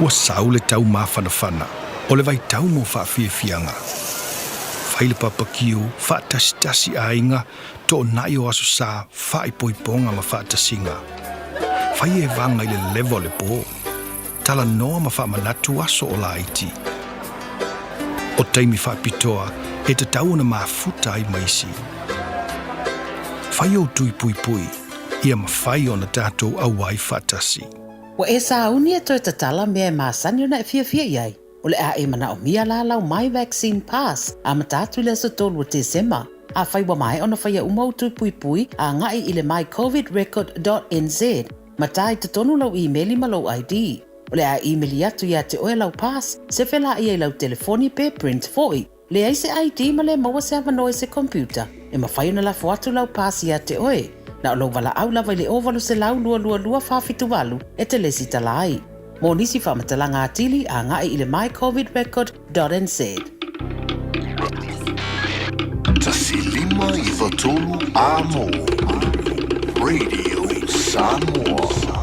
Ua sau le tau mafanafana o le vaitau mo faafiafiaga. Fai le papakiu, faatasitasi aiga, toonai o Aso Sa, faaipoipoga ma faatasiga. Fai evaga i le leva o le po. Talanoa ma faamanatu aso o laiti. O taimi faapitoa e tatau ona mafuta ai ma isi. Fai ou tui puipui, ia mafai ona tatou auai faatasi. Ua e sauni e toe tatala mea e masani ona e fiafia i ai. O le a e manaomia la lau My Vaccine Pass amata atu i le aso 3 o Tesema. Afai ua maea ona faia uma ou tui puipui, agai i le mycovidrecord.nz. Matā i totonu lau imeli ma lou ID. O le a imeli atu iā te oe lau pass, sefe laia i lau telefoni pe print foi. Leai se ID ma le maua se avanoa i se computer, e mafai ona lafo atu lau pass iā te oe. Na o lou valaau lava i le 0800 222 478 e te lesitala ai. Mo nisi faamatalaga atili, agai i le mycovidrecord.nz. 1 5 93 Amo Radio Samoa.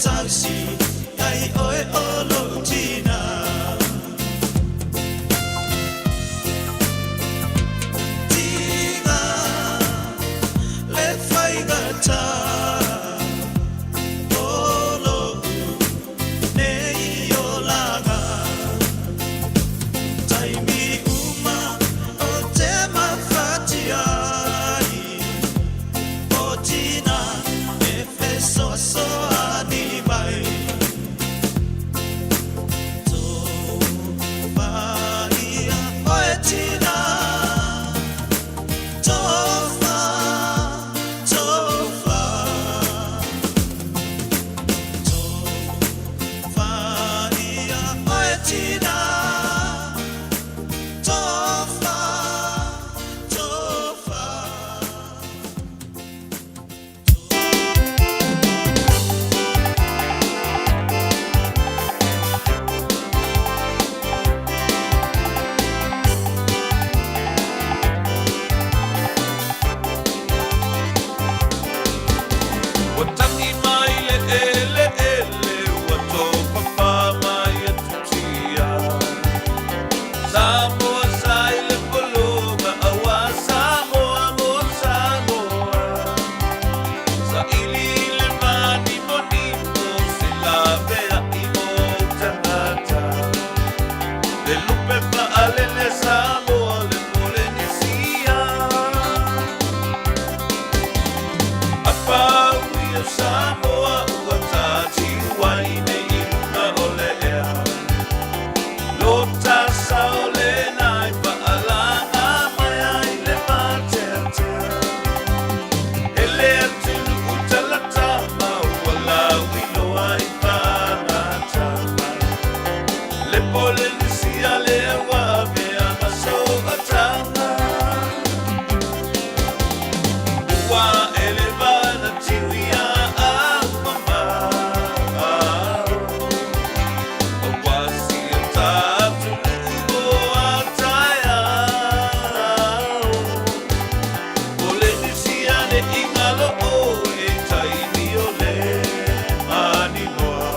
tausi ai oe o lou tina. Tiga le faigata o lou nei olaga. Taimi uma o te mafatia ai o tina e fesoasoani mai. Tofa ia oe tina, tofa, tofa. Tofa ia oe tina, tofa, tofa. Ua tagi mai le eleele, ua tofafa mai atutia. Samoa sa i le pologa, aua Samoa mo Samoa. Saili i le manimonimo, se laveai mo ou tagata. Le lupe faalele Samoa, le Polenisia. A pau ia o Samoa ua tatiu ai nei i luga o le ea. Lo ta sao lena e faalaga mai ai le mateatea. E le atunuu talatama ua lauiloa i fagata. Le Polenisia lea ua avea ma soataga. Ua eleva na tiuia au mamao. Aua si o tatunuu mo a taeao. Polenisia ne i galo oe i taimi o le maninoa.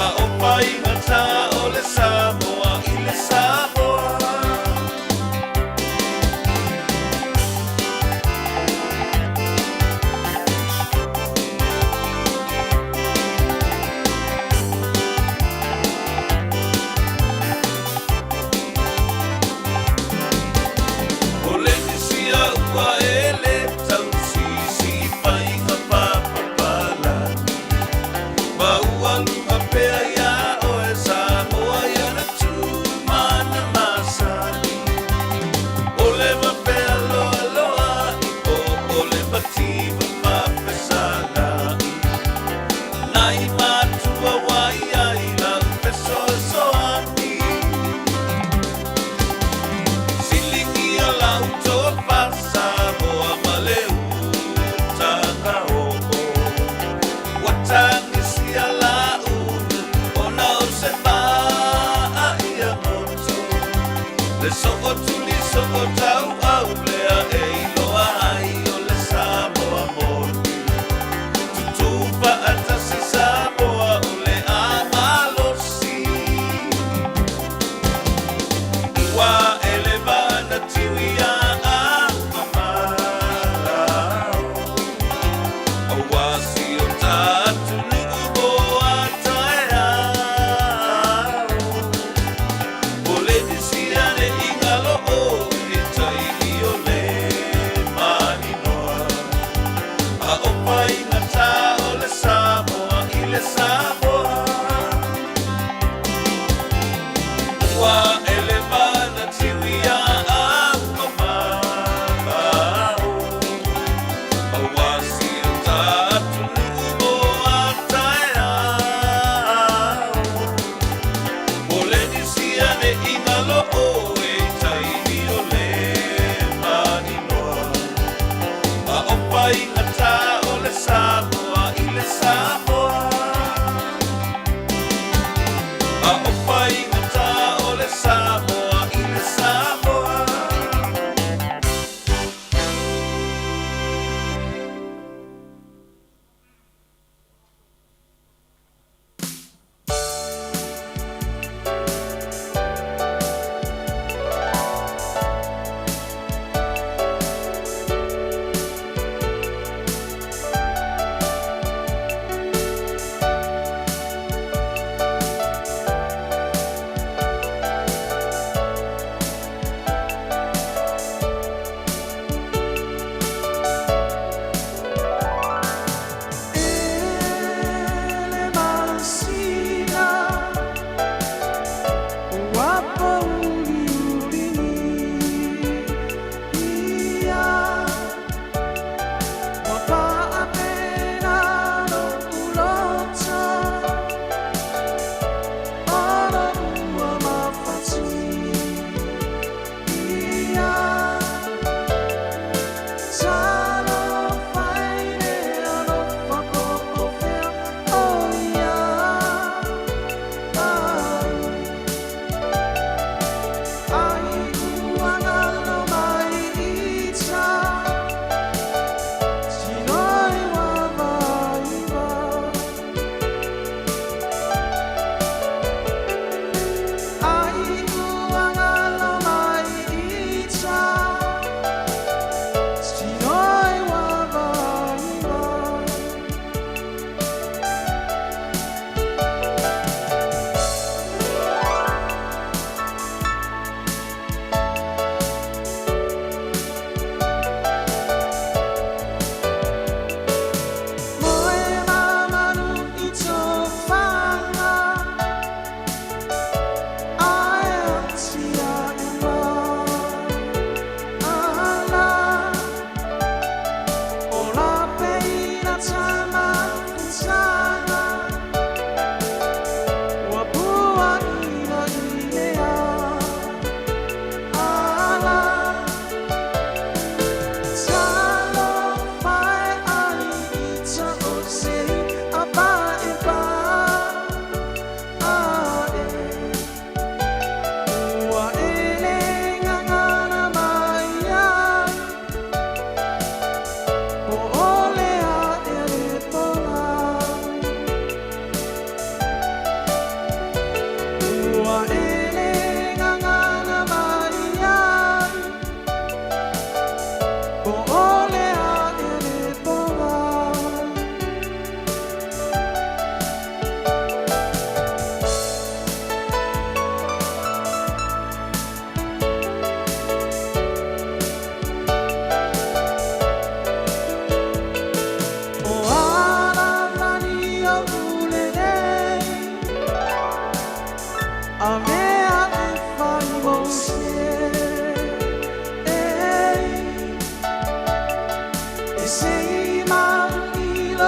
A o faigata o le Samoa i le Samoa. Polenisia ua e le tausisi i faiga faapapalagi. Ma ua luga pea iā oe Samoa i ona tu ma ona masani. O le mafealoaloa'i po o le mativa faafesala'i. Nai matua ua i ai lau fesoasoani. Siligia lau tofa Samoa ma le utaga oo. Ua tagisia laulu ona o se maai goto. Le sootuli sootauau lea e iloa ai o le Samoa moni. Tutū faatasi Samoa o le a malosi. Ua eleva na tiuia au mamao. Aua si o tatunuu mo a taeao. Polenisia ne i galo oe i taimi o le maninoa. A o faigata o le Samoa i le Samoa. Ua eleva na tiuia au mamao. Aua si o tatunuu mo a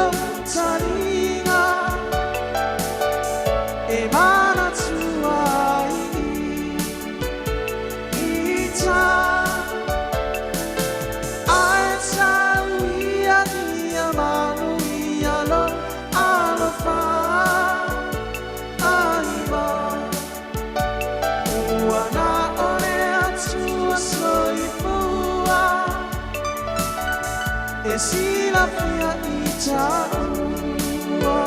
lou taliga e manatua ai i tā. Ae tau ia ia manuia lou alofa aiva. Ua na o le Atua soifua e silafia i taua.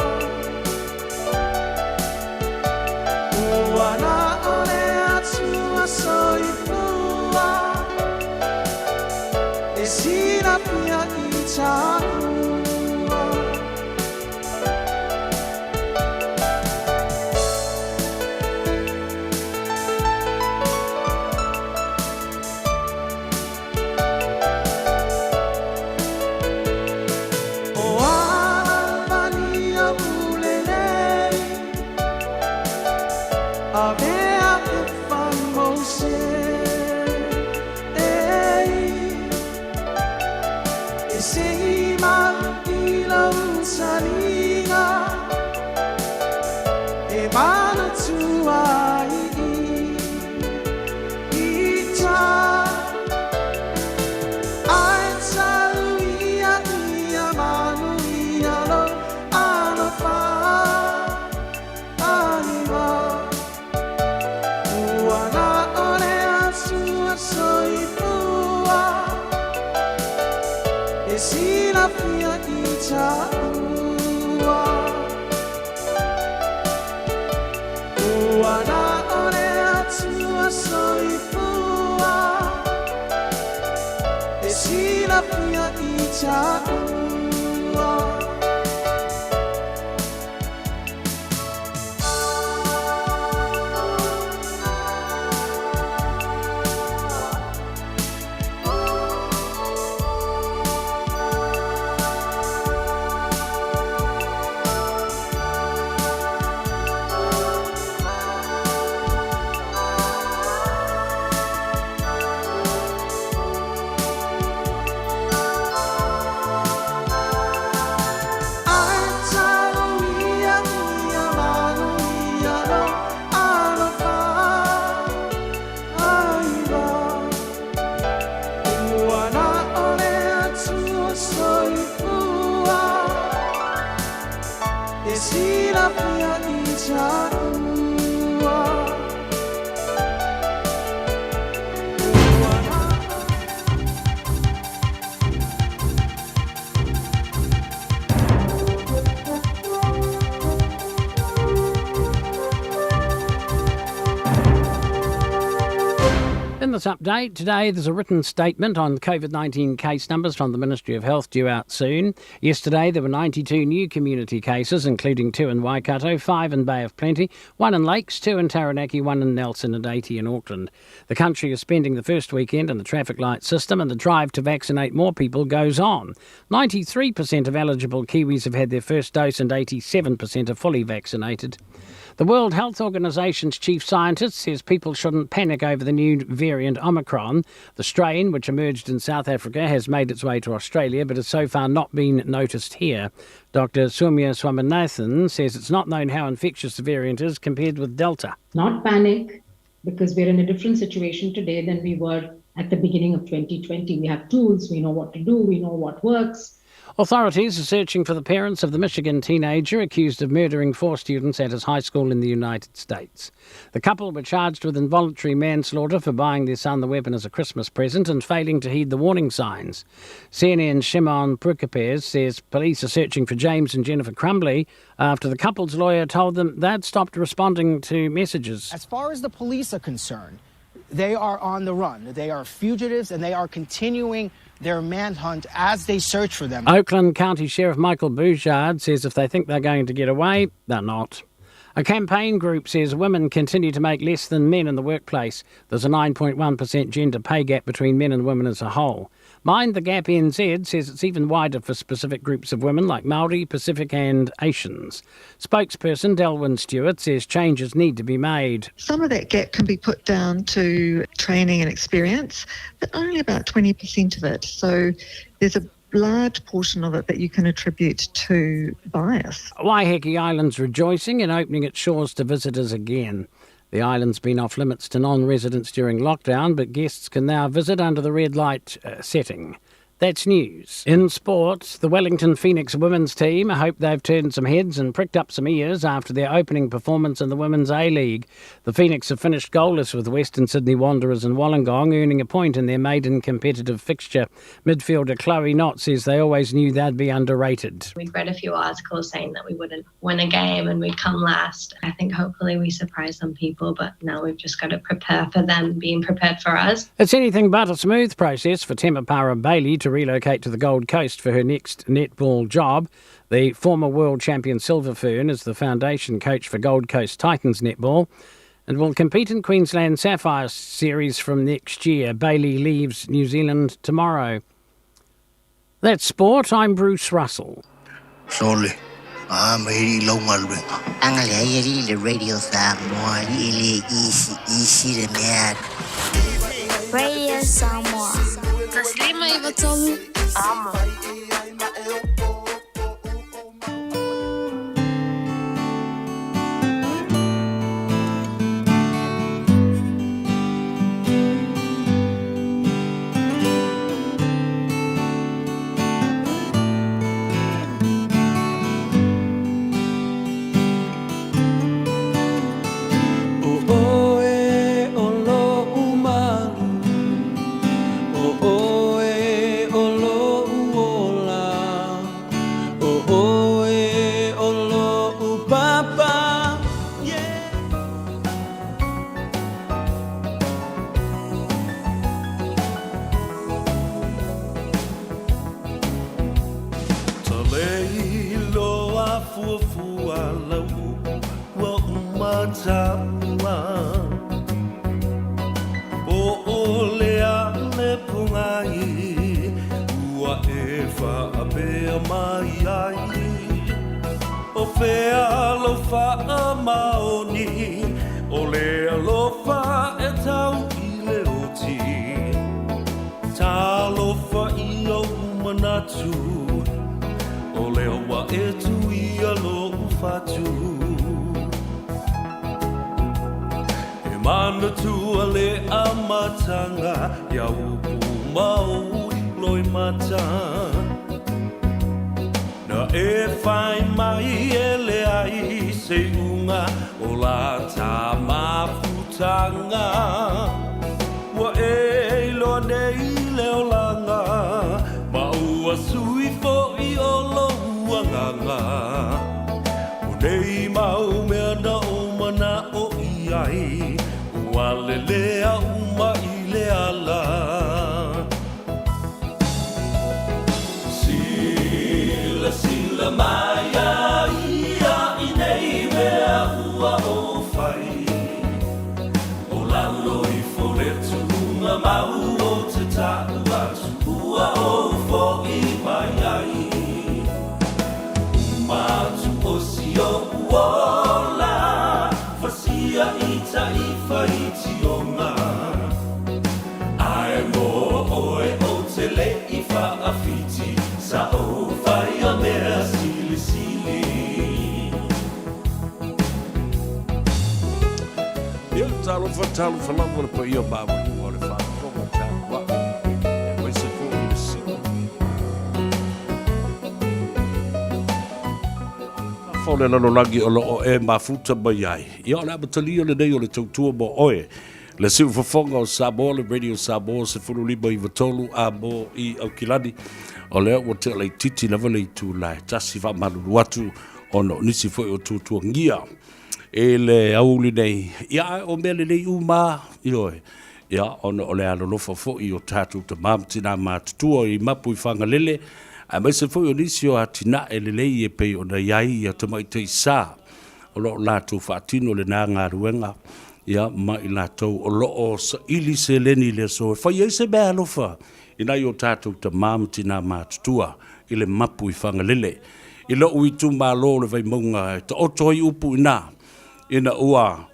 Ua na o le Atua soifua e silafia i taua. O alavani o ulelei avea e fai mo se ei e sei mau i lou taliga e manatua ai i tā. Ae tau ia ia manuia lou alofa aiva. Ua na o le Atua soifua e silafia i taua. Ua na o le Atua soifua e silafia i taua. Ae tau ia ia manuia lou alofa aiva. Ua na o le Atua soifua e silafia i taua. Ua na In this update today, there's a written statement on COVID-19 case numbers from the Ministry of Health due out soon. Yesterday, there were 92 new community cases, including 2 in Waikato, 5 in Bay of Plenty, 1 in Lakes, 2 in Taranaki, 1 in Nelson, and 80 in Auckland. The country is spending the first weekend in the traffic light system, and the drive to vaccinate more people goes on. 93% of eligible Kiwis have had their first dose, and 87% are fully vaccinated. The World Health Organization's chief scientist says people shouldn't panic over the new variant Omicron. The strain, which emerged in South Africa, has made its way to Australia but has so far not been noticed here. Dr. Soumya Swaminathan says it's not known how infectious the variant is compared with Delta. Not panic, because we're in a different situation today than we were at the beginning of 2020. We have tools, we know what to do, we know what works. Authorities are searching for the parents of the Michigan teenager accused of murdering 4 students at his high school in the United States. The couple were charged with involuntary manslaughter for buying their son the weapon as a Christmas present and failing to heed the warning signs. CNN's Shimon Prokupecz says police are searching for James and Jennifer Crumbley after the couple's lawyer told them they'd stopped responding to messages. As far as the police are concerned, they are on the run. They are fugitives and they are continuing their manhunt as they search for them. Oakland County Sheriff Michael Boujard says if they think they're going to get away, they're not. A campaign group says women continue to make less than men in the workplace. There's a 9.1% gender pay gap between men and women as a whole. Mind the Gap NZ says it's even wider for specific groups of women like Māori, Pacific and Asians. Spokesperson Delwyn Stewart says changes need to be made. Some of that gap can be put down to training and experience, but only about 20% of it. So there's a large portion of it that you can attribute to bias. Waiheke Island's rejoicing in opening its shores to visitors again. The island's been off limits to non residents during lockdown, but guests can now visit under the red light setting. That's news. In sports, the Wellington Phoenix women's team hope they've turned some heads and pricked up some ears after their opening performance in the Women's A-League. The Phoenix have finished goalless with Western Sydney Wanderers and Wollongong, earning a point in their maiden competitive fixture. Midfielder Chloe Knott says they always knew they'd be underrated. We'd read a few articles saying that we wouldn't win a game and we'd come last. I think hopefully we surprised some people, but now we've just got to prepare for them being prepared for us. It's anything but a smooth process for Temepara Bailey to relocate to the Gold Coast for her next netball job. The former world champion Silver Fern is the foundation coach for Gold Coast Titans netball and will compete in Queensland Sapphire Series from next year. Bailey leaves New Zealand tomorrow. That's sport. I'm Bruce Russell. Sole, a ma i lau galuega. Agalelei alii le Radio Samoa e le isi isi le mea. Radio Samoa. 153 Amo. ʻO ʻoe ʻo loʻu malu, ʻO ʻoe ʻo loʻu ola, ʻO ʻoe ʻo loʻu papa, yeah. Talei loa fuafua lau upu ua uma taua Po ʻole a le pōgai ua e faapea mai ai O fea lou faamaoni o le alofa e tau i le oti Talofa i ou manatu O lea ua e tuia lou fatu E manatua le amataga Ia upu ma ou loimata Na e whai mai e leai se iuga o la ta mafutaga Ua e iloa nei le olaga Ma ua sui foʻi o lou agaga O nei mau mea na ou manaʻo i ai Ua lelea uma i le ala Silasila mai a ia i nei mea ua ou fai, O lalo ifo le tuunga mau o te taʻu atu ua ou foʻi mai ai. Uma atu o si oʻu ola, Fasia i taifa i Tionga. Ae mo oe ou te lei faafiti, Sa ou fai a mea silisili. Ia, talofa, talofa lava le paia maualuga o le faafofoga tapuai, aemaise foi i le sina. Afa o le lalolagi o lo o e mafuta mai ai. Ia, o le amatalia lenei o le tautua mo oe. Le siufofoga o Samoa, le Radio Samoa 15 93 a mo i Aukilani, o lea ua tea laitiiti lava le itula e tasi faamalulu atu ona o nisi foi o tuatuagia i le aoauli nei. Ia, ae o mea lelei uma, ioe, ia, ona o le alolofa foi o tatou tama ma tina matutua i mapu i Fagalele, aemaise foi o nisi o atinae lelei e pei ona i ai ia tamaitai sa o lo o latou faatino lena galuega, ia, ma i latou o lo o saili seleni i le aso e fai ai se mea alofa i nai o tatou tama ma tina matutua i le mapu i Fagalele. I lou itumalo o le Vaimauga e taoto ai upu i ina, ina ua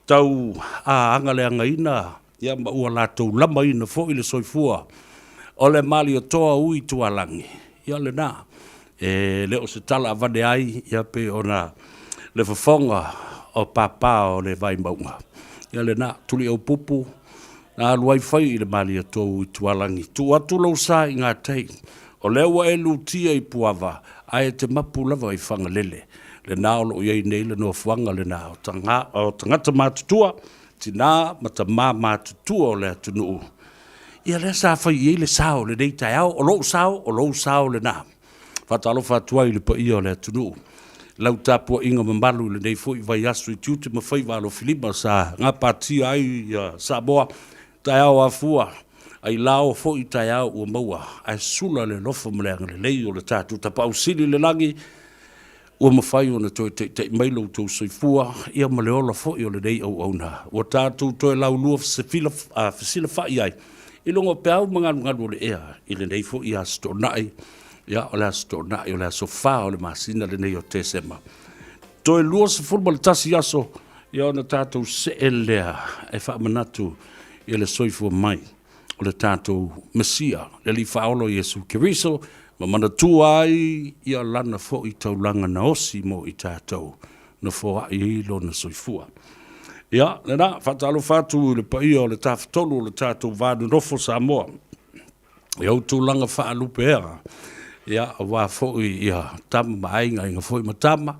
tau agaleagaina ia ma ua latou lamaina foi le soifua o le Malietoa Ui Tualagi. Ia lena, e le o se tala avane ai, ia pei ona le fofoga o papa o le Vaimauga. Ia lena, Tuliaupupu, na alu ai fai i le Malietoa i Tualagi, tuu atu lou sa i gatai, o lea ua e lutia i Puava, ae e te mapu lava i Fagalele. Lena o lo o i ai nei le nofoaga lena o tagata matutua, tina ma tama matutua o le atunuu. Ia lea sa fai i ai le sao o lenei taeao, o lou sao, o lou sao lena. Faatalofa atu ai i le paia o le atunuu, lau tapuaiga mamalu i lenei foi vaiaso i tiute ma faiva alofilima sa gapatia ai Samoa, taeao afua, ailao foi taeao ua maua, ae sula le alofa ma le agalelei o le tatou Tapaau Sili i le lagi, ua mafai ona toe taitai mai lo outou soifua ia ma le ola foi o lenei auauna ua tatou toe laulua fesilafai ai i luga o peau ma galugalu o le ea i lenei foi Aso Toonai, ia o le Aso Toonai o le aso 4 o le masina lenei o Tesema. Toe 21 aso ia ona tatou see lea e faamanatu i le soifua mai o le tatou Mesia, le Alii Faaola o Iesu Keriso, ma manatua ai ia Lana foi taulaga na osi mo i tatou, na foai ai Lona soifua. Ia, lena, faatalofa atu i le paia o le Tafatolu o le tatou va nonofo Samoa, i ou tulaga faalupe ea, ia, aua foi ia tama ma aiga, aiga foi ma tama,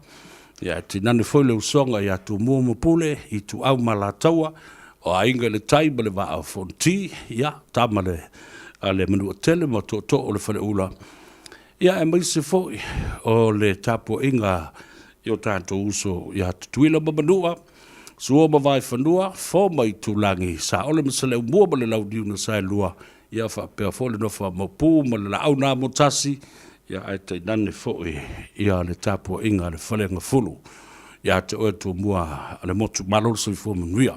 ia, e tainane foi le usoga ia Tumua ma Pule, Ituau ma Alataua, o Aiga i le Tai ma le Vaa o Fonoti, ia, tama le, a le Manuatele ma Tootoo o le Faleula, ia, aemaise foi o le tapuaiga i o tatou uso ia Tutuila ma Manua, Sua ma Vaefanua, Fo ma Itulagi, Saole ma Saleaaumua ma le Launiu na Saelua, ia faapea foi le nofo a Maopu ma le Laau na Amotasi, ia ae tainane foi ia le tapuaiga a le Faleagafulu ia te oe Tumua a le Motu. Malo le soifua manuia.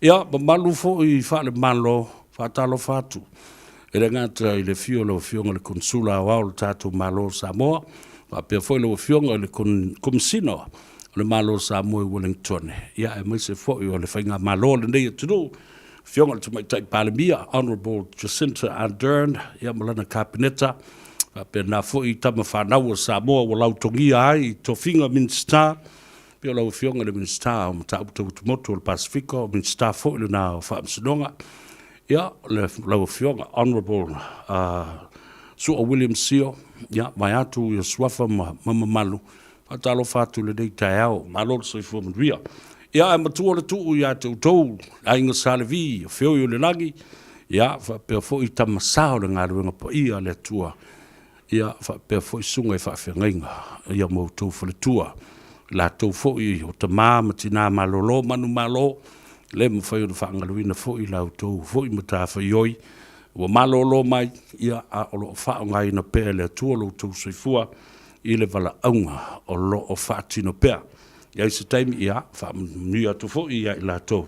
Ia mamalu foi faale-Malo, faatalofa atu e le gata i le afio o lau Afioga i le Konesula Aoao o le tatou Malo o Samoa, faapea foi lau Afioga i le Komesina o le Malo o Samoa i Uelintone, ia aemaise foi o le Faigamalo a lenei atunuu, Afioga i le Tamaitai Palemia, Honourable Jacinta Ardern, ia ma lana Kapeneta, faapena foi tama fanau a Samoa ua lautogia ai i tofiga Minisita, pei o lau Afioga i le Minisita o Mataupu Tau Atumotu o le Pasefika, o Minisita foi lena o Faamasinoga, ia, lau Afioga Honourable Su'a William Sio, ia, vaeatu ia suafa ma mamalu, Faatalofa atu i lenei taeao, malo le soifua manuia. Ia ae matua le tuu ia te outou, le aiga Sa Levi, o feoi o le lagi, ia faapea foi tama sa o le galuega paia a le Atua, ia faapea foi susuga i faafeagaiga, ia ma outou faletua, latou foi o tama ma tina malolo manumalo, le mafai ona faagaluina foi la outou foi matafaioi, ua malolo mai, ia a o lo o faaaogaina pea e le Atua lo outou soifua, i le valaauga o lo o faatino pea. I ai se taimi, ia, faamanuia atu foi ia i latou,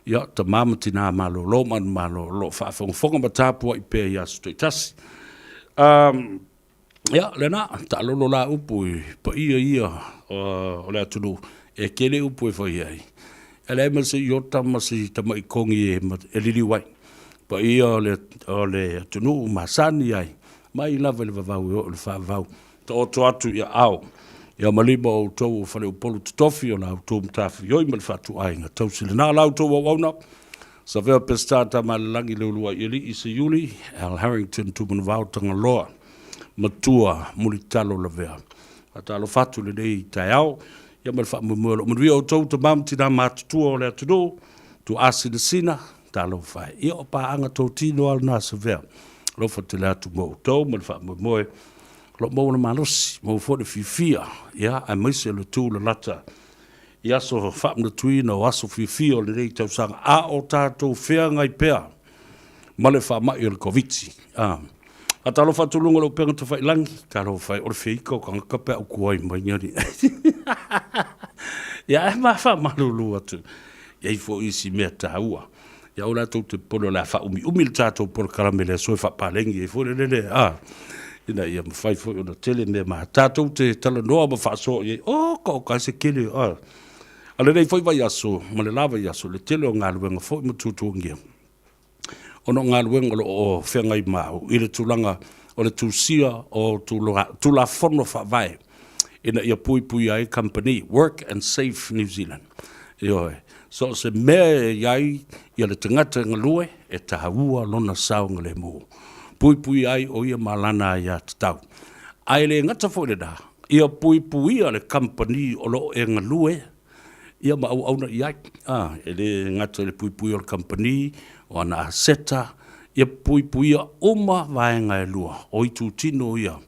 ia, tama ma tina malolo manumalo o lo o faafogafoga ma tapuai pea i aso taitasi. Um, ia, lena, taalolo la upu i paia ia o le atunuu, e tele upu e fai ai. E leai ma se iota ma se tama'i kogi e liliu ai. Paia o le, o le atunuu masani ai, Mai lava i le vavau e oo i le faavavau. Taoto atu i aao ia ma lima o outou o Faleupolu totofi o la outou matafaioi ma le faatuaiga tausi lena la outou auauna. Savea Peseta Tamaalelagi Leuluai Alii Seiuli Al Harrington Tumanavao Tagaloa Matua Mulitalo Lavea. Faatalofa atu i lenei taeao ia ma le faamoemoe o lo o manuia outou tama ma tina matutua o le atunuu, tuaasinasina, Talofa e. Ia o paaga totino lava lena Savea. Alofa tele atu mo outou ma le faamoemoe o lo o maua le malosi, maua foi le fiafia, ia, aemaise le tulalata i aso faamanatuina o aso fiafia o lenei tausaga, a o tatou feagai pea ma le faamai o le Koviti. A. Faatalofa atu i luga o le upega tafailagi, talofa e, o le feika o tagata pe a utu ai mai ni alii. Ia, ae ma faamalulu atu. I ai foi isi mea taua. Ia aua la tou te popole o le a faaumiumi le tatou polokalame i le aso e faapalegi ai foi le lele, a, ina ia mafai foi ona tele mea ma tatou te talanoa ma faasoa i ai. Oka oka e se kele, a. A lenei foi vaiaso ma le la vaiaso, le tele o galuega foi ma tuatuagia ona o galuega o lo o feagai ma au i le tulaga o le tusia o Tulafono Faavae ina ia puipuia ai kamupani, Work and Safe New Zealand. Ioe, so o se mea e i ai ia le tagata e galue, e taua lona saogalemu. Puipuia ai o ia ma lana aiatatau. Ae le gata foi i lena, ia puipuia le kamupani o lo o e galue ia ma auauna i ai. A, e le gata i le puipuia o le kamupani, o ana aseta, ia puipuia uma vaega e lua, o itutino ia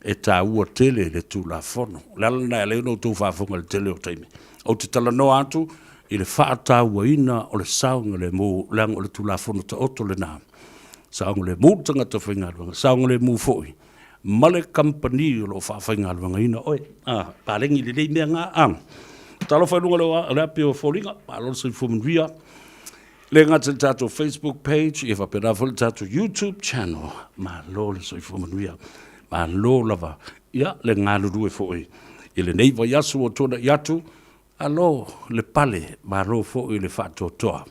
e taua tele le Tulafono. O le ala lena e ala ai ona outou faafofoga i le tele o taimi. Ou te talanoa atu i le faatauaina o le saogalemu, leaga o le Tulafono taoto lena. Saogalemu le tagata faigaluega, saogalemu foi ma le kamupani o lo o faafaigaluegaina oe. A, paleni lelei mea na. A, talofa i luga o le api o foliga, malo le soifua manuia. Le gata i le tatou Facebook page, ia faapena foi le tatou YouTube channel. Malo le soifua manuia. Malo lava. Ia, le galulue foi i lenei vaiaso ua tuanai atu. Malo le pale, malo foi le faatoatoa.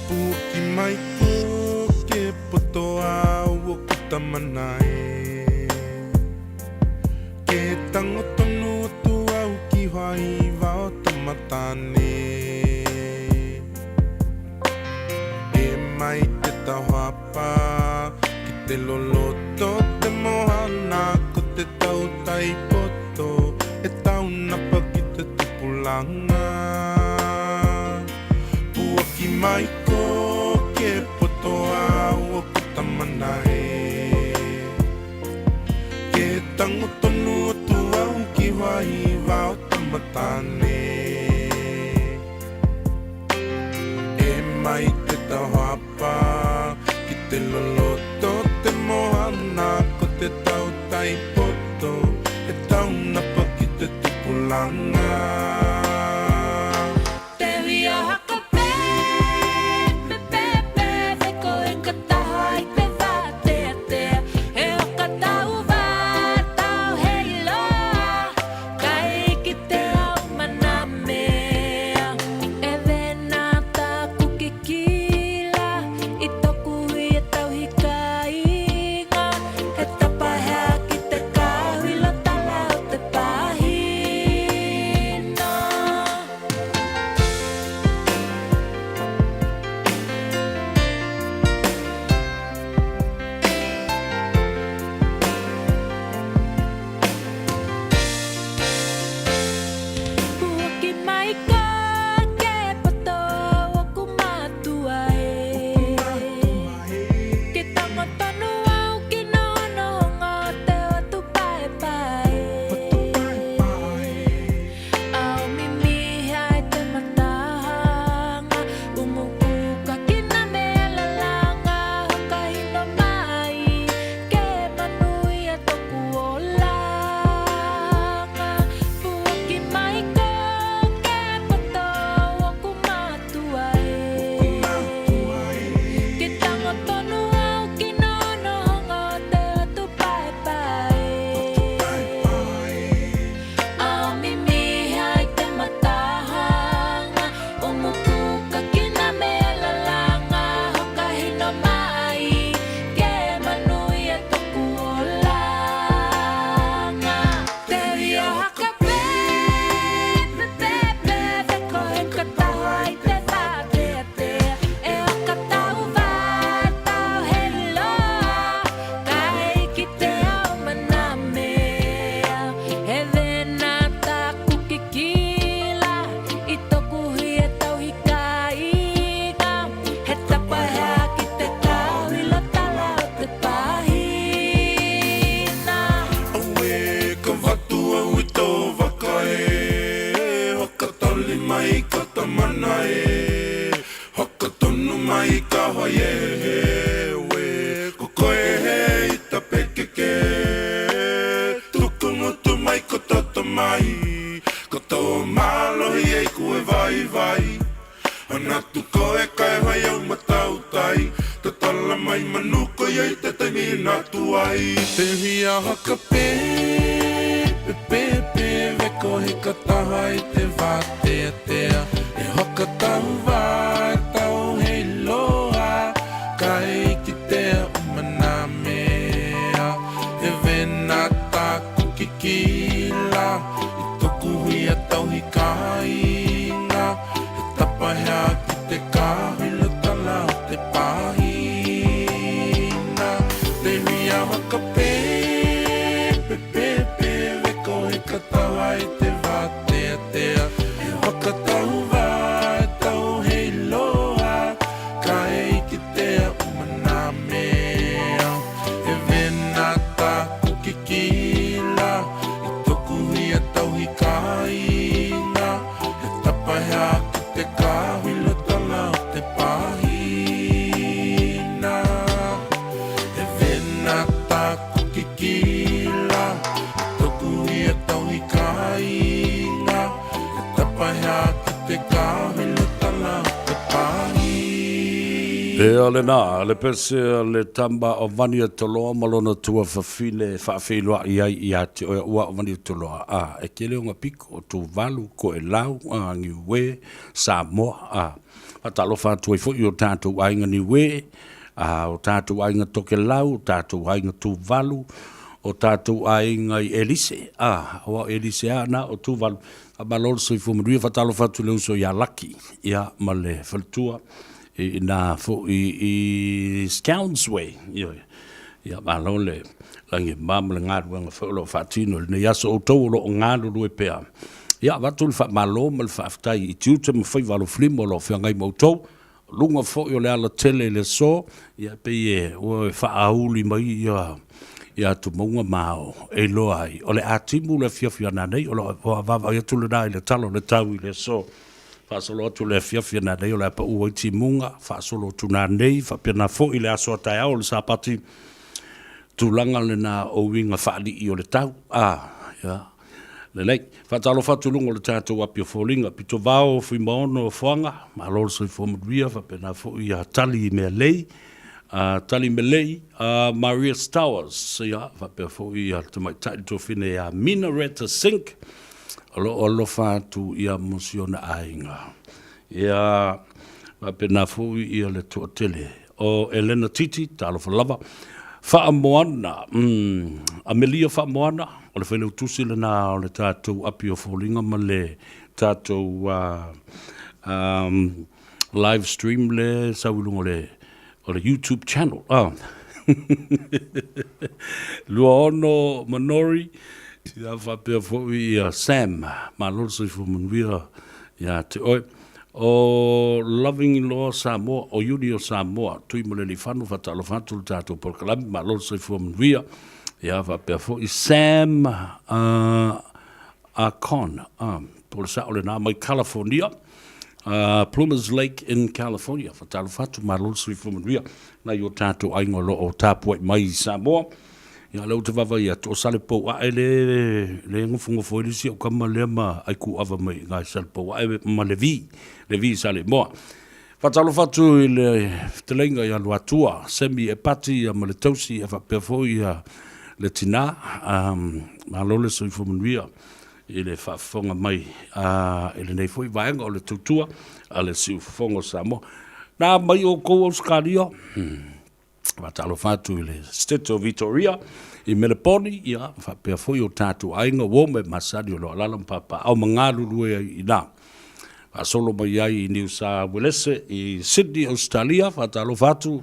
Puaki mai ko ke poto au o ku tamana e. Ke tango tonu atu au ki Haiva o Tamatane. E mai te tauhapa ki te loloto te moana ko te tautai poto e taunapa ki te tupulanga. Puaki mai ko ke poto au o ku tamana e. Ke tango tonu atu au ki Waiva o Tamatane. E mai te tauhapa ki te loloto te moana ko te tautai poto e taunapa ki te tupulanga. Te wia haka pe, pe, pe, pe, pe koe ka taha i te wāteatea. He waka tau wā, tau hei loa, kai ki te ao mana mea. E wena tāku kikila, i toku hui e tau hikainga, he tapa hea ki te kāhui lo tala o te pāhina. Puaki mai ka ke poto oku matua e. Ke tango tonu au ki nohonohonga o te watu paepae. Ao mimiha i te matahanga, umukuka kina me lalanga, hokahino mai, ke manuia toku olanga. Puaki mai ko ke poto oku matua e. Ke tango tonu au ki nohonohonga o te watu paepae. Ao mimiha i te matahanga, umukuka kina mea lalanga, hokahino mai, ke manuia toku olanga. Te wia haka pe, pe, pe, pe, pe koe ka taha i te whāteatea, e whakatau whātau he loa, kai ki te ao mana mea. He wena tāku kikila i toku hui e tauhikaika, he tapa hea ki te kāhui lo tala o te pāhina. Auē, ka whatu au i tō waka e, Whakatali mai ka tamana e, Whakatonu mai ka whai e, Auē, ko koe he ita pekeke, Tuku ngutu mai ko toto mai, Ko tō mālohi e koe waiwai, Ana tu koe kai whai au matautai. Tatala mai manu ko ia i te taimi na tuai. Te huia haka pe, pe pe pe Weko he kataha i te wāteatea E whakatau wā tau hei loa Ka e kitea uma nā mea He wena tāku kikila I toku huia tau hikainga He tapahea ki te kāhui tala o te pāhina Te huia whakapepe pepe Weko he katawa i te wāteatea He whakatau wā e tau hei loa Ka e kitea uma nā mea He wena tāku kikila I toku huia tau hikainga He tapahea ki te kāhui tala o te pāhina He wena tāku kikila I toku huia tau hikainga He tapahea ki te kāhui tala o te pāhina. Ea lenā, le pese a le tama o Vaniatoloa ma lona tuafafine e faafeiloai ai ia te oe ua o Vaniatoloa, a e kele o nga piko o Tuvalu, Koʻelau, a Niue, Samoa, a faatalofa atu ai foi i o tatou aiga Niue, a o tatou aiga Tokelau, o tatou aiga Tuvalu, o tatou aiga i Elise, a aua o Elise a na o Tuvalu, faamalo le soifua manuia, faatalofa atu i le uso ia Laki, ia ma le faletua, i ina foi i Scoundsway, ioe, ia malo le lagi e ma ma le galuega foi o lo o faatino i lenei aso, outou o lo o galulue pea. Ia, avatu le faamalo ma le faafetai i tiute ma faiva alofilima o lo o feagai ma outou, o luga foi o le alatele i le aso, ia e pei e ua e faaauli mai ia ia atumauga ma ao e iloa ai. O le a timu le afiafi a nanei, o lo o vaavaai atu lena i le tala o le tau i le aso. Faasolo atu le afiafi a nanei o le a pau ai timuga, faasolo atu nanei, faapena foi le aso a taeao o le Sapati, tulaga lena o uiga faalii o le tau. A, ia, lelei. Faatalofa atu i luga o le tatou api o foliga, Pitovao, Fuimaono, Foaga, malo le soifua manuia, faapena foi ia Tali Mealei, Tali Melei, Maria Stowers, ia, faapea foi ia le tamaitai le tuafine ia Mina Retta Sink, o lo o alofa atu ia mo si ona aiga. Ia, faapena foi ia le toatele o Elena Titi, talofa lava, Faamoana, Amelia Faamoana, o le failautusi lena o le tatou api o foliga ma le tatou live stream le sau i luga o le, o le YouTube channel. Oh. 26 Manori, ia faapea foi ia Sam, malo le soifua manuia ia te oe. O Loving Loa Samoa, o Iuni o Samoa, Tuimalealiifano, faatalofa atu le tatou polokalame, malo le soifua manuia. Ia faapea foi Sam Akon, po o le sao lena mai California, Plumas Lake in California. Faatalofa atu, malo le soifua manuia nai o tatou aiga o lo o tapuai mai i Samoa. Ia o lea ou te vaavaai atu, o Salepouae le, le gofogofo ai le isi au kama lea ma Aikuava mai i ina i Salepouae ma Levi, Levi Saleimoa. Faatalofa atu i le fetalaiga ia Luatua, Semi Epati ia ma le tausi ia faapea foi ia le tina. Malo le soifua manuia i le faafofoga mai i lenei foi vaega o le tautua a le Siufofoga o Samoa. Na mai outou Ausetalia, Faatalofa atu i le State o Vitoria i Meleponi, ia, faapea foi o tatou aiga uo ma e masani o lo o alaala ma papaaao ma galulue ai i ina. Faasolo mai ai i Niu Sa Uelese i Sydney, Ausetalia, faatalofa atu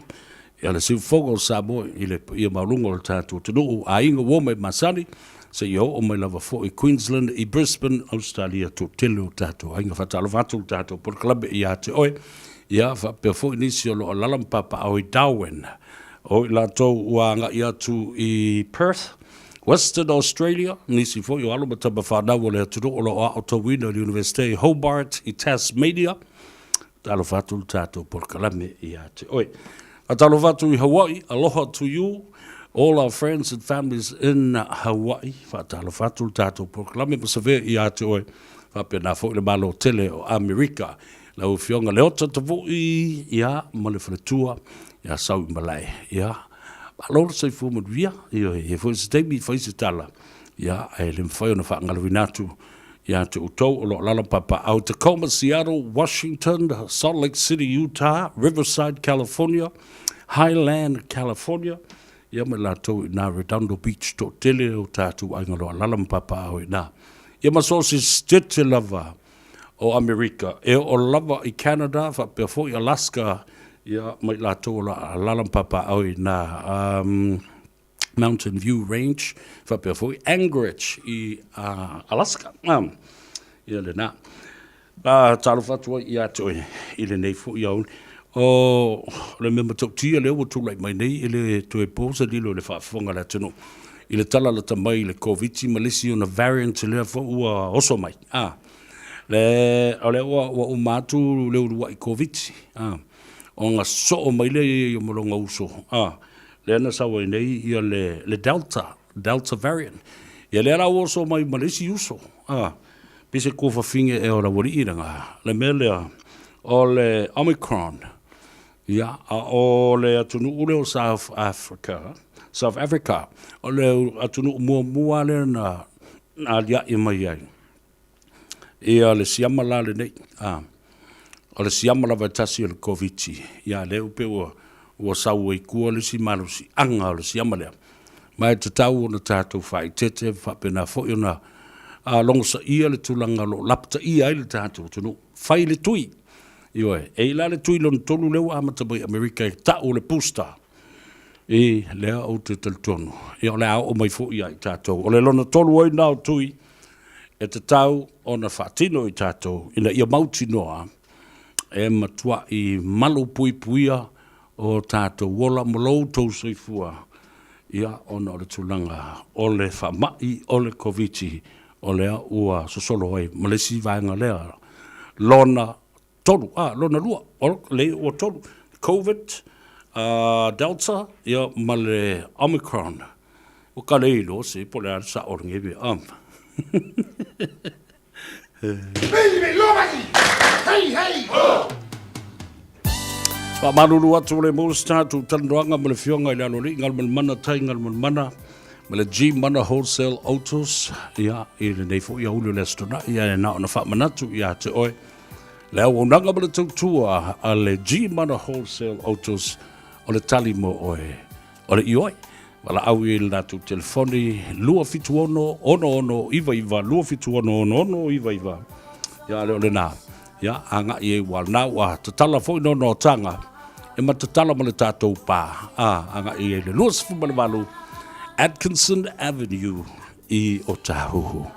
ia le siufofoga o Samoa i le paia maualuga o le tatou atunuu, aiga uo ma e masani, seia oo mai lava foi i Queensland, i Brisbane, Ausetalia, toatele o tatou aiga. Faatalofa atu le tatou polokalame ia te oe. Ia, faapea foi nisi o lo o alaala ma papaaao i Darwin, o i latou ua agai atu i Perth, Western Australia, nisi foi o alo ma tama fanau o le atunuu o lo o aotauina i le Iunivesite i Hobart i Tasmania. Talofa atu le tatou polokalame ia te oe. Faatalofa atu i Hawaii, aloha to you, all our friends and families in Hawaii. Faatalofa atu le tatou polokalame ma savea ia te oe. Faapena foi le Malo tele o Amerika. Lau Afioga Leota Tavui, ia, ma le faletua ia Sauimalae, ia, malo le soifua manuia, ioe, e i ai foi se taimi e fai se tala, ia, ae le mafai ona faagaloina atu ia te outou o lo o alaala ma papaaao i Tacoma, Seattle, Washington, Salt Lake City, Utah, Riverside, California, Highland, California, ia ma i latou i ina Redondo Beach, toatele o tatou aiga o lo o alaala ma papaaao i ina. Ia ma so o se sitete lava o Amerika, e oo lava i Canada faapea foi Alaska, ia ma i latou o lo o alaala ma papaaao i ina Mountain View Range, faapea foi Anchorage i Alaska. Ia lena. Talofa atu ai ia te oe i lenei foi aoauli. O le mea matautia lea ua tulai mai nei, e le toe po se lilo i le faafofoga a le atunuu i le tala lata mai i le Koviti ma le isi ona variant lea foi ua oso mai. A, le, o lea ua, ua uma atu le uluai Koviti, a, ona sosoo mai lea ia ma lona uso, a, lea na sau ai nei ia le, le Delta, Delta variant. Ia lea la ua oso mai ma le isi uso, a, pei se tuafafine ea o le aualii lena, le mea lea o le Omicron. Ia, a o le atunuu lea o South Africa, South Africa, o le atunuu muamua lea na aliae mai ai ia le siama la lenei. A, o le siama lava e tasi o le Koviti, ia lea ua pei ua, ua sau ai tua le isi malosiaga o le siama lea. Ma e tatau ona tatou faaeteete faapena foi ona logosaia le tulaga o lo o lapataia ai le tatou atunuu. Fai le tui. Ioe, e i la le tui lona tolu lea ua amata mai i Amerika e tau o le booster. I lea ou te talitonu, ia o le a oo mai foi ia i tatou. O le lona tolu ai lena o tui e tatau ona faatino i tatou ina ia mautinoa e matuai malupuipuia o tatou ola ma lo outou soifua, ia ona o le tulaga o le faamai o le Koviti o lea ua sosolo ai ma le isi vaega lea lona tolu, a, lona lua, o lea ua tolu, Covid, Delta, ia ma le Omicron. Ua ka le iloa se po o le a le sao o lenei mea. Faamalulu atu le maua se tatou talanoaga ma le Afioga i le Aloalii Galumalemana Tai Galumalemana ma le G Mana Wholesale Autos, ia, i lenei foi aoauli o le Aso Toonai, ae na ona faamanatu ia te oe le auaunaga ma le tautua a le G Mana Wholesale Autos o le tali mo oe o le ioe. Valaau i le latou telefoni 276 6699 276 6699. Ia le o lena. Ia agai ai ua lena ua tatala foi nona o taga e matatala ma le tatou pa. A agai ai le 28 Atkinson Avenue i Otahuhu.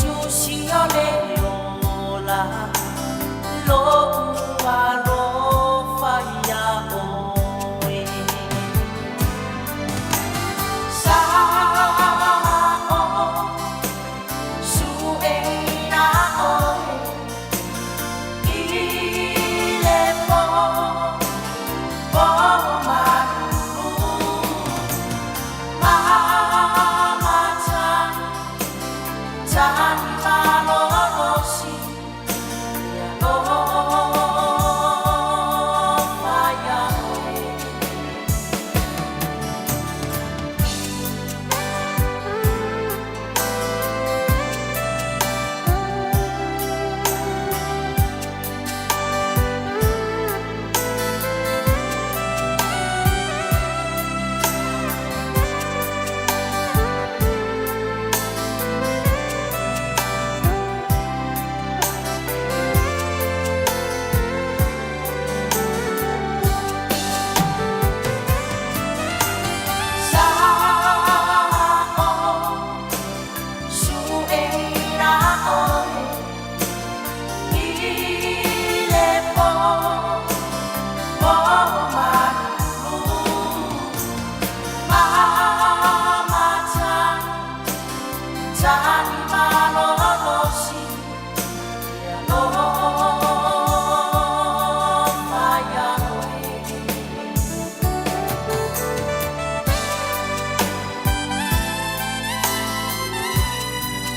tusi o le ola Lo'u alofa iā ʻoe Sa'o suʻeina ʻoe I le pō pō malulu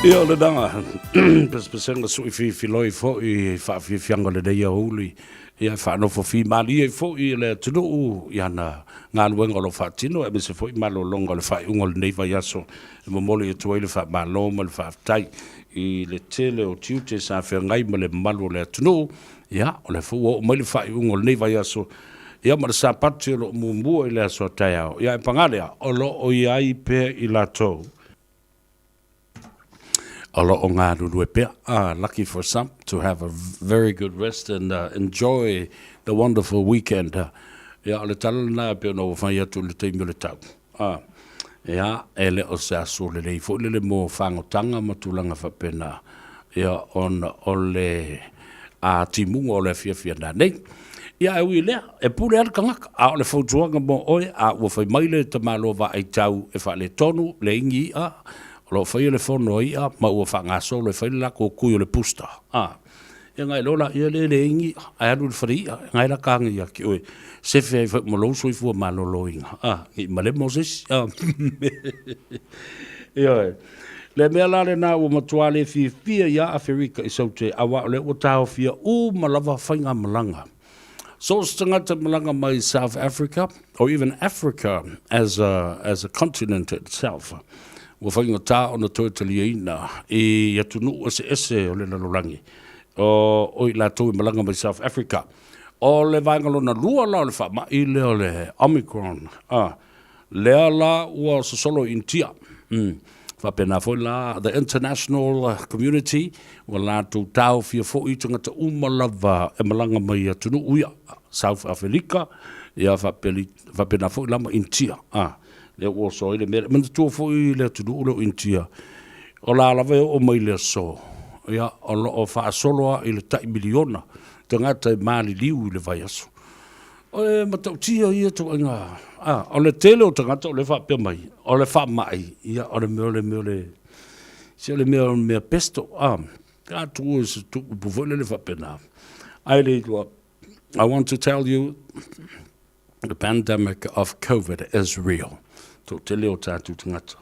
Ia o lena pesepesega suʻi filifiloi foʻi i faafiafiaga o lenei aoauli ia e faanofo fimalie ai foʻi le atunuu i ana galuega o lo o faatino aemaise foi malologa o le faaiuga o lenei vaiaso e momoli atu ai le faamalo ma le faafetai i le tele o tiute sa feagai ma le mamalu o le atunuu. Ia, o lea foi ua oo mai le faaiuga o lenei vaiaso, ia ma le Sapati o lo o muamua i le aso a taeao. Ia, ae paga lea, o lo o i ai pea i latou o lo o galulue pea. Lucky for some to have a very good rest and enjoy the wonderful weekend. Ia, o le tala lena e pei ona ua fai atu i le taimi o le tau. Ia, e le o se aso lelei foi lele mo fagotaga ma tulaga faapena, ia, ona o le timuga o le afiafi a nanei. Ia, ae ui i lea, e pule lava le tagata, a o le fautuaga mo oe, a ua fai mai le tamaloa vaaitau e faaletonu le igi i'a, o lo o faia le fono a i'a ma ua faagasolo e fai le latou kui o le booster, a. Ia ngai loa laia lea e leai ni i'a, ae alu i le fale i'a, ngai la ka agi ia te oe, sefe ai foi ma lou soifua maloloina, a, ne i malemo se isi, a. Ioe. Le mea la lena ua matua le fiafia ia Aferika i Saute, aua o lea ua taofia uma lava faigamalaga. So o se tagata malaga mai South Africa, or even Africa as a, as a continent itself, ua faigata ona toe taliaina i atunuu eseese o le lalolagi, o, o i latou e malaga mai South Africa. O le vaega lona lua la o le faamai lea o le Omicron, a, Lea la ua sosolo i Initia. Faapena foi la the international community ua latou taofia foi tagata uma lava e malaga mai i atunuu ia, South Afelika, ia faapena foi la ma Initia. A, lea ua oso ai le mea lea. Manatua foi le atunuu lea o Initia, o la lava e oo mai i le aso, ia, o lo o faasolo lava i le tai miliona tagata e maliliu i le vaiaso. O le matautia ia ituaiga, a, o le tele o tagata o lea e faapea mai, o le faamai, ia, o le mea o le mea o le, se o le mea o le mea pesto, a, a tuu i se upu foi lele faapena. Ae le iloa, I want to tell you, the pandemic of COVID is real. Toatele o tatou tagata.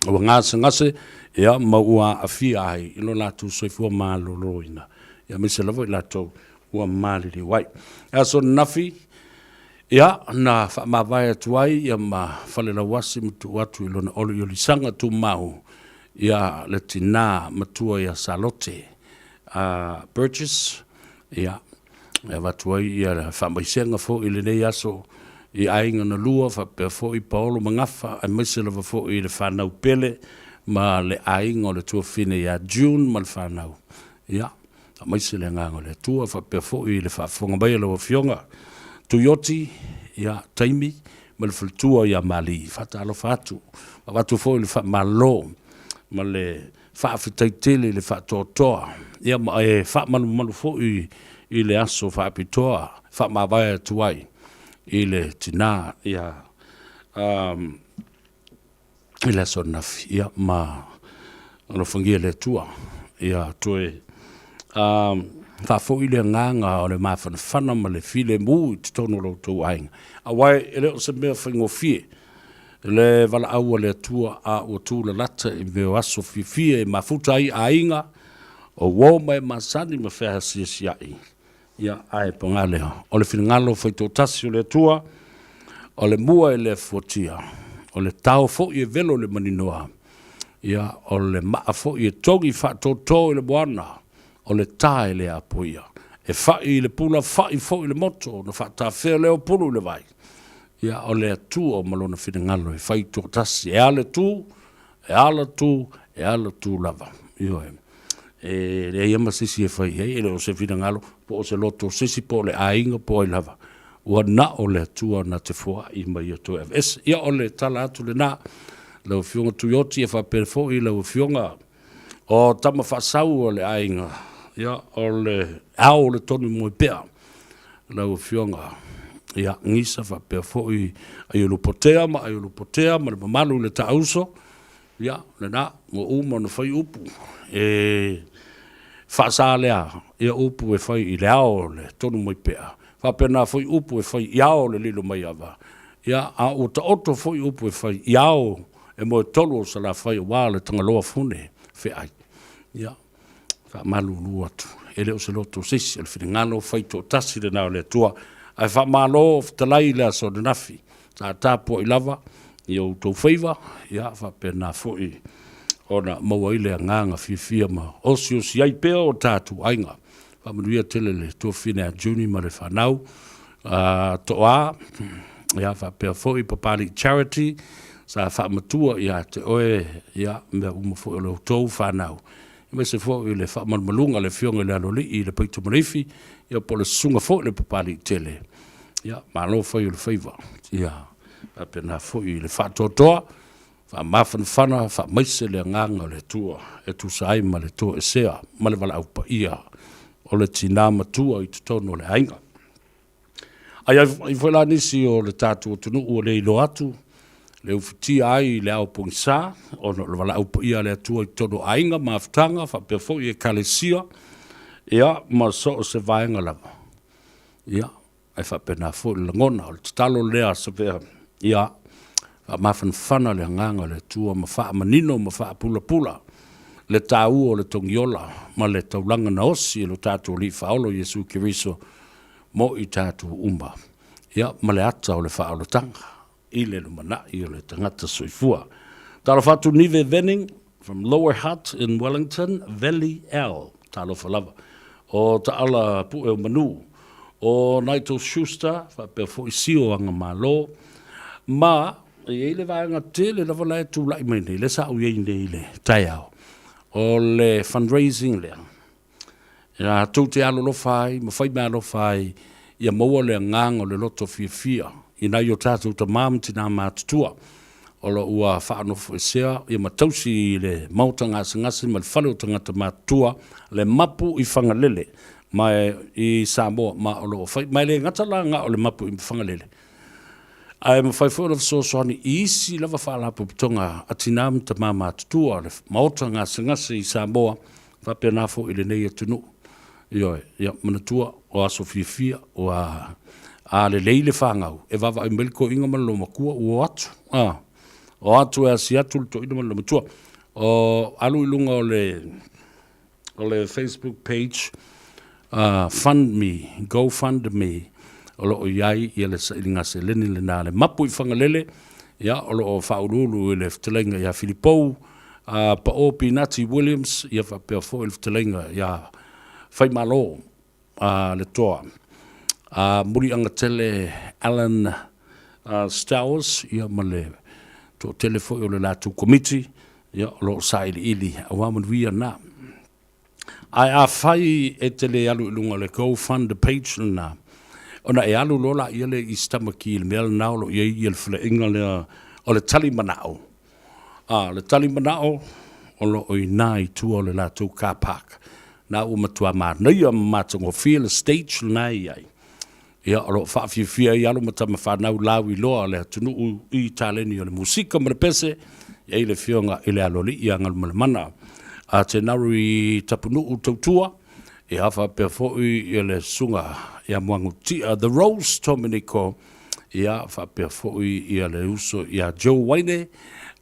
Ua gasegase, ia, ma ua aafia ai i lo latou soifua maloloina, ia, aemaise lava i latou ua maliliu ai. E aso ananafi, ia, na faamavae atu ai ia ma Falelauasi ma tuu atu i lona oliolisaga tumau ia le tinā matua ia Salote a Burgess, ia, e avatu ai ia le faamaisega foi i lenei aso i aiga na lua faapea foi Paolo ma Gafa aemaise lava foi i le fanau pele ma le aiga o le tuafafine ia June ma le fanau. Ia, Aemaise le Agaga o le Atua, faapea foi le faafofoga mai a lau Afioga Tuioti, ia, Taimi ma le faletua ia Mali. Faatalofa atu, avatu foi le faamalo ma le. Faafetai tele i le faatoatoa, ia ma e faamalumalu foi i le aso faapitoa e faamavae atu ai i le tina, ia, i le aso ananafi, ia, ma alofagia e le Atua, ia toe faafoi le agaga o le mafanafana ma le filemu i totonu o lo outou aiga, aua e le o se mea faigofie le valaau a le Atua a ua tulalata i mea o aso fiafia e mafuta ai aiga, o uo ma e masani ma feasiasiai. Ia, ae paga lea, o le finagalo faitoatasi o le Atua, o le mua e le fuatia, o le tao foi e velo i le maninoa, ia, o le maa foi e togi faatoto i le moana, o le ta e le apoia. E fai i le pula, fai foi i le moto, ona faatafea lea o pulu i le vai. Ia, o le Atua ma Lona finagalo e fai toatasi, e ala tu, e ala tu, e ala tu lava. Ioe. E leai lava ma se isi e fai i ai, e le o se finagalo, po o se loto o se isi, po o le aiga, po o ai lava. Ua na o le Atua na te foai ma ia toe aveese. Ia, o le tala atu lena, lau Afioga Tuioti, e faapea foi lau Afioga o tama faasau o le aiga, ia, o le ao o le tonu moe pea, lau Afioga ia Gisa faapea foi Aiolupotea ma Aiolupotea ma le mamalu i le taauso, ia, lena, ua uma ona fai upu e faasa lea, ia upu e fai i le ao o le tonu mai pea, faapena foi upu e fai i ao o le lilo mai ava, ia, a ua taoto foi upu e fai i ao e moetolu o Salafai aua le Tagaloa Fune feai. Ia, faamalulu atu, e le o se loto o se isi, o le finagalo faitoatasi lena o le Atua. Ae faamalo fetalai i le aso ananafi, sa tapuai lava i outou faiva, ia faapena foi ona maua ai le agaga fiafia ma osiosi ai pea o tatou aiga. Faamanuia tele le tuafafine a Juni ma le fanau, Toa, ia faapea foi Papalii Charity, sa faamatua ia te oe, ia mea uma foi o le outou fanau, aemaise foi le faamalumaluga a le Afioga i le Aloalii i le Paito Maleifi, ia po o le susuga foi i le Papalii tele, ia malo fai o le faiva, ia faapena foi le faatoatoa, faamafanafana, faamaise le agaga o le Atua e tusa ai ma le toesea ma le valaau paia o le tina matua i totonu o le aiga. Ae i ai foi la nisi o le tatou atunuu ua le iloa atu le ufitia ai i le ao pogisa ona o le valaau paia a le Atua i totonu o aiga, mafutaga faapea foi ekalesia, ia ma so o se vaega lava. Ia, ae faapena foi le lagona o le tatalo lea a Savea, ia faamafanafana le agaga o le Atua ma faamanino ma faapulapula le taua o le togiola ma le taulaga na osi e lo tatou Alii Faaola Iesu Keriso mo i tatou uma, ia ma le ata o le faaolataga i le lumanai o le tagata soifua. Talofa atu Nive Venning from Lower Hutt in Wellington, Valley L. Talofa lava. O Taala Pue o Manu, o Nigel Schuster, faapea foi Sio Agamalo, ma e i ai le vaega tele lava la e tulai mai nei, lea sa ou i ai nei i le taeao, o le fundraising lea, Ia tou te alolofa ai ma faimeaalofa ai, ia maua le agaga o le loto fiafia i nai o tatou tama ma tinā matutua o lo o ua faanofoesea ia ma tausi i le maota gasegase ma le fale o tagata matutua le mapu i Fagalele ma i Samoa ma o lo o fai ma e le gata la na o le mapu i Fagalele ae mafai foi ona fesoasoani i isi lava faalapotopotoga a tinā ma tamā matutua o le maota gasegase i Samoa faapena foi i lenei atunuu. Ioe, ia manatua o aso fiafia, ua a lelei le fanau, e vaavaai mai le toeaina ma le loomatua ua o atu, a, o atu e asi atu le toeaina ma le loomatua. O alu i luga o le o le Facebook page fund me, go fund me, o lo o i ai ia le sailiga seleni lena le mapu i Fagalele, ia o lo o faauluulu i le fetalaiga ia Filipou, a Pao Pinati Williams, ia faapea foi le fetalaiga ia Faimalo a le Toa, a Muliagatele Alan Stowers, ia ma le toatele foi o le latou komiti, ia o lo o sailiili aua manuia na. Ae afai e te le alu i luga o le Go Fund page lena, ona e alu loa laia lea i sitamaki i le mea lena o lo o i ai le faleaiga lea o le tali manao. A, o le tali manao, o lo o i ina i tua o le latou car park. Na ua matua manaia ma matagofie le stage lena e i ai. Ia, o lo o faafiafia ai alo ma tama fanau lauiloa a le atunuu i taleni o le musika ma le pese, e i ai le Afioga i le Aloalii ia Galumalemana a Tenari Tapunuu Tautua, ia faapea foi ia le Susuga ia Muagututia The Rose Tominico, ia faapea foi ia le uso ia Joe Waine,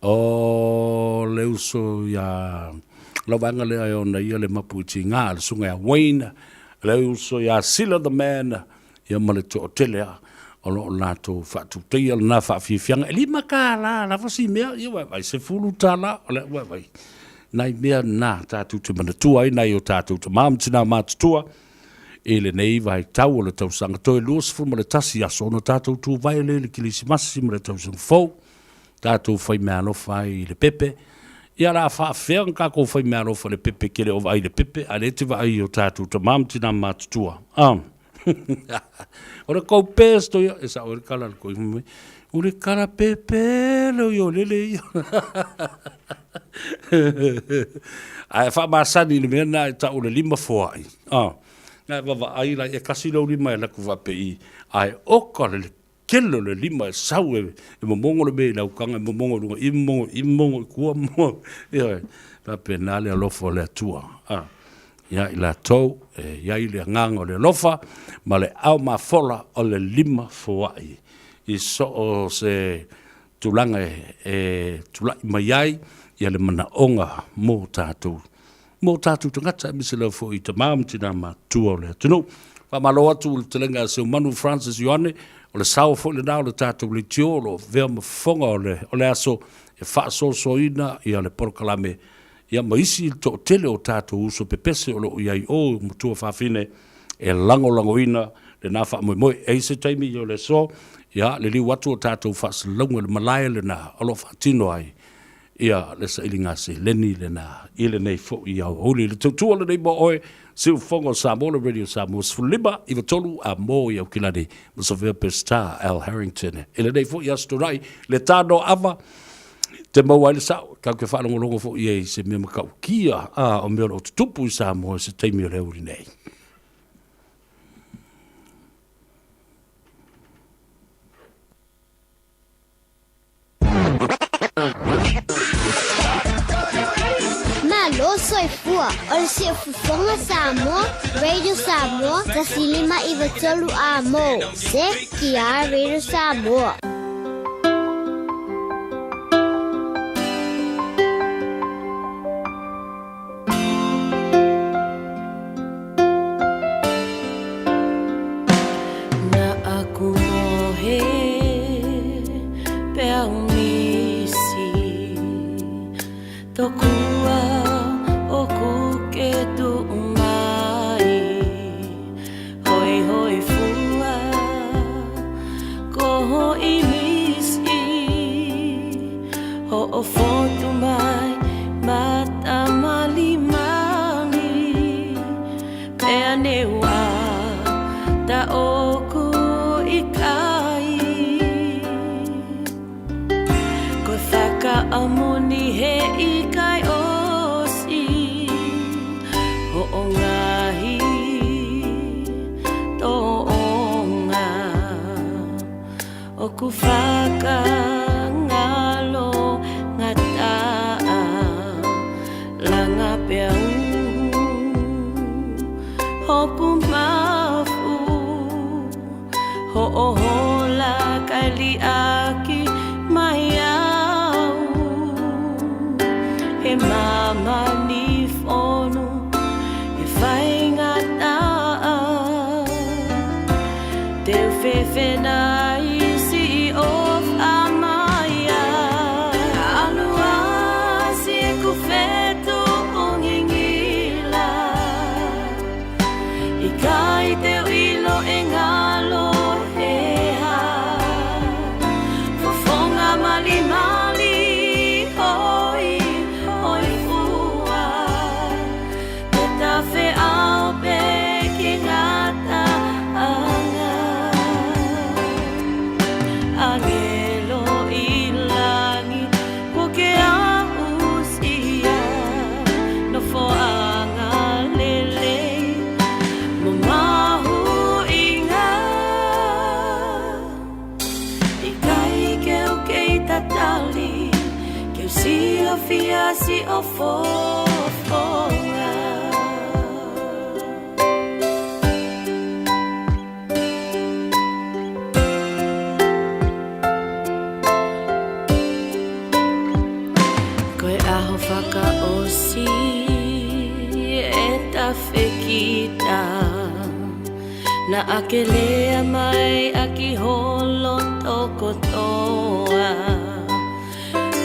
o le uso ia lau vaega lea e ona ia le mapu i tiga, le Susuga ia Wayne, Le uso ia Sila the Man, ia ma le toatele a o lo o latou faatutaia lena faafiafiaga. E $5 lava si mea, ia vaivai, $10, o le vaivai. Nai mea na tatou te manatua ai nai o tatou tama ma tina matutua i lenei vaitau o le tausaga. Toe 21 aso ona tatou tuvae lea i le Kerisimasi ma le tausaga fou. Tatou fai meaalofa ai i le pepe. Ia o le a faafefea ona tatou fai meaalofa i le pepe e te le o vaai i le pepe, a o lea e te vaai i o tatou tama ma tina matutua. A! O le tou pesto ia, e sao ai le tala a le toeaina fai mai, o le tala pepelo ia o lele ia. Ae faamasani i le mea lena e tau o le lima foai. A! Na e vaavaai la, e tasi lou lima e alu atu faapei, ae oka le tele o le lima e sau e momogo le mea i lau taga, e momogo i luga i i, momogo i i, momogo i tua, momogo, ioe, faapena le alofa o le Atua a ia i latou e i ai le agaga o le alofa ma le ao mafola o le lima foai i so o se tulaga e tulai mai ai ia le manaoga mo tatou mo tatou tagata aemaise lava foi i tama ma tina matutua o le atunuu. Faamalo atu i le fetalaiga a Seumanu Francis Ioane, o le sao foi lena o le tatou leitio o lo o avea ma fofoga o le, o le aso e faasoasoaina ia le polokalame ia ma isi le toatele o tatou uso pepese o lo o i ai i o matua fafine e lagolagoina lena faamoemoe. E i ai se taimi o le aso, ia liliu atu o tatou faasalalauga i le malae lena o lo o faatino ai Ia, le sailiga seleni lena i lenei foi aoauli. Le tautua lenei mo oe, Siufofoga o Samoa, le Radio Samoa 15, 93 a mo i Aukilani, ma Sofia Pestar, Al Harrington. I lenei foi Aso Toonai, le tano ava, te maua ai le sao, tatou te faalogologo foi i ai i se mea matautia a o mea o lo o tutupu i Samoa i se taimi o le aoauli nei. Malo soifua o le Siufofoga Samoa, Radio Samoa, 1593 A mo CKR Radio Samoa. Na aku mohe peau misi Tokua o ku ke tu mai Hoi hoi fua ko i misi Hoʻofotu mai matamalimali Pea neua ta oku i kai Koe whakaamoni he i kai osi Hoʻongahi tō onga O ku whakangalo ngataa Langa pea uhu Hoku mafu Hoʻohola kai liaki mai au He mama ni fonu He whaingataa Te whewhena i si of ama. siofia si o fofoga. Koe aho whakaosi e tawhekita Na ake lea mai aki holo toko toa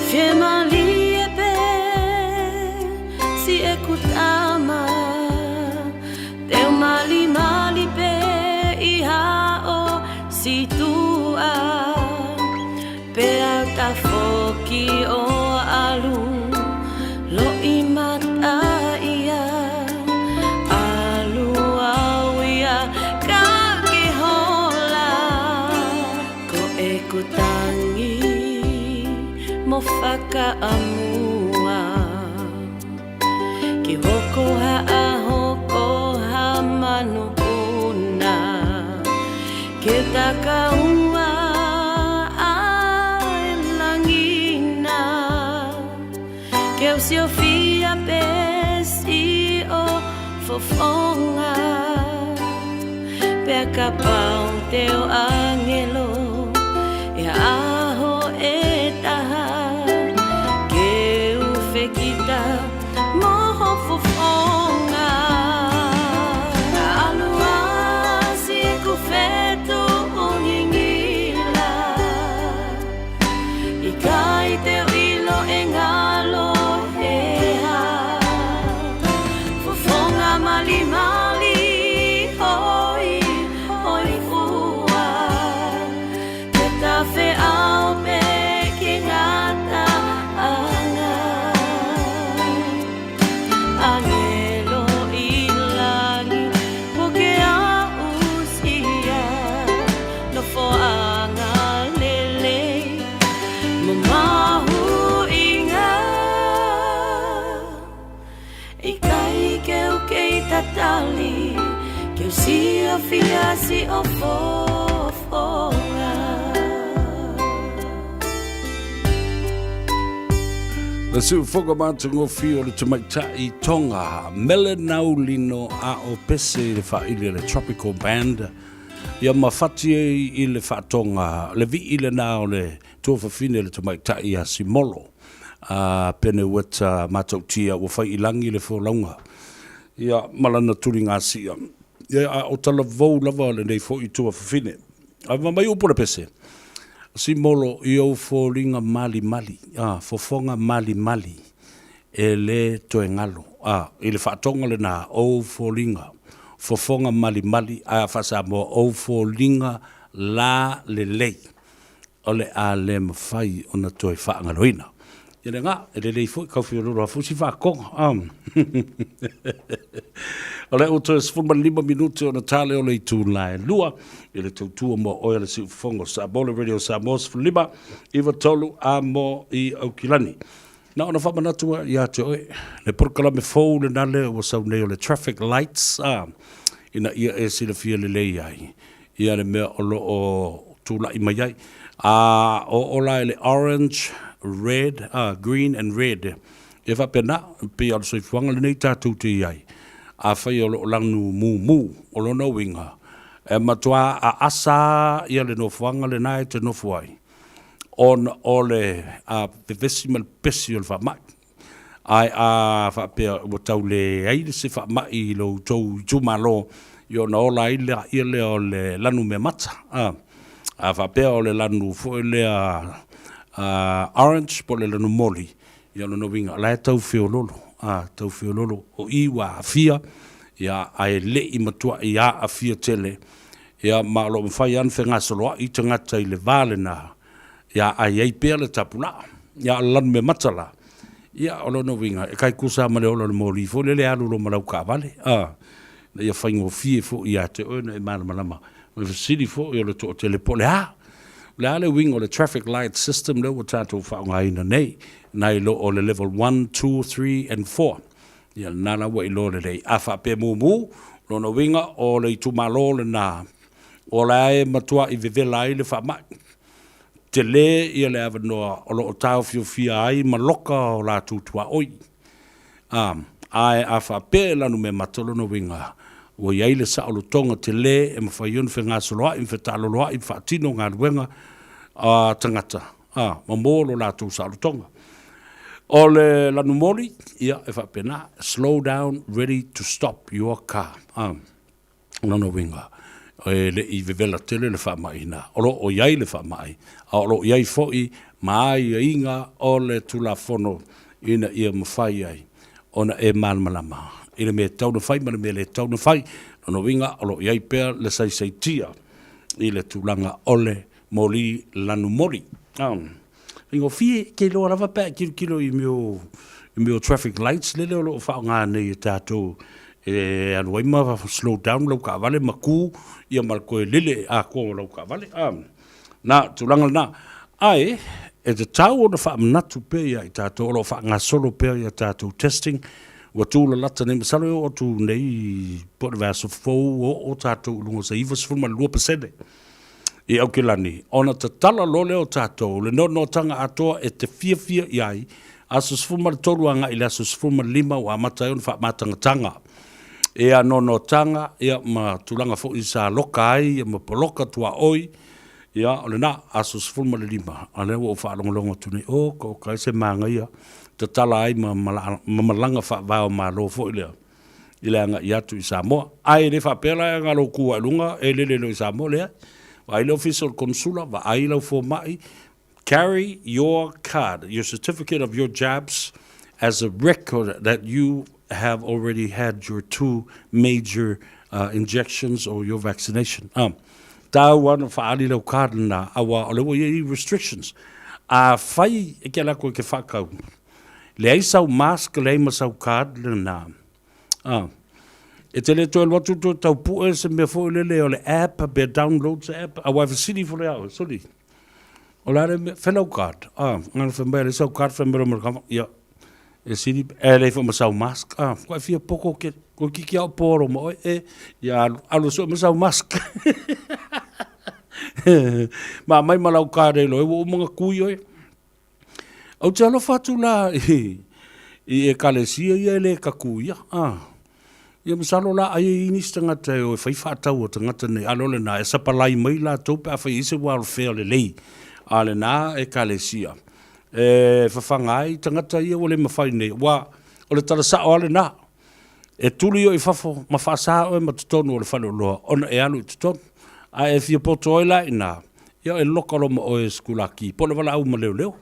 Fie malie pe si e kutama Teu mali mali pe i hao si tua Pe au tafoki o alu lo i mata ia Alu au ia ka ke hola Ko e kutangi mo whakaamua Ke hoko ha a hoko ha manu puna Ke takaua a e langina Ke o siofia pe si o fofonga Pea ka pau te o angelo E aho e taha Ke uwhekita moho fofonga Alua si ku whetu ungingila I kai te ilo e ngalo hea Fofonga mali mali hoi hoi fua Te tawhe au pe ki ngata anga Angelo i langi po ke ausia Nofo anga lele mo mahuinga I kai keu kei tatali Keu siofia si o fofonga. Le siufoga matagofie o le tamaitai Tonga, Mele Naulino a o Pese i le faaili a le Tropical Band, ia ma fati ai i le faatoga le vii lena o le tuafafine le tamaitai ia Simolo. A pene ueta matautia ua fai i lagi le folauga ia ma lana tuligasia. Ia a o talavou lava lenei foi tuafafine. Ae fai mai upu o le pese, Simolo i ou foliga malimali, a, fofoga malimali e le toe galo. A, i le faatoga lena, ou foliga, fofoga malimali, ae a faa-Samoa, ou foliga la lelei. O le a le mafai ona toe faagaloina. Ia le ga, e lelei foi kau fiololo a fusi faatoga. O lea ua toe 15 minute ona tale o le itu la e lua i le tautua mo oe a le siufofoga o Samoa le Radio Samoa 15 93 a mo i Aukilani. Na ona faamanatu a ia te oe le polokalame fou lena lea ua sau nei o le traffic lights a ina ia e silafia lelei ai ia le mea o lo o tulai mai ai. A o o la i le orange, red, green and red. E faapena, e pei o le soifuaga lenei tatou te i ai. Afai o lo o lanu mumu, o lona uiga, e matua aasa ia le nofoaga lena e te nofo ai, ona o le vevesi ma le pepesi o le faamai. Ae a faapea ua tau leai se faamai i lo outou itumalo, ia ona ola ai lea lea o le lanu meamata. A faapea o le lanu foi lea orange po o le lanu moli, ia o lona uiga o la e tau feololo, tau feololo o i ua aafia, ia ae le i matuai aafia tele, ia ma o lo o mafai lava ona fegasoloai tagata i le va lena, Ia ai ai pea le tapulaa. Ia a o le lanu meamata la, ia o lona uiga, e tai tusa lava ma le ola o le moli foi lele e alu loa ma lau taavale, a, ina ia faigofie foi ia te oe ona e malamalama. O le fesili foi o le toatele po o le a? O le a le uiga o le traffic light system lea ua tatou faaaogaina nei, nai lo o le level one, two, three and four. Ia lena la ua iloa lelei. A faapea mumu, lona uiga o le itumalo lena o la e matuai vevela ai le faamai. Tele ia le avanoa o lo o taofiofia ai ma loka o latou tuaoi. A, ae a faapea e lanumeamata lona uiga, ua i ai le saolotoga tele e mafai ai ona fegasoloai ma fetaaloloai ma faatino galuega a tagata, a, ma mo lo latou saolotoga. O le lanumoli, ia, e faapena, slow down, ready to stop your car. A. O lona uiga, e le i vevela tele le faamai ina. O lo o i ai le faamai, a o lo o i ai foi ma aiaiga o le Tulafono ina ia mafai ai ona e malamalama i le mea e tatau ona fai ma le mea e le tatau ona fai. O lona uiga, o lo o i ai pea le saisaitia i le tulaga o le moli lanumoli. Faigofie, e te iloa lava pe a e tilotilo i mea o, i mea o traffic lights lele o lo o faaaoga nei e tatou e alu ai ma slow down lau taavale ma tu ia ma le toe lele atoa o lau taavale. A, na, tulaga lena. Ae, e tatau ona faamanatu pea ia i tatou o lo o faagasolo pea ia tatou testing, ua tulalata nei, masalo e oo atu nei po o le vaiaso fou ua oo tatou i luga o se 92% i Aukilani, ona tatala loa lea o tatou le noanoataga atoa e te fiafia i ai, aso 13 agai i le aso 15 ua amata ai ona faamatagataga ia noanoataga ia ma tulaga foi sa loka ai ia ma poloka tuaoi, ia o lena, aso 15, a lea ua ou faalogologo atu nei, oka oka e se manaia, tatala ai ma malaga faava o Malo foi lea. i le agai atu i Samoa. Ae le faapea la e na o lou tu lava i luga e lele loa i Samoa, leai. Vaai le ofisa o le Konesula, vaai lau fomai, carry your card, your certificate of your jabs as a record that you have already had your two major injections or your vaccination. Tāua ana whaali lau card lena, aua o le ua i ai restrictions. Afai e ke ala koe ke whakau, Leai sau mask, leai ma sau card lena. Ah. E te le toe alu atu toe tau pue se mea foi lele o le app, pe download se app, aua e fesili ifo le ao, soli. O le a le mea, fai lau card. Ah, ngana fai mai, leai sau card, fai mai loa ma le kava, ia. E sili, e leai foi ma sau mask. Ah, kua e fia poko ke, koe kiki ao pōro ma oe, e, ia alu, alu e sue mai sau mask. Ma aumai ma lau card e iloa ai ua uma ona kui oe. Ou te alofa atu la i, i ekalesia ia e le kakuia. Ah. Ia masalo la ai e i nisi tagata e o e fai faatau a tagata nei, a le o lena e sapalai mai latou pe afai e i ai se welfare lelei a lena ekalesia e fafaga ai tagata ia ua le mafai nei, aua o le tala sao lava lena. E tuli oe i fafo ma faasa oe ma totonu o le faleoloa ona e alu i totonu. A e fia poto ai la i ina, ia e loka loa ma oe e sikulaki po o le valaau ma leoleo.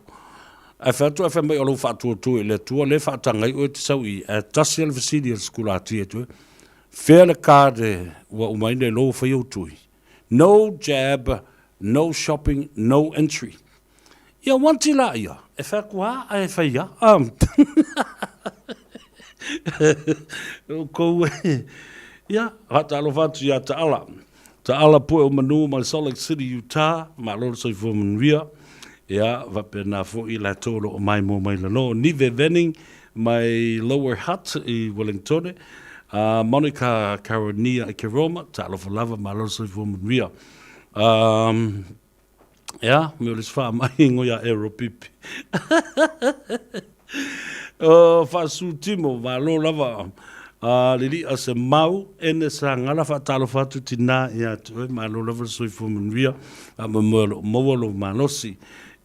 Ae fai atu ae fai mai o lou faatuatua i le Atua lea e faataga ai oe e te sau i i. Ae tasi lava le fesili a le sikulati e toe, Fea le card ua uma ai nei lou fai ou tui? No jab, no shopping, no entry. Ia wanti la ia, e fai atu a ae fai a. Outou e, ia, faatalofa atu ia Taala. Taala Pue o Manu mai Salt Lake City, Utah, malo le soifua manuia. Ia, faapena foi i latou o lo o maimoa mai lalo. Nive Venning mai Lower Hutt i Wellingtone. Monica Caronia i Keroma, talofa lava, malo le soifua manuia. Um, Ea, me o le sfa mai ingo ia e ropipi. O faasu timo, malo lava. A lili'a se mau, ene sa ngala faatalofa atu tinā ia te oe, malo lava le soifua manuia, faamoemoe o lo o maua lou malosi.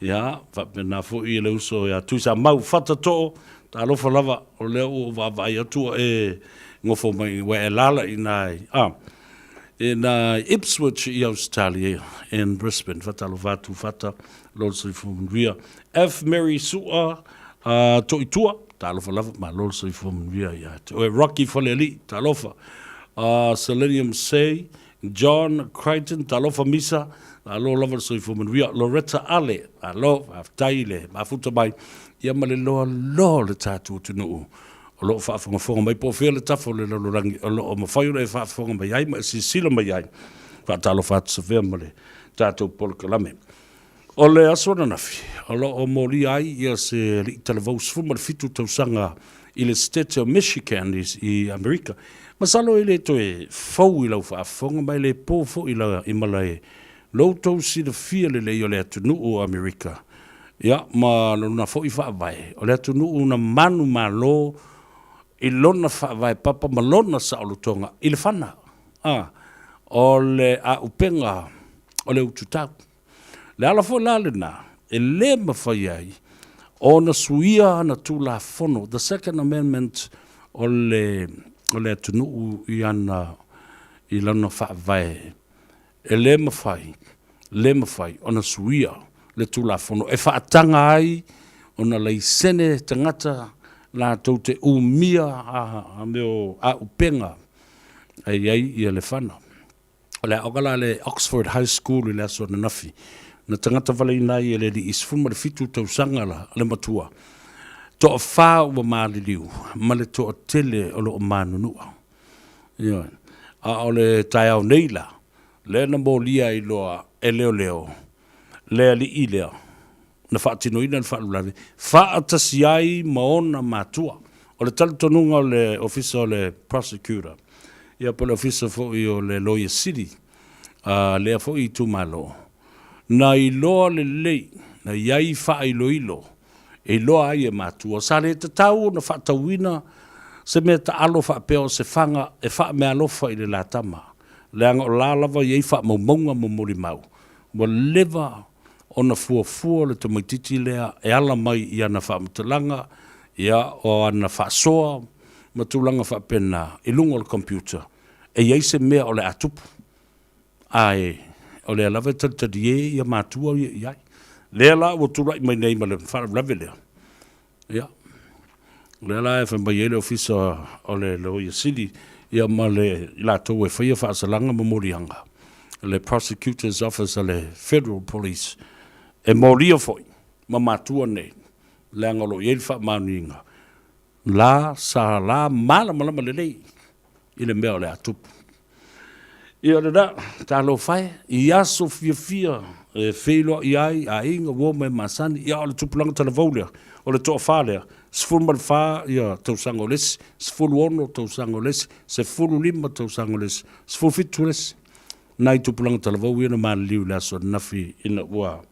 Ia, faapena foi i le uso ia Tuisamau Fatatoo, talofa lava, o lea ua ou vaavaai atu ua e nofo mai, ua e alaala i ina i, a. In Ipswich i Ausetalia, in Brisbane. Faatalofa atu Fata, lo le soifua manuia. F. Mary Sua uh, Toitua, talofa lava, malo le soifua manuia ia te oe. Rocky Falealii, talofa. Selenium Say, John Crichton, talofa Misa, malo lava le soifua manuia. Loretta Ale, malo, faafetai le mafuta mai, ia ma le loa loa o le tatou atunuu. o lo o faafogafoga mai po o fea le tafa o le lalolagi o lo o mafai ona e faafofoga mai ai ma e silasila mai ai. Faatalofa atu Safea ma le tatou polokalame. O le aso ananafi, o lo o molia ai ia se alii talavou 17 tausaga i le Setete o Michigan i Amerika. Masalo e le toe fou i lau faafofoga ma e le po foi i malae. Lo outou silafia lelei o le atunuu o Amerika, ia, ma lona foi faavae, o le atunuu na manumalo i lona faavae papa ma lona saolotoga i le fana, a, o le aupega o le ututau. Le ala foi la lena e le mafai ai ona suia ana Tulafono, the Second Amendment o le, o le atunuu i ana, i lona faavae, e le mafai, le mafai ona suia le Tulafono e faataga ai ona laisene tagata latou te umia a, a mea o aupega e i ai ia le fana. O le aoga la a le Oxford High School i le aso ananafi, na tagata valeina ai e le alii 17 tausaga la le matua, toafa ua maliliu ma le toatele o lo o manunua. Ioe. A o le taeao nei la, lea na molia ai loa e leoleo le alii lea na faatinoina le faalavelave faatasi ai ma ona matua. O le talitonuga o le Ofisa o le Prosecutor, ia po o le Ofisa foi o le Loia Sili a lea foi itumalo, na iloa lelei, na i ai faailoilo e iloa ai e matua, sa le tatau ona faatauina se mea taalo faapea o se faga e faameaalofa i le la tama, leaga o la lava e i ai faamaumauga ma molimau ua leva ona fuafua le tamaitiiti lea e ala mai i ana faamatalaga, ia, o ana faasoa ma tulaga faapena i luga o le computer, e i ai se mea o le a tupu. Ae o lea lava e talitalie ia matua ia i ai. Lea la ua tulai mai nei ma le faalavelave lea, ia, o lea la e fai mai ai le Ofisa o le Loia Sili ia ma le i latou e faia faasalaga ma moliaga, le Prosecutor's Office a le Federal Police, e molia foi ma matua nei, leaga o lo o i ai le faamaoniga la sa la malamalama lelei i le mea o le a tupu. Ia lena, talofa e, i aso fiafia e feiloai ai aiga, uo ma e masani, ia o le tupulaga talavou lea, o le toafa lea, 14 ia tausaga o le isi, 16 tausaga o le isi, 15 tausaga o le isi, 17 le isi. Nai tupulaga talavou ia na maliliu i le aso ananafi ina ua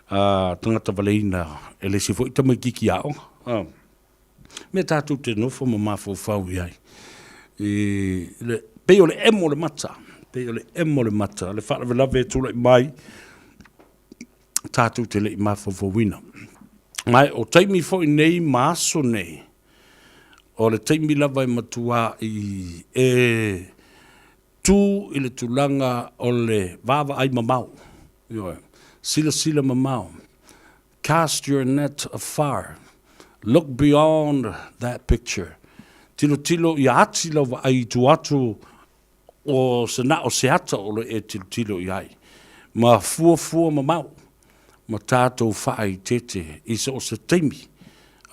tagata valeina e le isi foi tamaitiiti aoga. Mea tatou te nofo ma mafaufau i ai. I le, pei o le emo o le mata, pei o le emo o le mata, le faalavelave e tulai mai, tatou te le i mafaufauina. Ma o taimi foi nei ma aso nei, o le taimi lava e matua i e tū i le tulaga o le vaavaai mamao, ioe, silasila mamao, cast your net afar, look beyond that picture, tilotilo ia ati lau vaai i tua atu o se na o se ata o lo e tilotilo i ai, ma fuafua mamao ma tatou faaeteete i so o se taimi,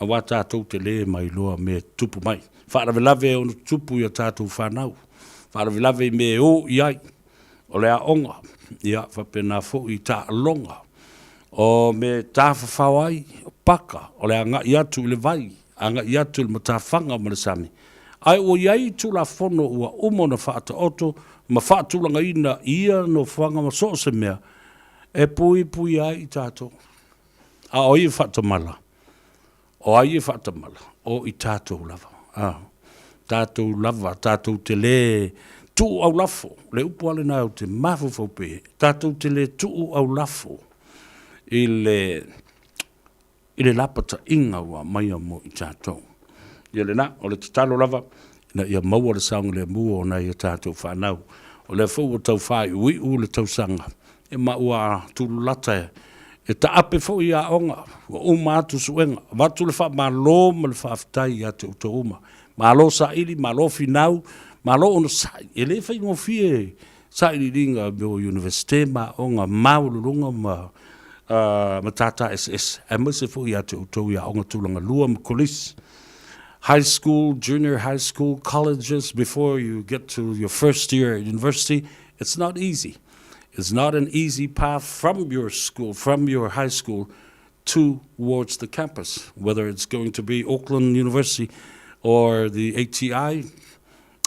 aua tatou te le mailoa mea e tutupu mai. Faalavelave e ono tutupu i a tatou fanau, faalavelave i mea e o i ai, o le aoga, ia faapena foi i taaloga, o mea e tafafao ai, o paka, o le agai atu i le vai, agai atu i le matafaga ma le sami. Ae ua i ai Tulafono ua uma ona faataoto ma faatulagaina i ia nofoaga ma so o se mea e puipuia ai i tatou. A o ai e faatamala? O ai e faatamala? O i tatou lava. A, tatou lava, tatou te lē tuu aulafo, le upu lava lena ou te mafaufau pea, tatou te lē tuu aulafo i le i le lapataiga ua aumaia mo i tatou. Ia lena, o le tatalo lava, ina ia maua le saogalemu o nai a tatou fanau. O lea foi ua tau faaiuiu le tausaga, ia ma ua tululata e taape foi i aoga, ua uma atu suega, avatu le faamalo ma le faafetai ia te outou uma. Malo saili, malo finau, malo onosai. E le faigofie sailiiliga mo Iunivesite ma aoga maualuluga ma matata eseese, aemaise foi ia te outou i aoga tulaga lua ma kolisi, high school, junior high school, colleges, before you get to your first year at university, it's not easy. It's not an easy path from your school, from your high school towards the campus, whether it's going to be Auckland University or the ATI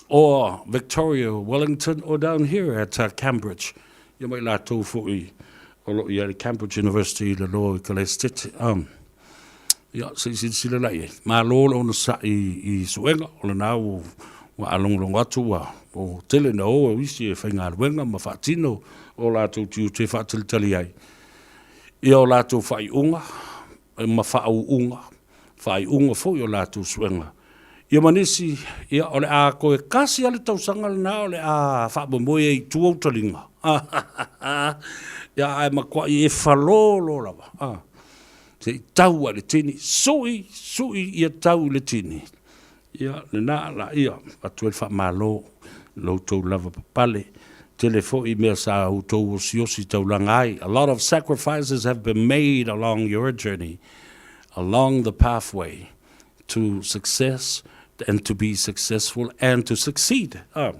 or Victoria, Wellington, or down here at Cambridge. Ia ma i latou foi o lo o i ai i le Cambridge University i lalo i Kalaestete. Ia, se i silasila la i ai. Malo le onosai i suega, o lena ua aalogologo atu ua tele na o e isi e faigaluega ma faatino o latou tiute e faatalitali ai ia o latou faaiuga ma faauuga, faaiuga foi o latou suega. Ia ma nisi, ia o le a toe tasi lava le tausaga lena o le a faamoemoe ai i tua ou taliga. Ia ae matuai e falolo lava. Se i tau lava i le tini, sui, sui ia tau i le tini. Ia lena laia, avatu ai le faamalo i lo outou lavapapale. Tele foi mea sa outou osiosi taulaga ai. A lot of sacrifices have been made along your journey, along the pathway to success and to be successful and to succeed. Ah.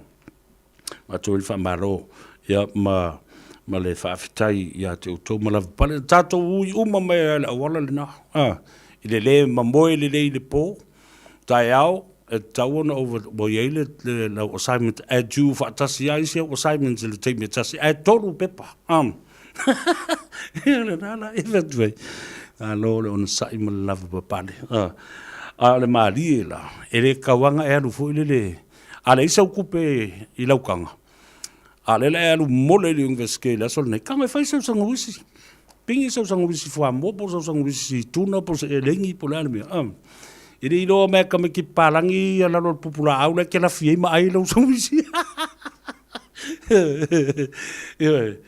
Avatu ai le faamalo ia ma ma le faafetai ia te outou ma lavapapale. Tatou ui uma mai ai le auala lena. Ah. I le lē mamoe lelei i le pō, taeao e tatau ona ua i ai le, le, lau assignment e due faatasi ai isi au assignments i le taimi e tasi, ae tolu pepa. Um. Ia lena la e atu ai. Malo le onosai ma le lavapapale. A o le malie la, e le tauaga e alu foi lele, a leai sau tupe i lau taga, a o lea la e alu mole i le Universite i le aso lenei, tago e fai sau sanuisi. Pigi sau sanuisi fuamoa po o sau sanuisi tuna po o se elegi po o le a le mea. E le iloa mai e tamaiti papalagi ia lalo o le pupulaau la e te lafi ai ma ai lau sanuisi. Ioe.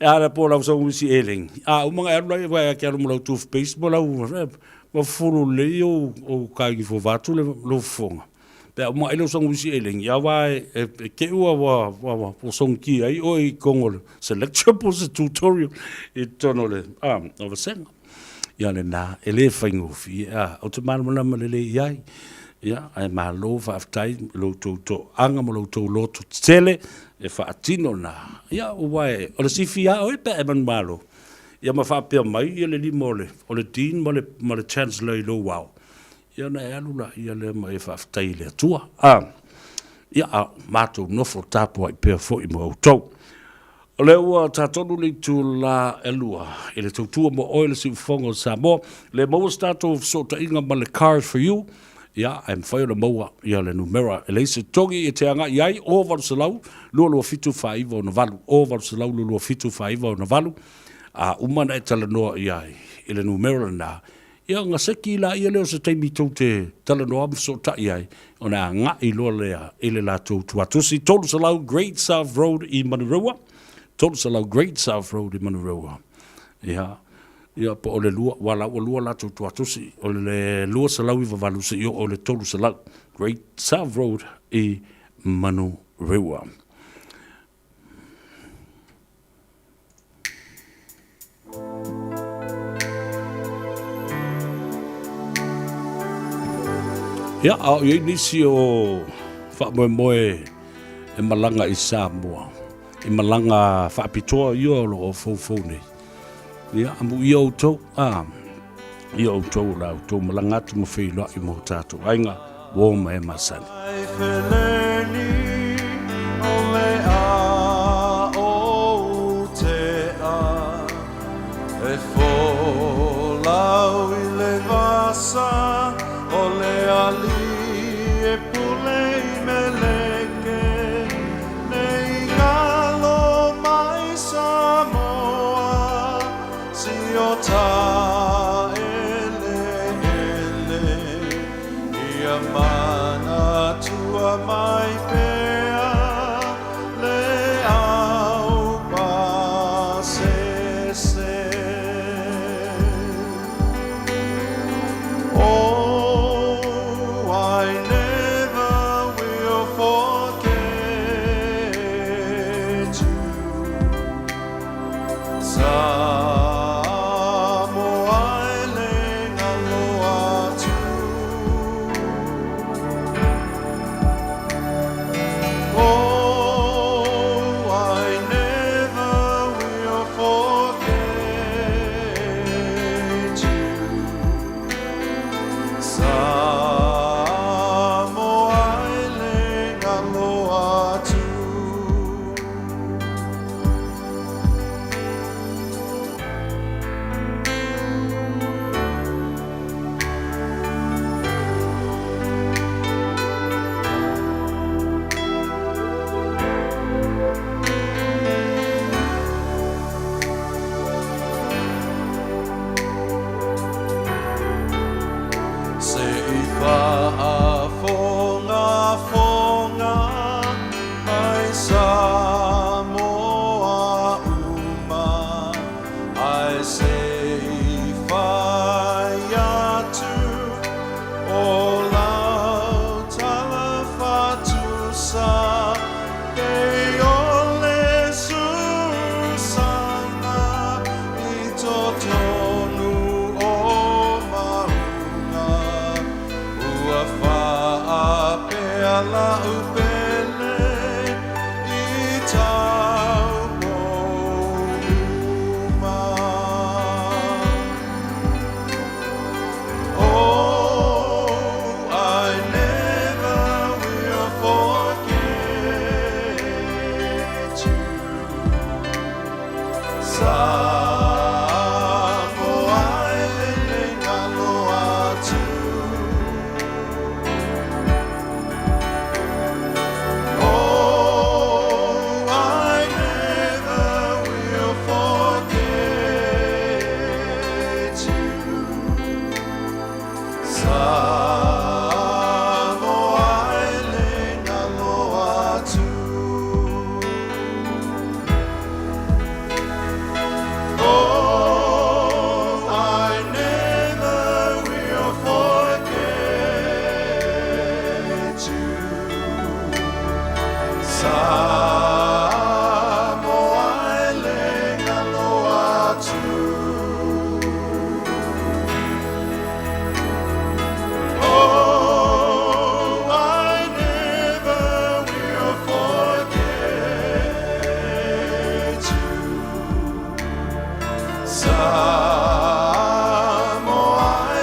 A o le po o lau sanuisi elegi, a uma ona e alu lea, aua e te alu ma lau toothpaste ma lau, ma fufulu lelei ou kainifo vaeatu lou fofoga. Pe a uma ai lau sanuisi elegi, aua e te i ua ua sogitia ai oe i totonu o se lecture po o se tutorial i totonu o le vasega. Ia lena, e le faigofie, a, ou te malamalama lelei i ai. Ia, ae malo faafetai i lo outou toaga ma lo outou loto tetele e faatino na. Ia, aua o le sifi lava oe pe a e manumalo. Ia ma faapea mai ia le lima o le Dean ma le Chancellor i lou ao. Ia ona e alu laia lea ma e faafetai i le Atua. A, ia, a o matou nofo tapuai pea foi ma outou. O lea ua tatonu le itula e 2 i le tautua mo oe le siufofoga o Samoa. Le maua se tatou fesootaiga ma le Cars for You, ia, ae mafai ona maua ia le numera e leai se togi e te agai ai, 0 800 227 4968, 0 800 227 4968, a uma ona e talanoa i ai i le numera lena, Ia, ona seki laia lea o se taimi tou te talanoa ma fesootai ai, ona agai loa lea i le latou tuatusi, 300 Great South Road i Manurewa, 300 Great South Road i Manurewa. Ia, ia po o le lua, ua la ua lua latou tuatusi, o le 298 seia oo i le 300 Great South Road i Manurewa. Ia, a o i ai nisi o faamoemoe e malaga i Samoa, i malaga faapitoa ia o lo o foufou nei. Ia, amuia outou, a, ia outou o la outou malaga atu ma feiloai ma o tatou aiga, uo ma e masani. Nei galo mai Samoa, si o ta eleele, ia manatua mai pea le au pasese. Oh, I never will forget you. Samoa e le ngalo atu. la'u pele i taupo uma. Oh, I never will forget you. Samoa e le galo atu. Oh, I never will forget you. Samoa e le galo atu. Oh, I never will forget you. Samoa e le galo atu. Oh, I never will forget you. Samoa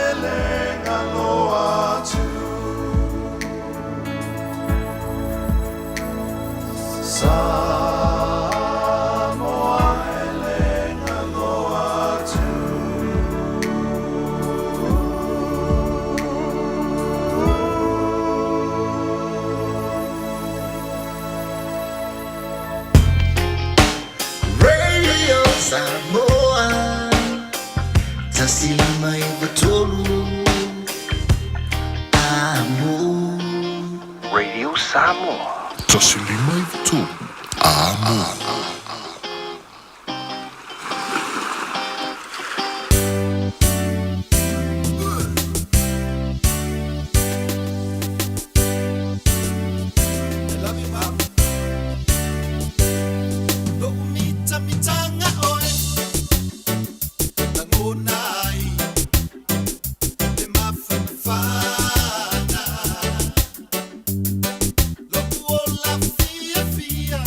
e le galo atu. Samoa e le galo atu. Radio Samoa 159 Amo. Radio Samoa. 153 Amo. Lo'u mitamitaga oe lagona ai le mafanafana lo'u ola fiafia.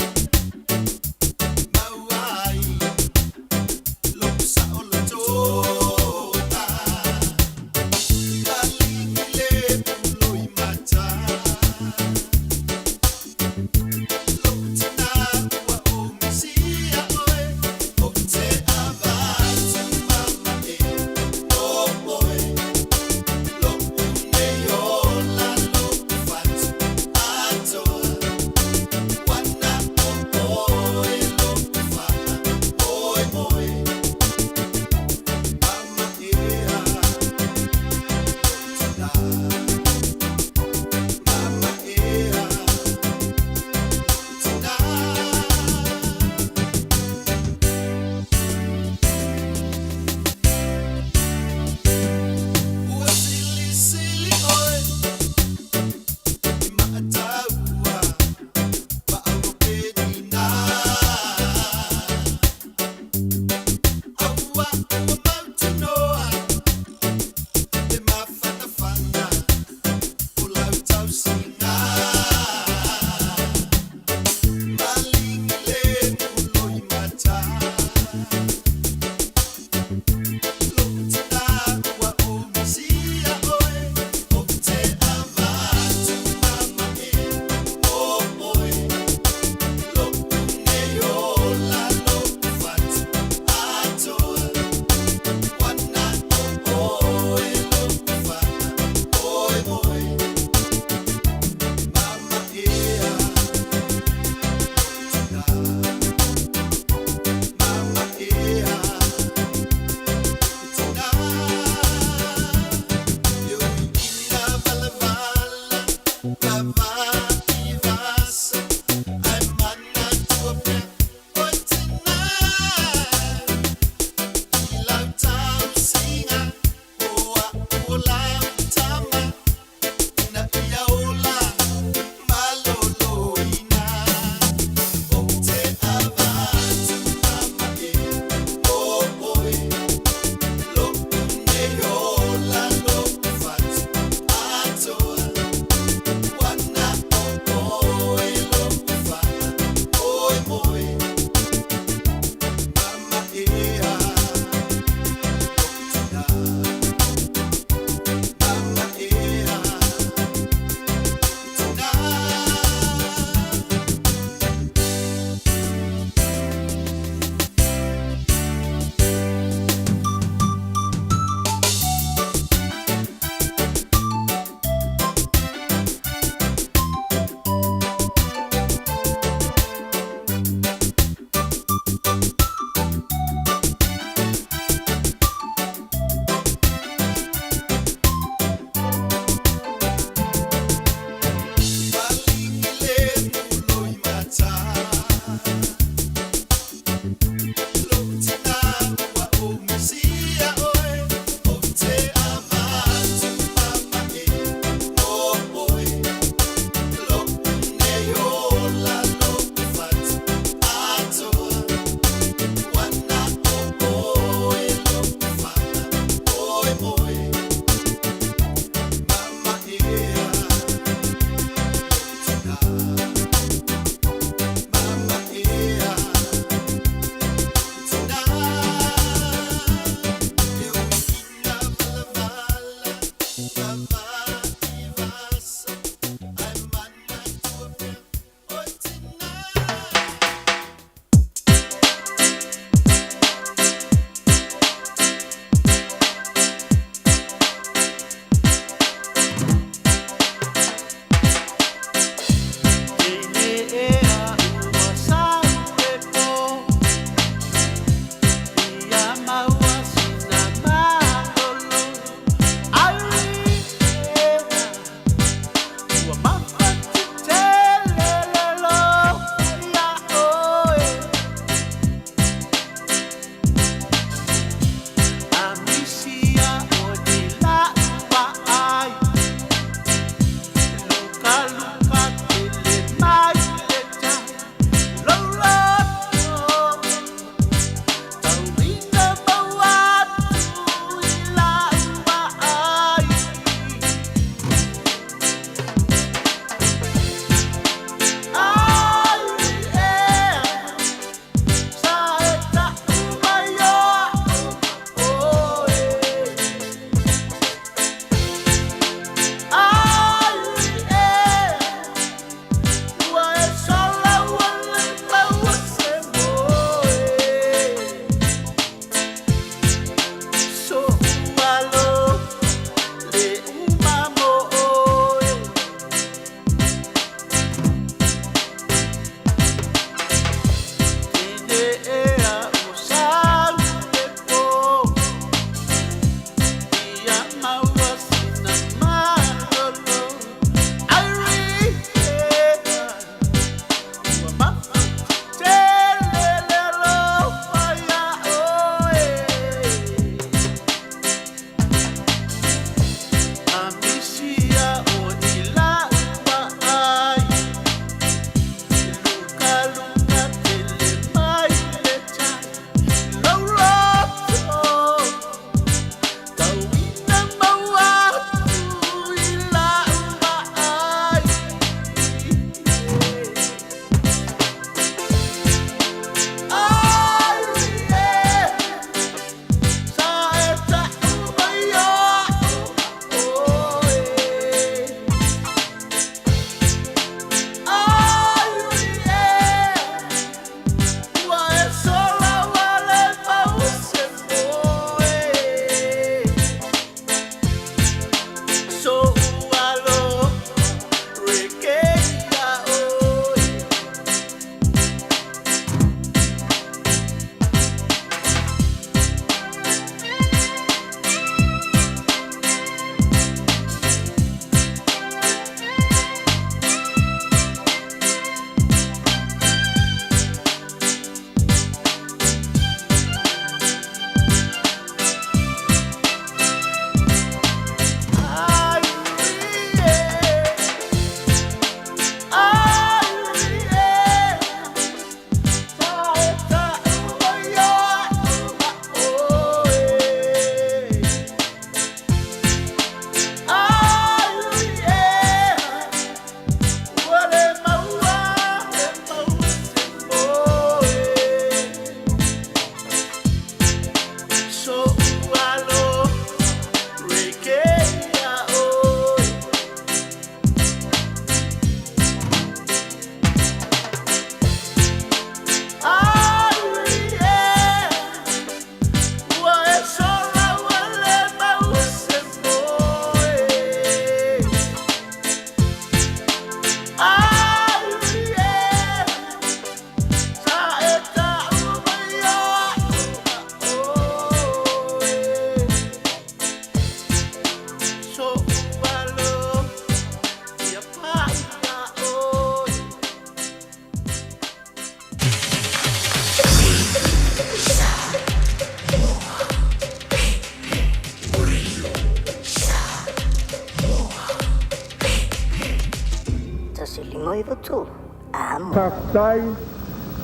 Faafetai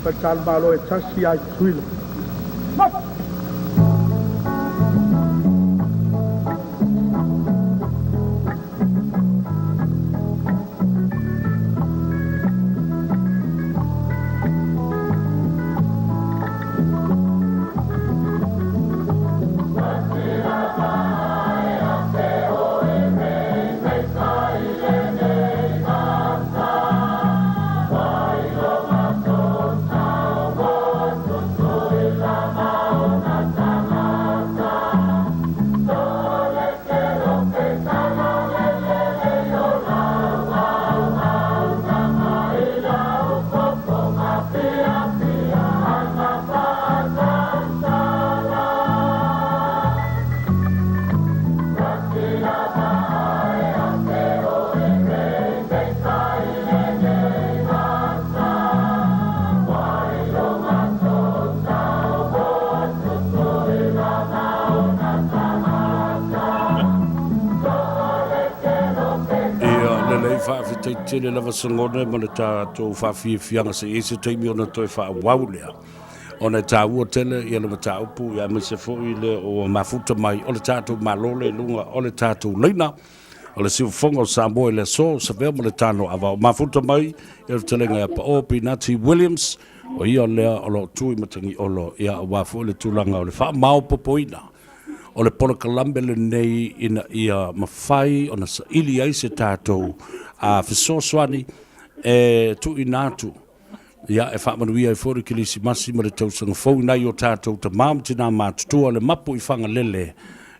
faletalimalo e tasi ia i Tutuila. Faafetai tele lava Sagone ma le tatou faafiafiaga se i ai se taimi ona toe faaauau lea ona e taua tele ia le mataupu ia aemaise foi le ua mafuta mai o le tatou Malo lea i luga o le tatou laina o le siufofoga o Samoa i le aso Savea ma le tano ava o mafuta mai ia le fetalaiga ia Paoa Pinati Williams o ia lea o lo o tu i Matagiolo ia aua foi le tulaga o le faamaopopoina O le polokalame lenei ina ia mafai ona saili ai se tatou fesoasoani e tuuina atu ia e faamanuia ai foi le Kerisimasi ma le tausaga fou i nai o tatou tama ma tina matutua le mapu i Fagalele.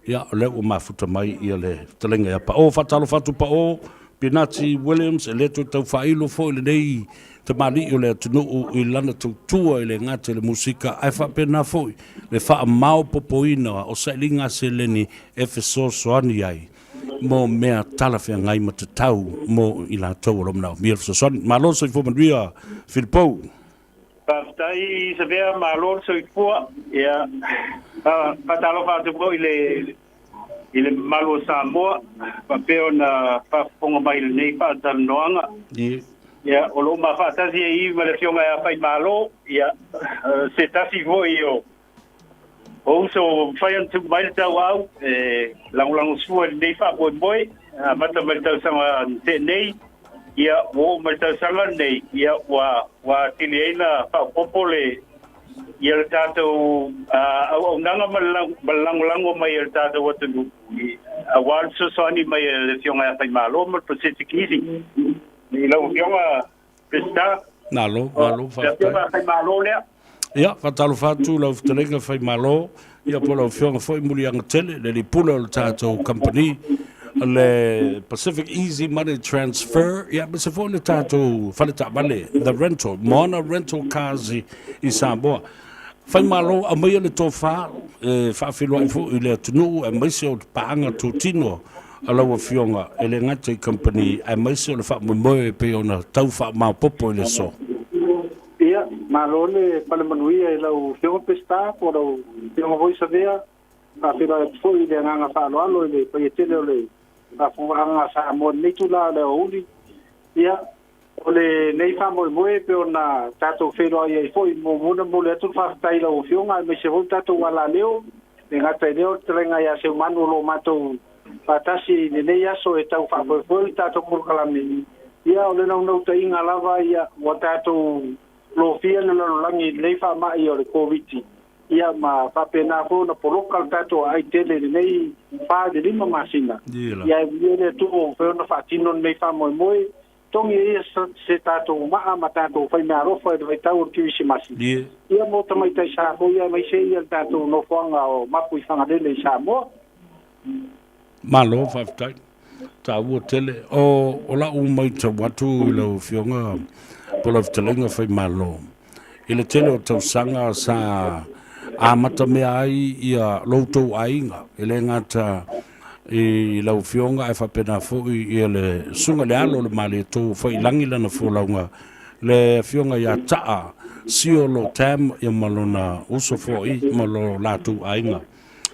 Ia, o lea ua mafuta mai ia le fetalaiga ia Paoa. Faatalofa atu Paoa Pinati Williams, e le toe tau faailo foi lenei tamalii o le atunuu i lana tautua e le gata i le musika ae faapena foi le faamaopopoina o sailiga a seleni e fesoasoani ai mo mea talafeagai ma tatau mo i latou o lo o manaomia le fesoasoani. Malo le soifua manuia Filipou. Faafetai Savea, malo le soifua. Ia, faatalofa atu foi i le i le mamalu o Samoa faapea ona faafofoga mai i lenei faatalanoaga. Ia, o lo o ma faatasi ai i ma le Afioga ia Faimalo, ia, se tasi foi o o uso ua mafai ona tuu mai le tauau e lagolagosua i lenei faamoemoe, amata mai le tausaga na tea nei, ia, ua oo mai le tausaga lenei, ia, ua ua atili ai ona faaopoopo le ia le tatou auaunaga ma le lagolago mai e le tatou atunuu aua le fesoasoani mai e le Afioga ia Faimalo ma le Pacific Easy. I lau Afioga Peseta. Malo, malo, faafetai. Le Afioga Faimalo lea. Ia, faatalofa atu lau fetalaiga Faimalo, ia po o lau Afioga foi Muliaga Tele, le alii pule o le tatou kamupani, le Pacific Easy Money Transfer, ia aemaise foi le tatou fale taavale, The Rental, Moana Rental Cars i Samoa. Faimalo, aumaia le tofa e faafeiloai foi i le atunuu aemaise o paaga totino a lau Afioga e le gata i kamupani aemaise o le faamoemoe e pei ona tau faamaopoopo i le aso. Ia, malo le pale manuia i lau Afioga Peseta po o lau Afioga foi Savea. Faafeiloai atu foi i le agaga faaaloalo i le paia tele o le faafofogaaga a Samoa i lenei itula o le aoauli. Ia, o lenei faamoemoe e pei ona tatou feiloai ai foi, muamua ona momoli atu le faafetai i lau Afioga aemaise foi le tatou alaleo, e le gata i lea o le fetalaiga ia Seumanu o lo o matou faatasi i lenei aso e tau faafoefoe le tatou polokalame. Ia, o le naunautaiga lava ia ua tatou lofia le lalolagi i lenei faamai o le Koviti, ia ma faapena foi ona poloka le tatou aai tele i lenei 4 i le 5 masina. Ia ae viia le Atua ua mafai ona faatino lenei faamoemoe, togi ai ia se tatou maa ma tatou faimeaalofa i le vaitau o le Kerisimasi, ia mo tamaitai Samoa ia aemaise ia le tatou nofoaga o Mapu i Fagalele i Samoa. Malo faafetai. Taua tele. O, o lau matau atu i lau Afioga po o lau Fetalaiga Faimalo, i le tele o tausaga sa amatamea ai ia lo outou aiga, e le gata i lau Afioga ae faapena foi ia le susuga i le alo o le Malietoa ua faiilagi lana folauga, le Afioga ia Taa Siolo Tam ia ma lona uso foi ma lo latou aiga.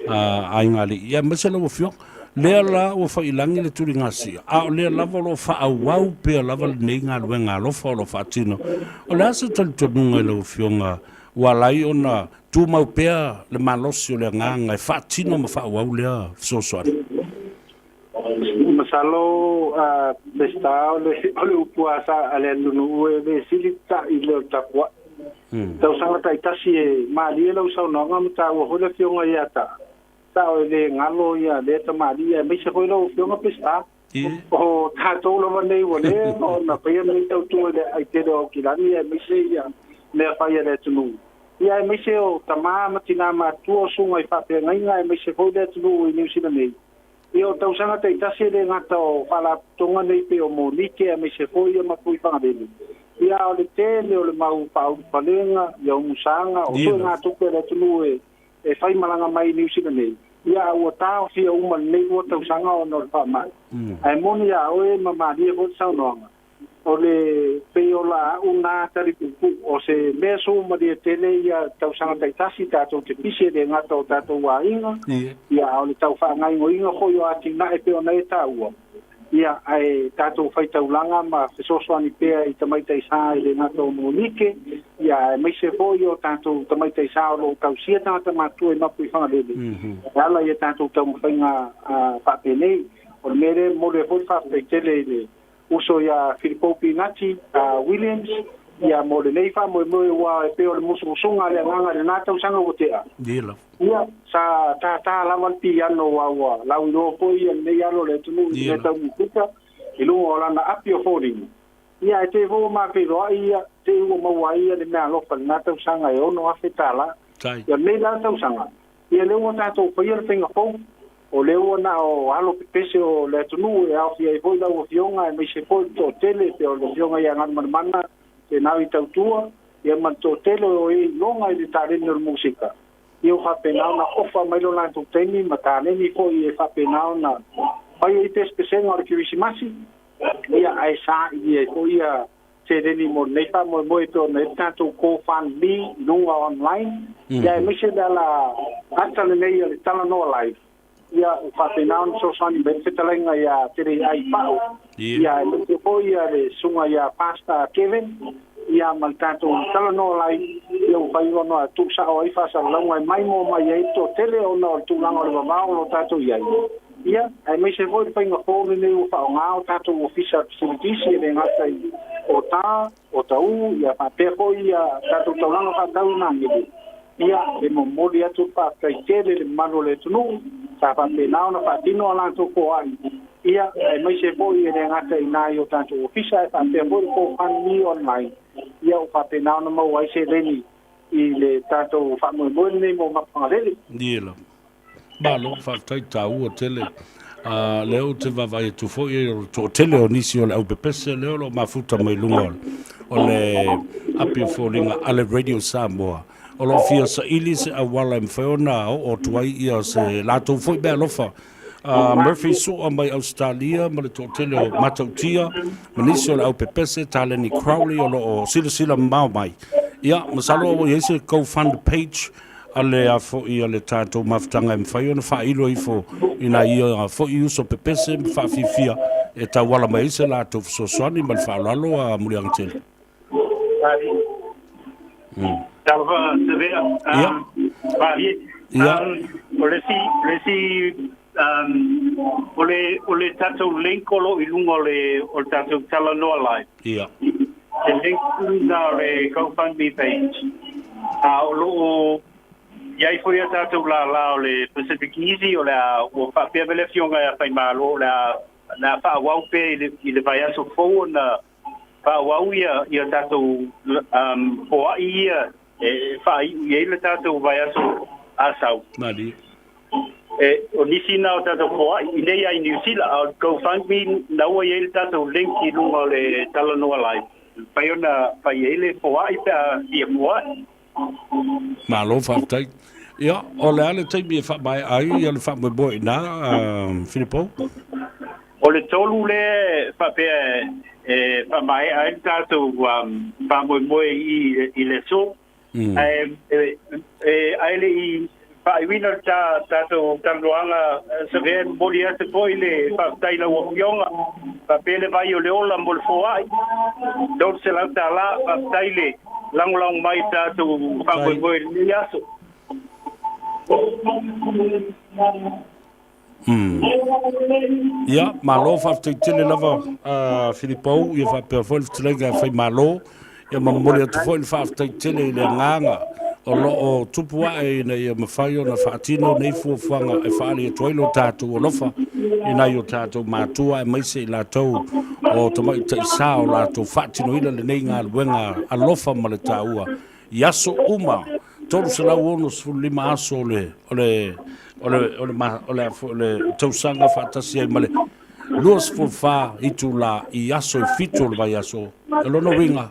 Aiga Alii, ia aemaise lau Afioga. Lea la ua faiilagi le tuligasia, a o lea lava o lo o faaauau pea lava lenei galuega alofa o lo o faatino. O le a se talitonuga i lau Afioga ua ala ai ona tumau pea le malosi o le agaga e faatino ma faaauau lea fesoasoani? Masalo a Peseta o le upu a le atunuu e le sili ta'i i le o le tapuai. Tausaga taitasi e malie lau saunoaga ma taua foi le afioga ia Taa. Sao e le galo ia lea tamalii aemaise foi lau afioga Peseta. O tatou lava nei ua leva ona faia lenei tautua i le aai tele o Aukilani aemaise ia mea fai a le atunuu. Ia aemaise o tama ma tina matutua o susuga i faafeagaiga aemaise foi le atunuu i Niu Sila nei. Ia o tausaga taitasi e le gata o faalapotopotoga nei pei o Monike aemaise foi ia Mapui Fagalele, ia a o le tele o le mau faaulufalega, ia umusaga, o suega tupe a le atunuu e faimalaga mai i Niu Sila nei, ia a ua taofia uma lenei lua tausaga ona o le faamai. Ae moni ia oe ma malie foi le saunoaga, O le pei o la au na tali puupuu, o se mea sumalie tele ia tausaga taitasi tatou te pisi e le gata o tatou aiga, ia a o le tau faagaoioiga foi o atinae pei ona e taua. Ia, ae tatou faitaulaga ma fesoasoani pea i tamaitai sa i le gata o Monike, ia aemaise foi o tatou tamaitai sa o lo o tausia tagata matutua i Mapuifagalele, e ala i a tatou taumafaiga faapenei. O le mea lea e momoli ai foi le faafetai tele i le uso ia Filipou Pinati Williams, ia mo lenei faamoemoe aua e pei o le musumusuga a le agaga i lena tausaga ua tea. Ia, sa tātā lava le piano aua ua lauiloa foi ia lenei alo o le atunuu i le mea tau musika i luga o lana api o foliga. Ia, ae te i foi ua mafeiloai ia, te i ua maua ai ia le meaalofa i lena tausaga e $6,000. Ia, lenei la tausaga, ia lea ua tatou faia le faiga fou, o lea ua na o alo pepese o le atunuu e aofia ai foi lau Afioga aemaise foi le toatele pei o le Afioga ia Galumalemana Tenau i Tautua, ia ma le toatele o e iloga i le taleni o le musika, ia ua faapena ona ofa mai lo latou taimi ma taleni foi e faapena ona fai ai pesepesega o le Kerisimasi, ia ae sailia ai foi ia seleni mo lenei faamoemoe e pei ona i ai le tatou GoFundMe i luga online, ia aemaise le ala ata lenei o le Talanoa Live. Ia, ua faapena ona fesoasoani mai le fetalaiga ia Teleiai Pau, ia aemaise foi ia le susuga ia Pastor Kevin, ia ma le tatou talanoa live, ia ua fai ona tuusao ai faasalalauga e maimoa mai ai le toatele ona o le tulaga o le vavao o lo o tatou i ai. Ia, aemaise foi le faiga fou lenei ua faaaoga o tatou ofisa facilities e le gata i Ota, o Taū, ia faapea foi ia tatou taulaga faatau i Magele, ia e momoli atu le faafetai tele i le mamalu o le atunuu sa faapena ona faatino a latou foai, ia aemaise foi e le gata i nai o tatou ofisa ae faapea foi le GoFundMe online, ia ua faapena ona maua ai seleni i le tatou faamoemoe lenei mo Mapuifagalele. Ia lava. Malo, faafetai taua tele. A lea ou te vaavaai atu foi o le toatele o nisi o le aupepese lea o lo o mafuta mai luga o le api o foliga a le Radio Samoa. O lo o fia saili se auala e mafai ona oo atu ai ia se latou foi meaalofa. Murphy Sua mai Ausetalia ma le toatele o Matautia ma nisi o le aupepese, Taleni Crowley o lo o silasila mamao mai. Ia, masalo ua i ai se GoFund page a le a foi a le tatou mafutaga e mafai ona faailo ifo ina ia foi uso pepese ma faafiafia e tauala mai ai se latou fesoasoani ma le faaaloalo a Muliagatele. Talofa Savea. Ia. Malie. Ia. O le isi, le isi o le, o le tatou link o lo o i luga o le, o le tatou talanoa live. Ia. Le link lena o le GoFundMe page. A o lo o i ai foi a tatou lālā o le Pacific Easy, o le a, ua faapea mai le Afioga ia Faimalo, o le a, o le a faaauau pea i le, i le vaiaso fou ona faaauau ia, ia tatou um, foai ia e faaiu i ai le tatou vaiaso Asau. Malie. E, o nisi na o tatou foai i nei ai Niu Sila, a o le GoFundMe na ua i ai le tatou link i luga o le talanoa live. Mafai ona fai ai le foai pe a fia foai. Malo faafetai. Ia, o le a le taimi e faamaea ai ia le faamoemoe i ina, Filipo? O le 3 lea e faapea e faamaea ai le tatou faamoemoe i i le aso. Ae ae le i faaiuina le tatou talanoaga, Savea, e momoli atu foi le faafetai i lau Afioga, faapea le vai o le ola mo le foai, $300, faafetai le lagolago mai i le tatou faamoemoe i lenei aso. Ia, malo faafetai tele lava a Filipou, ia faapea foi le fetalaiga e Faimalo, ia ma momoli atu foi le faafetai tele i le agaga o lo o tupu ae ina ia mafai ona faatino nei fuafuaga e faaali atu ai lo tatou alofa i nai o tatou matua aemaise i latou o tamaitai sa o latou faatinoina lenei galuega alofa ma le taua i aso uma 365 aso o le, o le, o le, o le, o le, o le tausaga faatasi ai ma le 24 itulā i aso e 7 o le vaiaso. O lona uiga,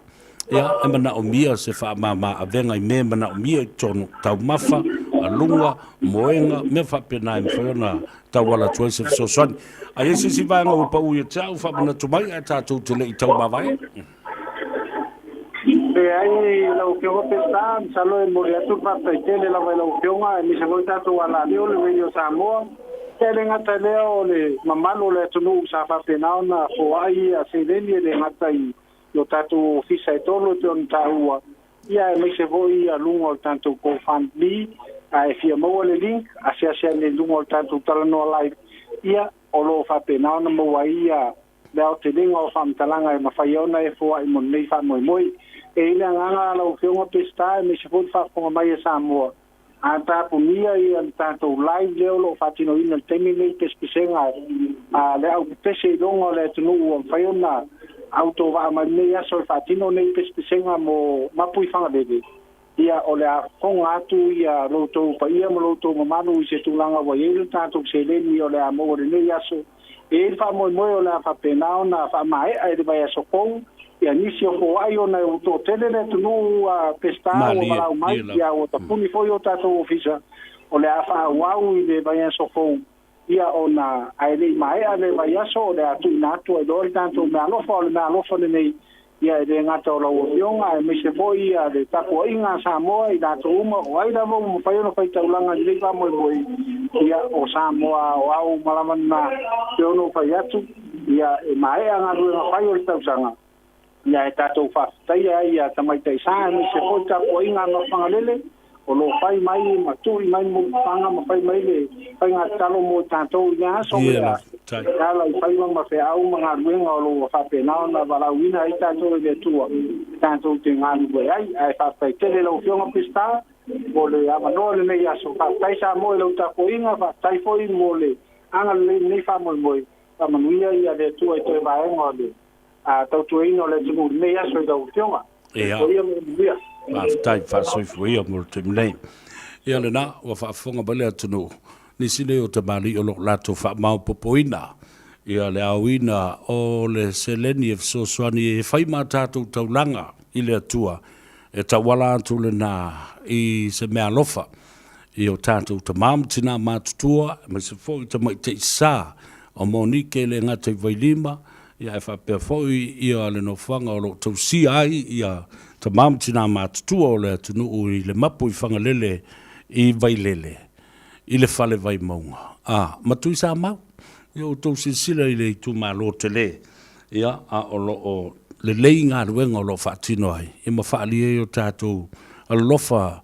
ia, e manaomia se faamama avega i mea e manaomia i totonu, taumafa, aluga, moega, mea faapena e mafai ona tauala atu ai se fesoasoani. A i ai se isi vaega ua pau ia te au, faamanatu mai ae tatou te le i taumavae. Leai lau Afioga Peseta, masalo e momoli atu le faafetai tele lava i lau Afioga aemaise foi tatou alaleo le Radio Samoa. E le gata i lea o le mamalu o le atunuu sa faapena ona foai seleni e le gata i o tatou ofisa e tolu e pei ona taua, ia aemaise foi luga o le tatou GoFundMe. A e fia maua le link, asiasi ane i luga o le tatou Talanoa Live, ia o lo o faapena ona maua ai le aotelega o faamatalaga e mafai ai ona e foai mo lenei faamoemoe. E i ai le agaga lau Afioga Peseta aemaise foi le faafofoga mai a Samoa, A tapunia ia le tatou live lea o lo o faatinoina i le taimi lenei i pesepesega a le au pepese i luga o le atunuu ua mafai ona autovaa mai lenei aso e faatino nei pesepesega mo Mapuifagalele, ia o le a fofoga atu ia lo outou paia ma lo outou mamalu i se tulaga ua i ai le tatou seleni o le a maua i lenei aso. E i ai le faamoemoe o le a faapena ona faamaea i le vaiaso fou ia nisi o foai ona ua toatele le atunuu a Peseta ua valaau mai, ia ua tapuni foi o tatou ofisa o le a faaauau i le vaiaso fou, ia ona ae le i maea le vaiaso o le a tuuina atu ai loa le tatou meaalofa. O le meaalofa lenei ia e le gata o lau Afioga aemaise foi ia le tapuaiga a Samoa i latou uma o ai lava ua mafai ona faitaulaga i lenei faamoemoe, ia o Samoa aoao uma lava lena. Pe ono fai atu ia e maea galuega fai o le tausaga, ia e tatou faafetaia ai ia tamaitai sa aemaise foi tapuaiga a Mafagalele o lo o fai mai ma tui mai momofaga ma fai mai le faiga tatalo mo i tatou i lea aso ma lea e ala i faiva ma feau ma galuega o lo o faapena ona valaauina ai tatou e le Atua tatou te galulue ai. Ae faafetai tele i lau Afioga Peseta mo le avanoa i lenei aso. Faafetai Samoa i lau tapuaiga, faafetai foi mo le agalelei i lenei faamoemoe. Faamanuia ia le Atua i toe vaega o le tautuaina o le atunuu i lenei aso i lau Afioga. Ia. Soifua ma ia manuia. Faafetai faasoifua ia mo le taimi nei. Ia lena, ua faafofoga mai le atunuu, nisi nei o tamalii o lo o latou faamaopoopoina ia le aoina o le seleni e fesoasoani e fai ma tatou taulaga i le Atua, e tauala atu lena i se meaalofa i o tatou tama ma tinā matutua, aemaise foi tamaitai sa o Monike e le gata i Vailima, ia ae faapea foi ia le nofoaga o lo o tausia ai ia tama ma tinā matutua o le atunuu i le mapu i Fagalele i Vailele i le fale Vaimauga a ma Tuisamau. Ia outou silasila i le itumalo tele, ia a o lo o lelei galuega o lo o faatino ai, ia ma faaalia ai o tatou alolofa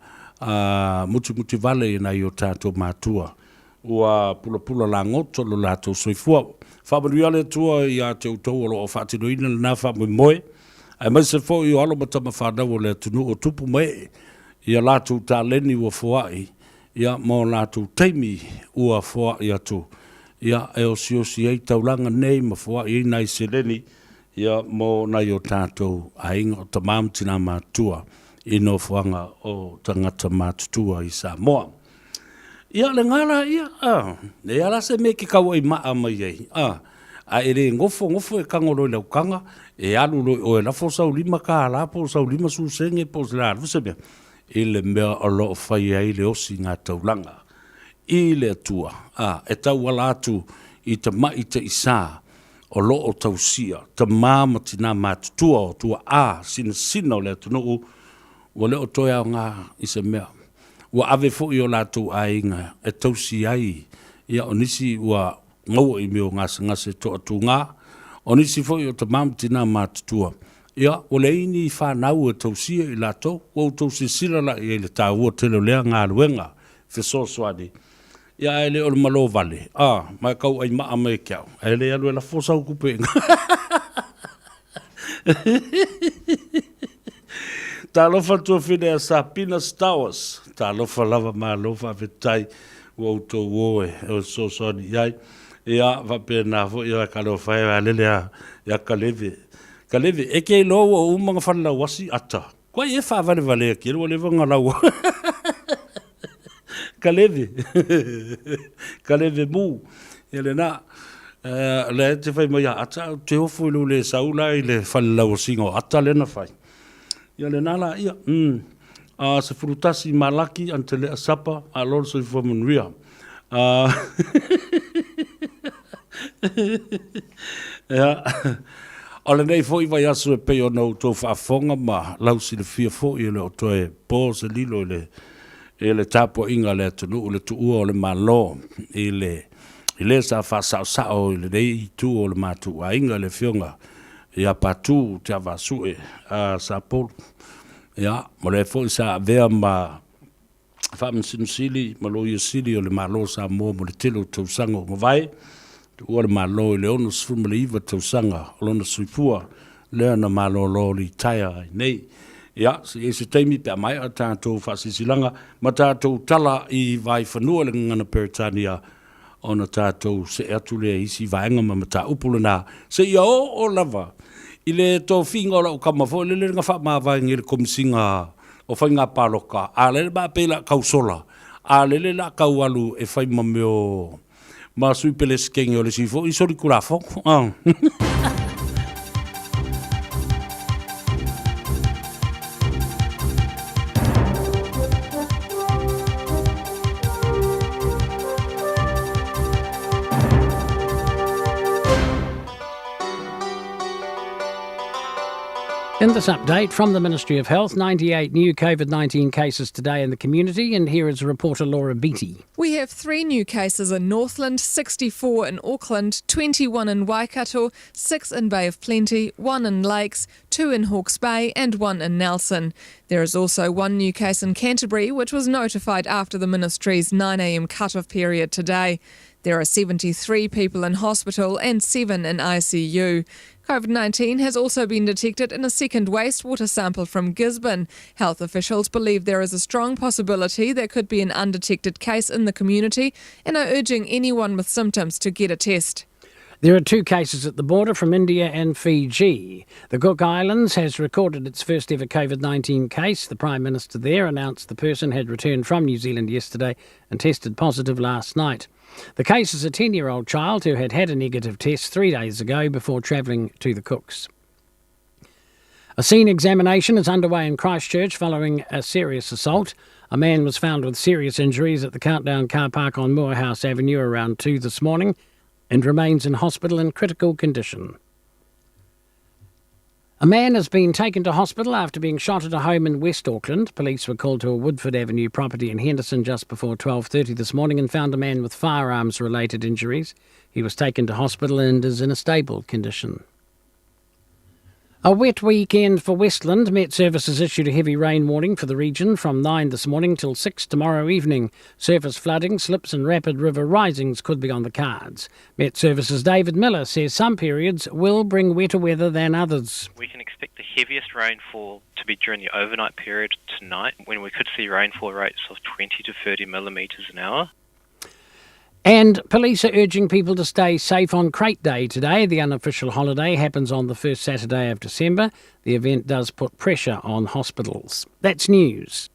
mutimutivale i nai o tatou matua ua pulapula lagoto lo latou soifua. Faamanuia le Atua ia te outou o lo o faatinoina lena faamoemoe, aemaise foi o alo ma tama fanau o le atunuu o tupu ma ee i a latou taleni ua foai, ia ma o latou taimi ua foai atu, ia e osiosi ai taulaga nei ma foai ai nai seleni, ia mo nai o tatou aiga o tama ma tina matutua i nofoaga o tagata matutua i Samoa. Ia, le gā la ia, a, e a la se mea e te kauaʻi maʻa mai ai, a, a e le nofo, nofo e tago loa i lau taga, e alu loa i o e lafo sau $5 po o sau 50 sene po o le a lava se mea, i le mea o lo o fai ai le osiga taulaga i le Atua, a, e tauala atu i tamaitai sa o lo o tausia tamā ma tinā matutua o tuaʻā sinasina o le atunuu, ua le o toe aoga i se mea. Ua ave foi o latou aiga e tausi ai, ia o nisi ua maua i mea o gasegase toatugā, o nisi foi o tamā ma tinā matutua, ia ua leai ni fanau e tausia i latou. Ua outou silasila la i ai i le taua tele o lea galuega fesoasoani, ia ae le o le malo vale, a, ma e tau ai maʻa mai e ke au, ae le alu e lafo sau tupe i ina. Talofa tuafine ia Sapina Stowers. Talofa lava malo faafetai ua outou o e fesoasoani i ai. Ia faapena foi ia talofa e a lele a ia Kaleve. Kaleve e ke iloa ua uma ona fale lauasi ata. Koe e faavalevalea kele ua leva ona lau. Kaleve. Kaleve mu. Ia lena. Lea e te fai mai ia Ata, ou te ofo i lou le sau la i le fale lauasiga o Ata lea na fai. Ia lena la ia. 11 Malaki Antelea Sapa, malo le soifua manuia. Ia, o lenei foi vaiaso e pei ona outou faafofoga ma lausilafia foi e le o toe po se lilo i le i le tapuaiga a le atunuu i le tuua o le Malo i le i le sa faasaosao i lenei itu o le matou aiga le Afioga ia Patu Tiavaasue Sapolu, ia, ma le foi sa avea ma Faamasino Sili ma Loia Sili o le Malo o Samoa mo le tele o tausaga ua mavae, tuua le Malo i le 69 tausaga o lona soifua lea na malolo litaea ai nei. Ia, se i ai se taimi pe a maea tatou faasilasilaga ma tatou tala i Vaifanua i le Gagana Peretania ona tatou see atu lea i isi vaega ma mataupu lena, seia oo lava i le tofiga o lau kama foi lele na faamavae nei i le Komisiga o Faiga Palota, a lele ma pei la tau sola, a lele la tau alu e fai ma mea o ma sui pelesetene o le isi foi solitulafono. In this update from the Ministry of Health, 98 new COVID 19 cases today in the community, and here is reporter Laura Beattie. We have three new cases in Northland, 64 in Auckland, 21 in Waikato, 6 in Bay of Plenty, 1 in Lakes, 2 in Hawke's Bay, and 1 in Nelson. There is also one new case in Canterbury, which was notified after the ministry's 9am cut-off period today. There are 73 people in hospital and 7 in ICU. COVID 19 has also been detected in a second wastewater sample from Gisborne. Health officials believe there is a strong possibility there could be an undetected case in the community and are urging anyone with symptoms to get a test. There are two cases at the border from India and Fiji. The Cook Islands has recorded its first ever COVID 19 case. The Prime Minister there announced the person had returned from New Zealand yesterday and tested positive last night. The case is a 10 year old child who had had a negative test three days ago before travelling to the Cooks. A scene examination is underway in Christchurch following a serious assault. A man was found with serious injuries at the Countdown car park on Moorhouse Avenue around 2 this morning and remains in hospital in critical condition. A man has been taken to hospital after being shot at a home in West Auckland. Police were called to a Woodford Avenue property in Henderson just before 12:30 this morning and found a man with firearms related injuries. He was taken to hospital and is in a stable condition. A wet weekend for Westland. Met Services issued a heavy rain warning for the region from 9 this morning till 6 tomorrow evening. Surface flooding, slips and rapid river risings could be on the cards. Met Services David Miller says some periods will bring wetter weather than others. We can expect the heaviest rainfall to be during the overnight period tonight when we could see rainfall rates of 20 to 30 millimetres an hour. And police are urging people to stay safe on Crate Day today. The unofficial holiday happens on the first Saturday of December. The event does put pressure on hospitals. That's news.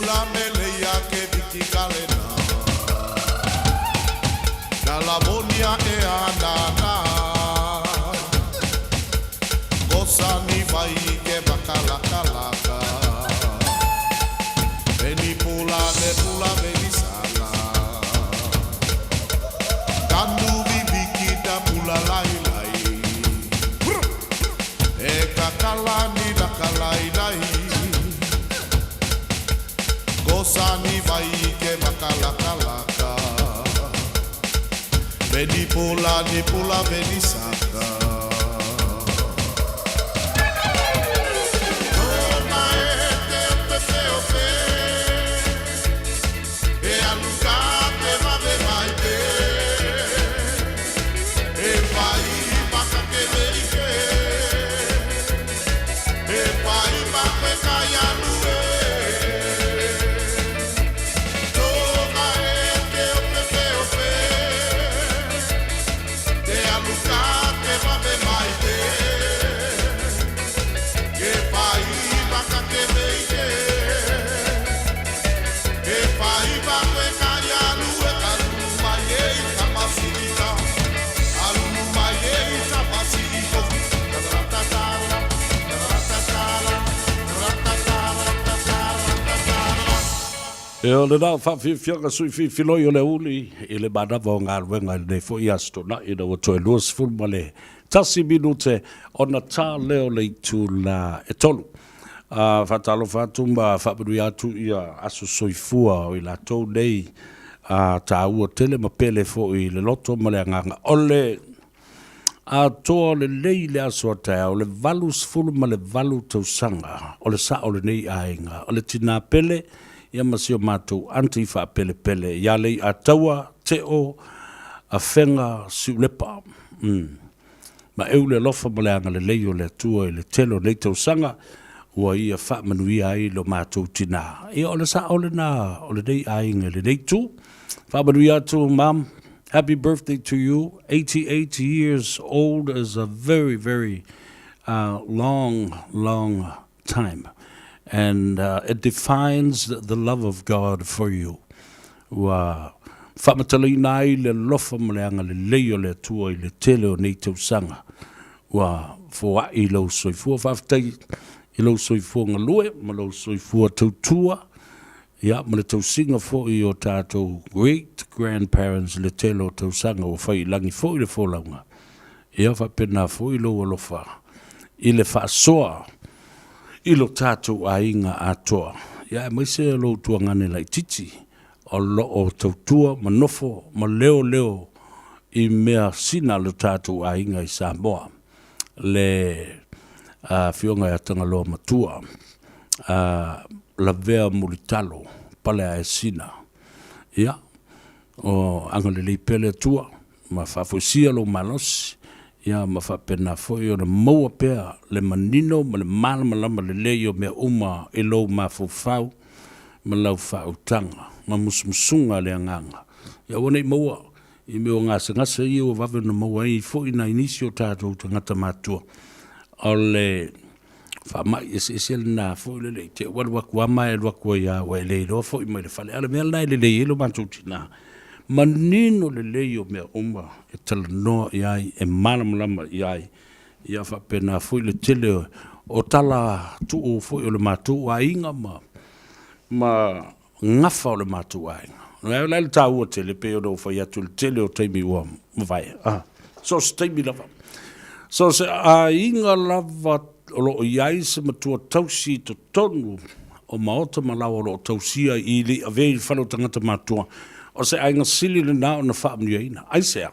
pula mele ia ke viki kalena. Na lavonia e ana na. Kosa ni vai ke makalakalaka. Eni pula ne pula veni sala. Tanu viviki ta pula lai lai. E kakala ni la kalai lai. Kosa ni vai ke makalakalaka. Veni pula ni pula veni saka. E aluka te vave mai te. E vai maka ke veike. E vai maka kaya lue. Tonga e te ope pe ope. Te aluka te vave mai te. Ke vai maka ke veike. E vai maka kaya lue. Alulu mai e tamasika. Alulu mai e tamasiko. Ta-ta-ta-ta-la, ta-ta-ta-la, ta-ta-ta-ta-ta-ta-ta. E o lenā faafiafiaga sui filifiloi o le uli i le manava o galuega i lenei foʻi aso tonaʻi ina ua toe 21 minute ona tā lea o le itulā e tolu. A faatalofa atu ma faamanuia atu ia aso soifua o i latou nei a tāua tele ma pele foʻi i le loto ma le agaga o le atoa lelei le aso a taeao le 88 tausaga o le sao o lenei aiga o le tinā pele ia ma si o matou aunty faapelepele ia Leiataua Teo Afega Siulepa. Umm. Maeu le alofa ma le agalelei o le Atua i le tele o nei tausaga ua ia faamanuia ai lo matou tinā. Ia o le sao lena o lenei aiga i lenei itu. Faamanuia atu mum. Happy birthday to you. 88 years old is a very very uh, long long time and uh, it defines the love of God for you. Ua faamatalaina ai le alofa ma le agalelei o le Atua i le tele o nei tausaga. Ua foai lou soifua. Faafetai i lou soifua galue ma lou soifua tautua, ia, ma le tausiga foi o tatou great grandparents i le tele o tausaga ua fai i lagi foi le folauga. Ia faapena foi lou alofa i le faasoa i lo tatou aiga atoa, ia aemaise o lou tuagane laitiiti o lo o tautua ma nofo ma leoleo i mea sina lo tatou aiga i Samoa, le Afioga ia Tagaloa Matua, a Lavea Mulitalo, Paleaesina. Ia, o agalelei pea le Atua ma faafoisia lou malosi, ia ma faapena foi ona maua pea le manino ma le malamalama lelei o mea uma i lou mafaufau ma lau faautaga ma musumusuga a le Agaga. Ia aua ne i maua i mea o gasegase ia ua vave ona maua ai foi nai nisi o tatou tagata matutua o le faamai eseese lena foi lele i te ua alu atu a ma e alu atu ai a ua e le iloa foi mai le fale. A o le mea lena e lelei ai lo matou tina, manino lelei o mea uma e talanoa i ai, e malamalama i ai, ia faapena foi le tele o tala tuu foi o le matou aiga ma ma gafa o le matou aiga. O le a le taua tele pei ona ou fai atu i le tele o taimi ua mavae. Ah, so o se taimi lava. So o se aiga lava o lo o i ai se matua tausi i totonu o maota ma laoa o lo o tausia i le avea i le fale o tagata matutua, o se aiga sili lena ona faamanuiaina. Aisea?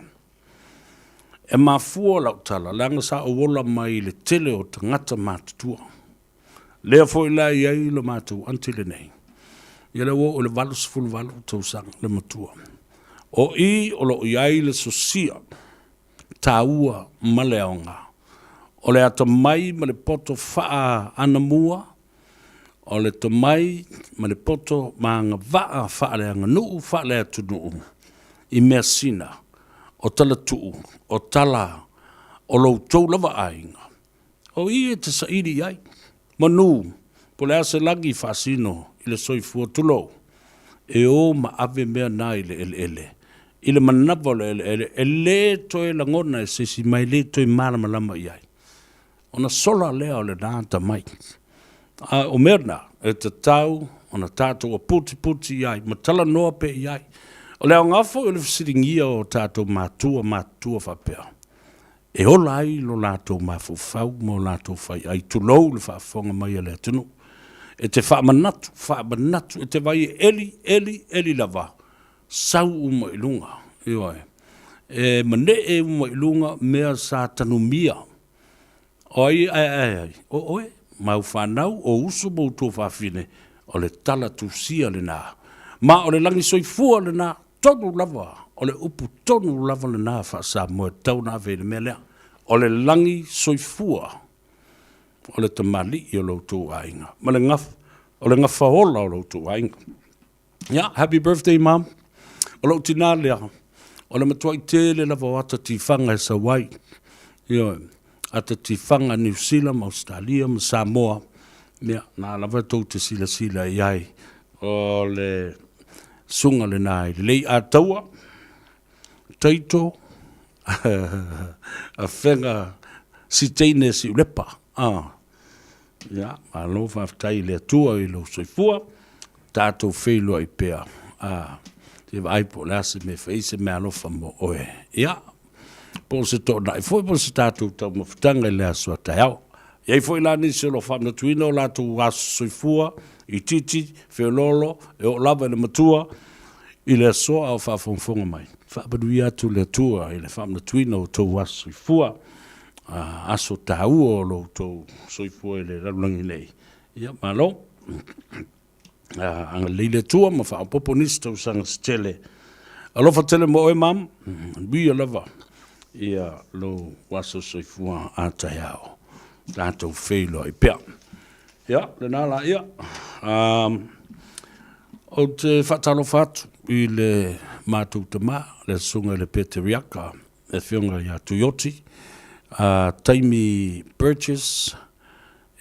E mafua lau tala, leaga sa ou ola mai i le tele o tagata matutua. Lea foi la e i ai lo matou aunty lenei, ia lea ua oo i le 88 tausaga le matua. O i o lo o i ai le sosia taua ma le aoga, o le atamai ma le poto faa-anamua, o le tomai ma le poto ma agavaa faaleaganuu faaleatunuu i measina, o talatuu, o tala o lo outou lava aiga. O i e te saili i ai, manu, po o le a se lagi faasino i le soifua, tulou, e o ma ave mea na i le eleele. I le manava o le eleele, e le toe lagona e se isi ma e le toe malamalama i ai. Ona sola lea o lena atamai. A o mea na, e tatau ona tatou aputiputi i ai ma talanoa pea i ai. O le aoga foi o le fesiligia o tatou matua matutua faapea, e ola ai lo latou mafaufau ma o latou faiai, tulou le faafofoga mai a le atunuu. E te faamanatu, faamanatu, e te vaai e eli, eli, eli lava, sau uma i luga, ioe. E manee uma i luga mea sa tanumia. O ai ae ae ai? O oe, ma au fanau, o uso ma ou tuafafine, o le tala tusia lena. Ma o le lagi soifua lena, tonu lava, o le upu tonu lava lena faa-Samoa e tatau ona ave i le mea lea. O le lagi soifua o le tamalii o lo outou aiga, ma le o le gafaola o lo outou aiga. Ia, happy birthday mom. O lou tinā lea, o le matuai tele lava o ata tifaga e sau ai. Ioe, ata tifaga Niu Sila ma Ausetalia ma Samoa, ia, na lava tou te silasila i ai. O le susuga lena i le Leiataua, Taito, Afega Siteine Siulepa. Ah. Ia, malo faafetai i le Atua i lou soifua, tatou feiloai pea, a, se vaai po o le a se mea e fai ai se meaalofa mo oe. Ia, po o se toonai foi po o se tatou taumafataga i le aso a taeao. E i ai foi la nisi o lo o faamanatuina o latou aso soifua, itiiti, feoloolo, e oo lava i le matua, i le aso a o faafogafoga mai. Faamanuia atu le Atua i le faamanatuina o outou aso soifua. aso taua o lo outou soifua i le lalolagi nei. Ia, malo. Agalelei le Atua ma faaopoopo nisi tausaga se tele. Alofa tele mo oe, mam. Manuia lava ia lou aso soifua a taeao. Tatou feiloai pea. Ia, lena la ia. Um, ou te faatalofa atu i le matou tama, le susuga i le Peteriaka, le afioga ia Tuioti, a Taimi Burgess,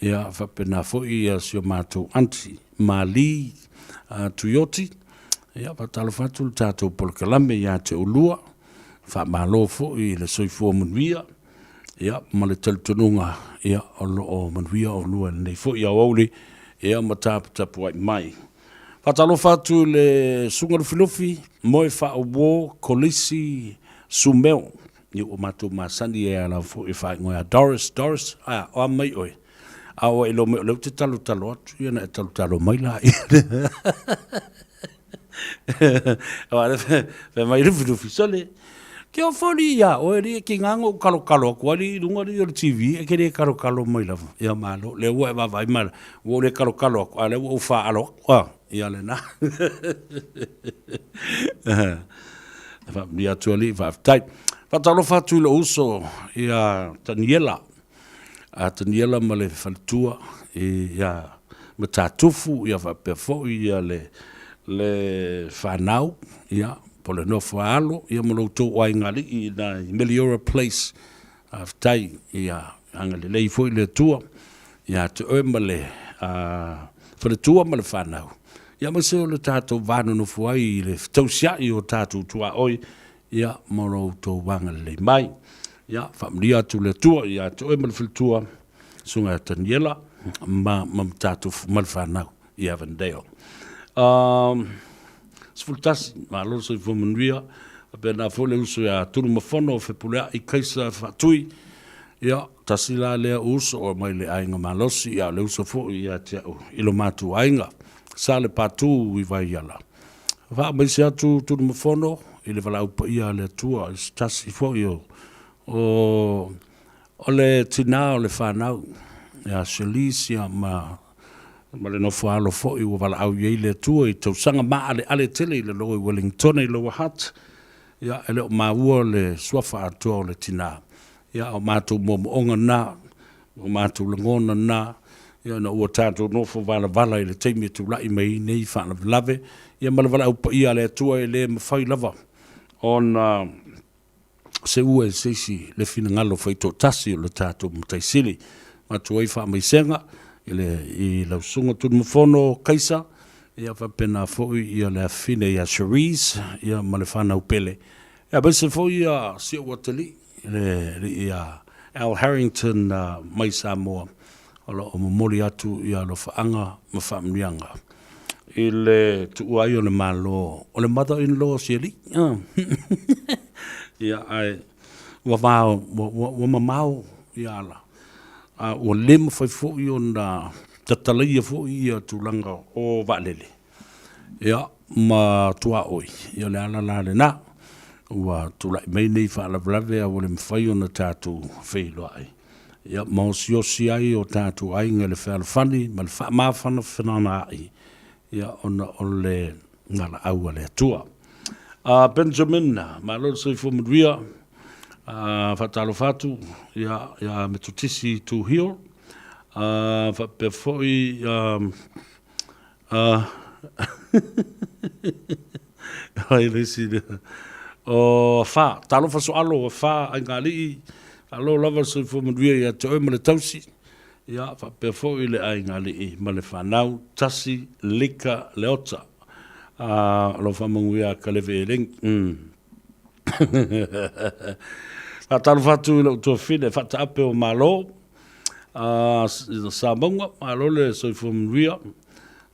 ia faapena foi ia si o matou aunty Mali a Tuioti, ia faatalofa atu le tatou polokalame ia te oulua, faamalo foi i le soifua manuia, ia ma le talitonuga ia o lo o manuia oulua i lenei foi aoauli, ia ma taputapuai mai. Faatalofa atu i le Susuga Lufilufi, Moefaauo Kolisi Sumeo, ia ua matou masani e ala foi e faaigoa ia Doris, Doris, a, o a mai oe? A ua e iloa mai o lea ou te talotalo atu, ia ona e talotalo mai laia. Aua o lea fai mai Lufilufi, sole, ke ofoli iā oe alii e tiga ona ou kalokalo atu alii i luga alii o le TV e te le kalokalo mai lava. Ia malo, lea ua e vaavaai ma ua ou le kalokalo atu, a o lea ua ou faaalo atu. A, ia lena. Faamanuia atu alii, faafetai. Faatalofa atu i lou uso ia Taniela, a Taniela ma le faletua ia Matatufu, ia faapea foi ia le le fanau, ia po o le nofo a alo, ia ma lo outou aiga alii i na i Meliora Place. Faafetai, ia agalelei foi le Atua ia te oe ma le faletua ma le fanau, ia aemaise o le tatou va nonofo ai i le fetausiai o tatou tuaoi, ia ma lo outou agalelei mai. Ia faamanuia atu le Atua ia te oe ma le faletua, Susuga ia Taniela ma ma Matatufu ma le fanau i Avondale. 11, malo le soifua manuia, faapena foi le uso ia Tulumafono Fepuleai Kaisa Faatui, ia, tasi la lea uso o mai le aiga malosi, ia o le uso foi ia te au i lo matou aiga, Sa Lepatu i Vaiala. Faamaise atu Tulumafono i le valaau paia a le Atua i se tasi foi o, o O le tina o le fanau ia Shelise ia ma ma le nofo alo foi ua valaau i ai le Atua i tausaga maaleale tele i lalo i Wellingtone i Lower Hutt. Ia e le o maua le suafa atoa o le tina. Ia o matou moomooga na, o matou lagona na, ia ina ua tatou nofo valavala i le taimi e tulai mai ai nei faalavelave, ia ma le valaau paia a le Atua e le mafai lava ona seua e se isi le finagalo faitoatasi o le tatou Matai Sili. Avatu ai faamaisega i le i lau Susuga Tulimafono Kaisa, Ia faapena foi ia le afafine ia Cherise ia ma le fanau pele. Ia aemaise foi ia si ou atalii le alii ia Al Harrington mai Samoa o lo o momoli atu ia alofaaga ma faamanuiaga i le tuua ai o le Malo o le mother in law o si alii. Ia ae ua va ua mamao ia ala a ua le mafai foi ona tatalaia foi ia tulaga o vaalele ia ma tuaoi. Ia o le ala la lena ua tulai mai nei faalavelave a ua le mafai ona tatou feiloai ia ma osiosi ai o tatou aiga i le fealofani ma le faamafanafanaai ia ona o le valaau a le Atua. Benjamin, malo le soifua manuia. Faatalofa atu ia ia Metotisi Two Hill. Faapea foi ai le isi lea. O Afa, talofa soalo Afa Aigalii, malo lava le soifua manuia ia te oe ma le tausi. Ia, faapea foi le Aigalii ma le fanau, Tasi Lika Leota. O lo o faamanuia Kaleve Eleni. Faatalofa atu i lou tuafafine faataape o Malo, Samauga, malo le soifua manuia.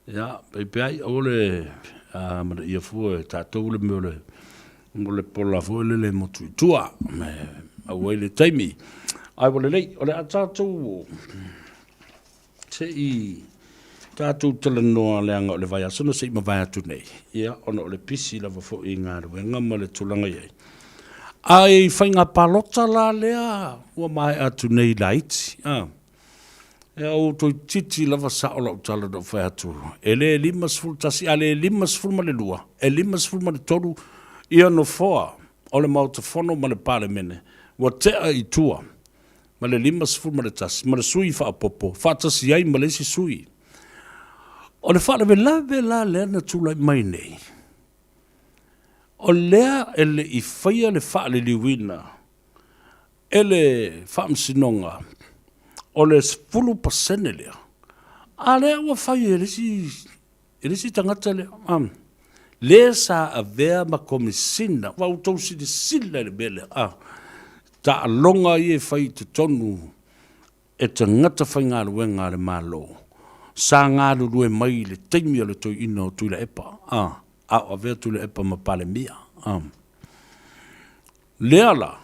Ia, paipai aua le amanaia fua e tatou le mea o le pola foi lele e motu i tua, e maua ai le taimi. Ae ua lelei, o le a tatou Se i tatou talanoa leaga o le vaiaso na se i mavae atu nei, ia, ona o le pisi lava foi i galuega ma le tulaga i ai. Ae i faiga palota la lea ua maea atu nei laiti, a, ia ua toeitiiti lava sao lau tala na ou fai atu, e le 51, a le 52, e 53 ia nofoa o le Maota Fono ma le Palemene ua tea i tua ma le 51 ma le sui faaopoopo faatasi ai ma le isi sui. O le faalavelave la lea na tulai mai nei, o lea e le i faia le faaliliuina e le Faamasinoga o le 10% lea, a lea ua fai e le isi E le isi tagata lea, le sa avea ma Komesina, ua outou silasila i le mea lea, a, taaloga ia e fai i totonu e tagata faigaluega a le Malo, sa galulue mai i le taimi o le toeaina o Tuilaepa, a, a o avea Tuilaepa ma Palemia, a. Lea la,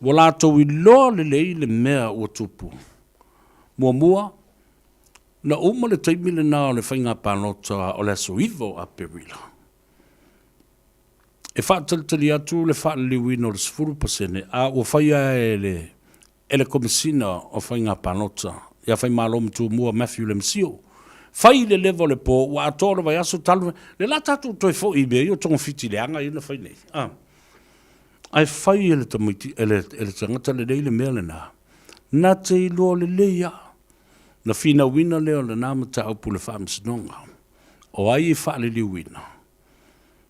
ua latou iloa lelei le mea ua tupu. Muamua, Na uma le taimi lena o le faiga palota o le aso 9 o Aperila, e faatalitali atu le faaliliuina o le 10% a ua faia e le e le Komesina o Faiga Palota ia Faimalo Matumua Matthew Lemisio. Fai i le leva o le po ua atoa le vaiaso talu le la tatou toe foi i mea ia o togafiti leaga ia na fai nei. A. Ae fai e le tamaiti e le, e le tagata lelei le mea lena. Na te iloa lelei lava Na finauina lea o lena mataupu i le Faamasinoga, o ai e faaliliuina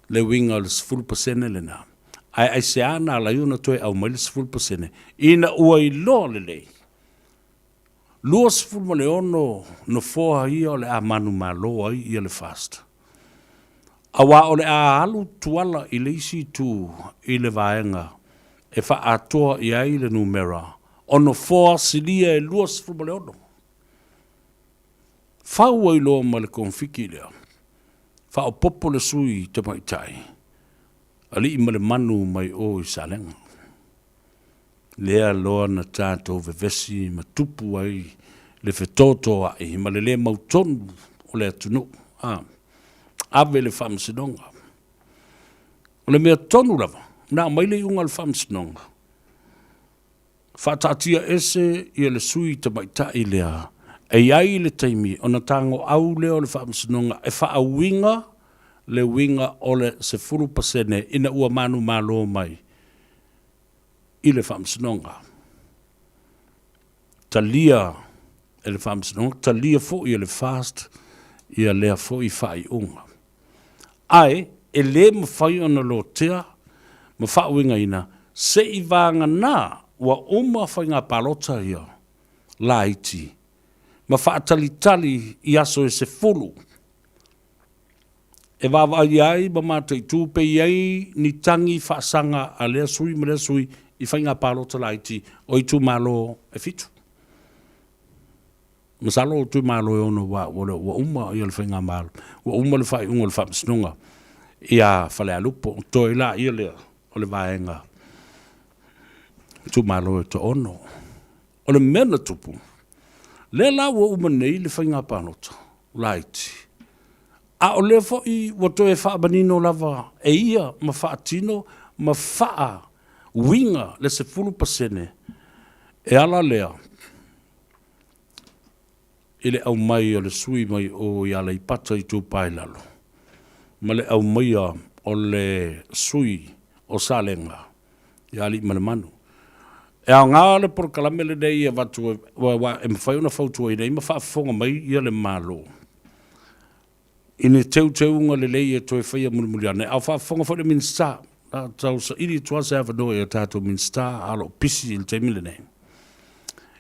le uiga o le 10% lena, ae aisea na ala ai ona toe aumai le 10% ina ua iloa lelei 26 nofoa ia o le a manumalo ai ia le FAST, aua o le a alu tuala i le isi itu i le vaega e faaatoa i ai le numera o nofoa silia e 26. Fau ai loa ma le konfiki lea, faaopoopo le sui tamaitai, alii ma le manu mai o i Salega. Lea loa na tatou vevesi ma tupu ai le fetotoai ma le le mautonu o le atunuu. A, ave le faamasinoga. O le mea tonu lava, na aumai le iuga a le Faamasinoga, faataatia ese ia le sui tamaitai lea e i ai le taimi ona tagoau lea o le Faamasinoga e faauiga le uiga o le 10% ina ua manumalo mai i le Faamasinoga. Talia e le Faamasinoga, talia foi e le FAST ia lea foi faaiuga. Ae e le mafai ona lotea ma faauigaina seivaganā ua uma faiga palota ia laiti ma faatalitali i aso e 10. E vaavaai ai ma mataitu pe i ai ni tagi faasaga a lea sui ma lea sui i faiga palota laiti o itumalo e fitu. Masalo o itumalo e ono aua ua ua uma ia le faigamalo, ua uma le faaiuga o le Faamasinoga ia Falealupo, toe laia lea o le vaega itumalo e toaono. O le mea na tupu, lea la ua uma nei le faiga palota laiti, a o lea foi ua toe faamanino lava e ia ma faatino ma faauiga le 10% e ala lea i le aumai o le sui mai o i Aleipata Itupa i Lalo ma le aumaia o le sui o Salega ia Aliimalemanu. E aoga le polokalame lenei e avatu aua e mafai ona fautuaina ai ma faafofoga mai ia le Malo i ni teuteuga lelei e toe faia mulimuli ane, a o faafofoga foi le Minisita. Na tau saili atu lava se avanoa i a tatou Minisita a o lo o pisi i le taimi lenei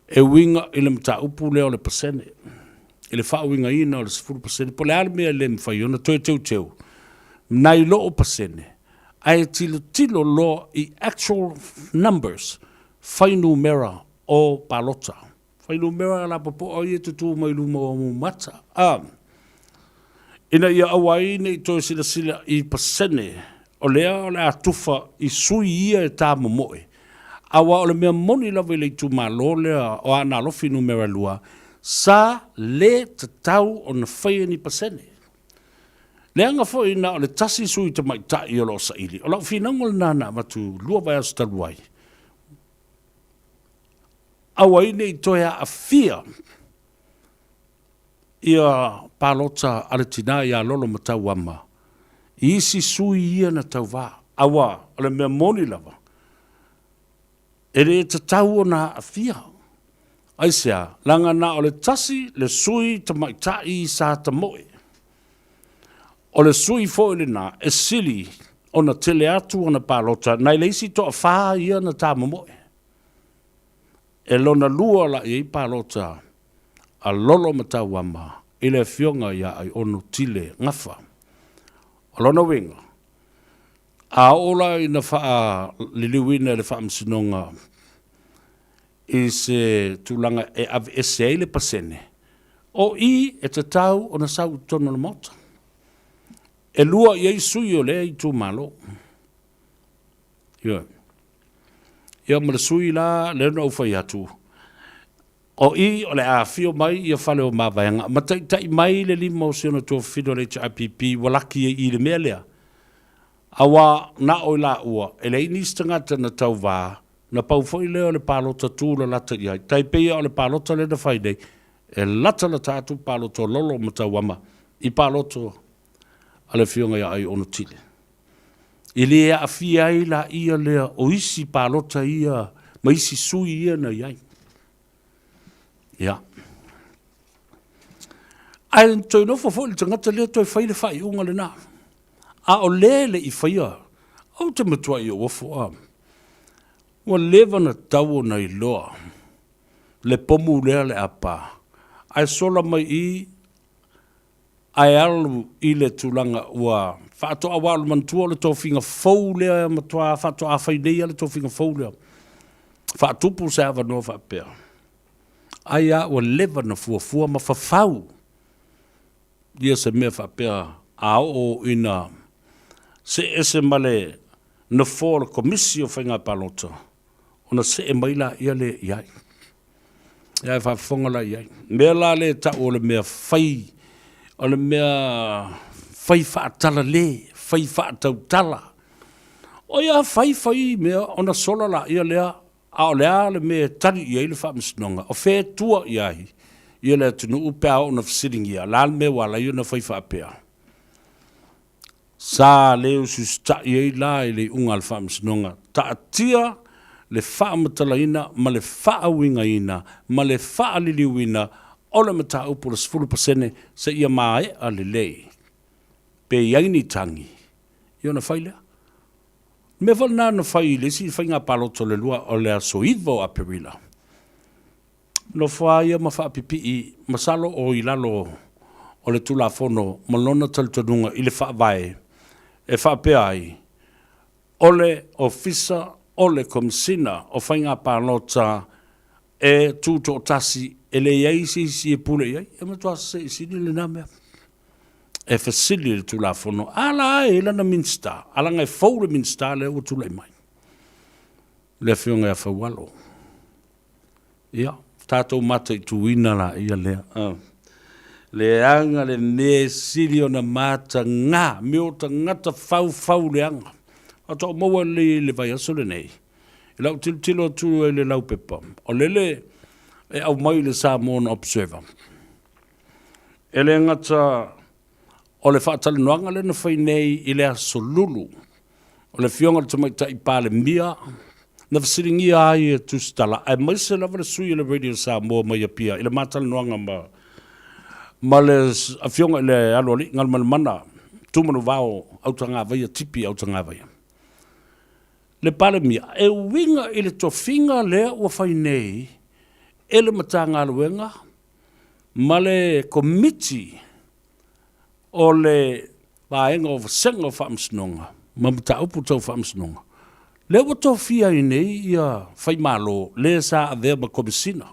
e uiga i le mataupu lea o le pasene, i le faauigaina o le 10%, po o le a le mea e le mafai ona toe teuteu nai loo pasene, ae tilotilo loa i actual numbers, fuainumera o palota, fuainumera lapopoa ia e tutu mai luma o ou mata, a, ina ia aua ai ne i toe silasila i pasene o lea o le a tufa i sui ia e tamomoe, aua o le mea moni lava i le itumalo lea o Aana Alofi Numera 2, sa le tatau ona faia ni pasene. Leaga foi na o le tasi sui tamaitai o lo o saili. O lau finauga lena na avatu lua vaiaso talu ai, aua ai ne i toe aafia ia palota a le tina ia Lolomatauama i isi sui ia na tauva. Aua o le mea moni lava, E le tatau ona aafia. Aisea? Leaga na o le tasi le sui tamaitai sa tamoe. O le sui foi lena e sili ona tele atu ana palota nai le isi toafa ia na tamomoe. E lona lua la i ai palota a Lolomatauama i le afioga ia Aiono Tile Gafa. O lona uiga, A oo la ina faaliliuina e le Faamasinoga i se tulaga e aveese ai le pasene, o i e tatau ona sau i totonu o le Maota. E lua i ai sui o lea itumalo. Ioe. Ia ma le sui la lea na ou fai atu, O i o le a afio mai ia fale o Mavaega ma taitai mai le lima o si ona tuafafine o le HRPP ua laki ai i le mea lea. Aua na o i laua, e leai nisi tagata na tauva, na pau foi lea o le palota tulalata i ai. Tai pei o le palota lea na fai nei, e latalata atu palota o Lolo ma Tauama i palota a le Afioga ia Aiono Tile. E le aafia ai laia lea o isi palota ia ma isi sui ia na i ai. Ia. Ae toe nofo foi le tagata lea toe fai le faaiuga lena. A o le le i faia, ou te matuai ou ofo a. Ua leva na tatau ona iloa le pomu lea le a pa, ae sola mai i ae alu i le tulaga ua faatoa, aua o le manatua o le tofiga fou lea e matua faatoa fai nei lava le tofiga fou lea, faatupu se avanoa faapea, ai lava ua leva ona fuafua ma fafau ia se mea faapea a oo ina see ese ma le nofoa o le Komisi o Faiga Palota, ona see mai laia lea i ai. Ia e faafofoga la i ai. Mea la lea e tau o le mea fai, o le mea fai faatalale, fai faatautala. O ia fai fai mea ona sola laia lea, a o le a le mea e tali i ai le Faamasinoga, o fea e tua i ai ia le atunuu pe a oo ina fesiligia, o le a le mea ua ala ai ona fai faapea? Sa le usiusitai ai la i le iuga a le Faamasinoga, taatia le faamatalaina ma le faauigaina ma le faaliliuina o le mataupu o le 10% seia maea lelei. Pe i ai ni tagi, ia ona fai lea. O le mea foi lena na fai i le isi faiga palota o le lua o le aso 9 o Aperila. Nofo lava ia ma faapipii, masalo o i lalo o o le Tulafono ma lona talitonuga i le Faavae e faapea ai, o le Ofisa o le Komesina o Faiga Palota e tutoatasi e leai se isi e pule i ai. E matua seisili lena mea. E fesili le Tulafono, a la e i lana Minisita, a laga e fou le Minisita lea ua tulai mai, le Afioga ia Faualo. Ia, tatou mataituina laia lea. Leaga le mea e sili ona mataga, mea o tagata faufau leaga. Faatoa ou maua lelei i le vaiaso lenei, i lau tilotilo atu i le laupepa, o lele e aumai i le Samoan Observer. E le gata o le faatalanoaga lea na fai nei i le Aso Lulu, o le Afioga i le Tamaitai Palemia na fesiligia ai e Tusitala aemaise lava le sui o le Radio Samoa mai Apia i le ma talanoaga ma ma le Afioga i le Aloalii Galumalemana Tumanuvao Autagavaia Tipi Autagavaia. Le Palemia, e uiga i le tofiga lea ua fai nei e le Matagaluega ma le Komiti o le Vaega o Vasega o Faamasinoga ma Mataupu Tau Faamasinoga, lea ua tofia ai nei ia Faimalo le sa avea ma Komesina.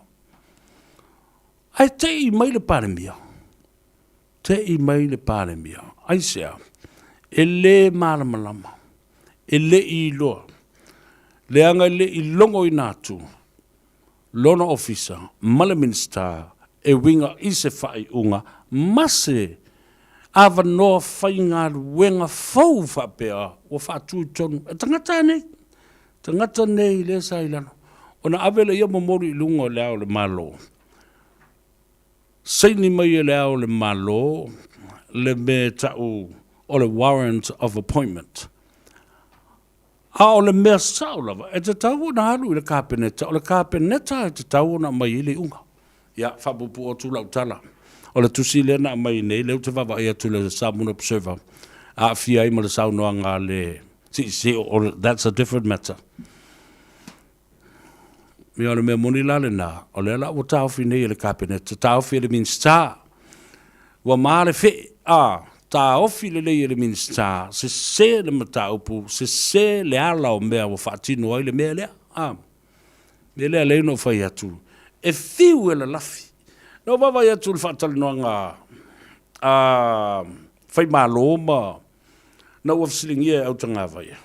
Ae te i mai le Palemia, te i mai le Palemia, aisea? E le malamalama, e le i iloa, leaga e le i logoina atu lona ofisa ma le Minisita e uiga i se faaiuga ma se avanoa faigaluega fou faapea ua faatu i totonu e tagata nei, tagata nei lea sa i lalo, ona ave lea momoli i luga o Le Ao o le Malo, saini mai e Le Ao o le Malo le mea e ta'u o le Warrant of Appointment. A o le mea sao lava, e tatau ona alu i le Kapeneta, o le Kapeneta e tatau ona aumai ai le iuga. Ia, faapuupuu atu lau tala. O le tusi lea na aumai nei, lea ou te vaavaai atu i le Samoan Observer, aafia ai ma le saunoaga a le CEC, that's a different matter. Ia, o le mea moni la lena, o lea la ua taofi nei e le Kapeneta, taofi e le Minisita. Ua ma le fee, a, taofi lelei e le Minisita, sese le mataupu, sese le ala o mea ua faatino ai le mea lea, a. Mea lea lea na ou fai atu, e fiu e lalafi. Na ou vaavaai atu i le faatalanoaga a Faimalo ma na ua fesiligia e Autagavaia.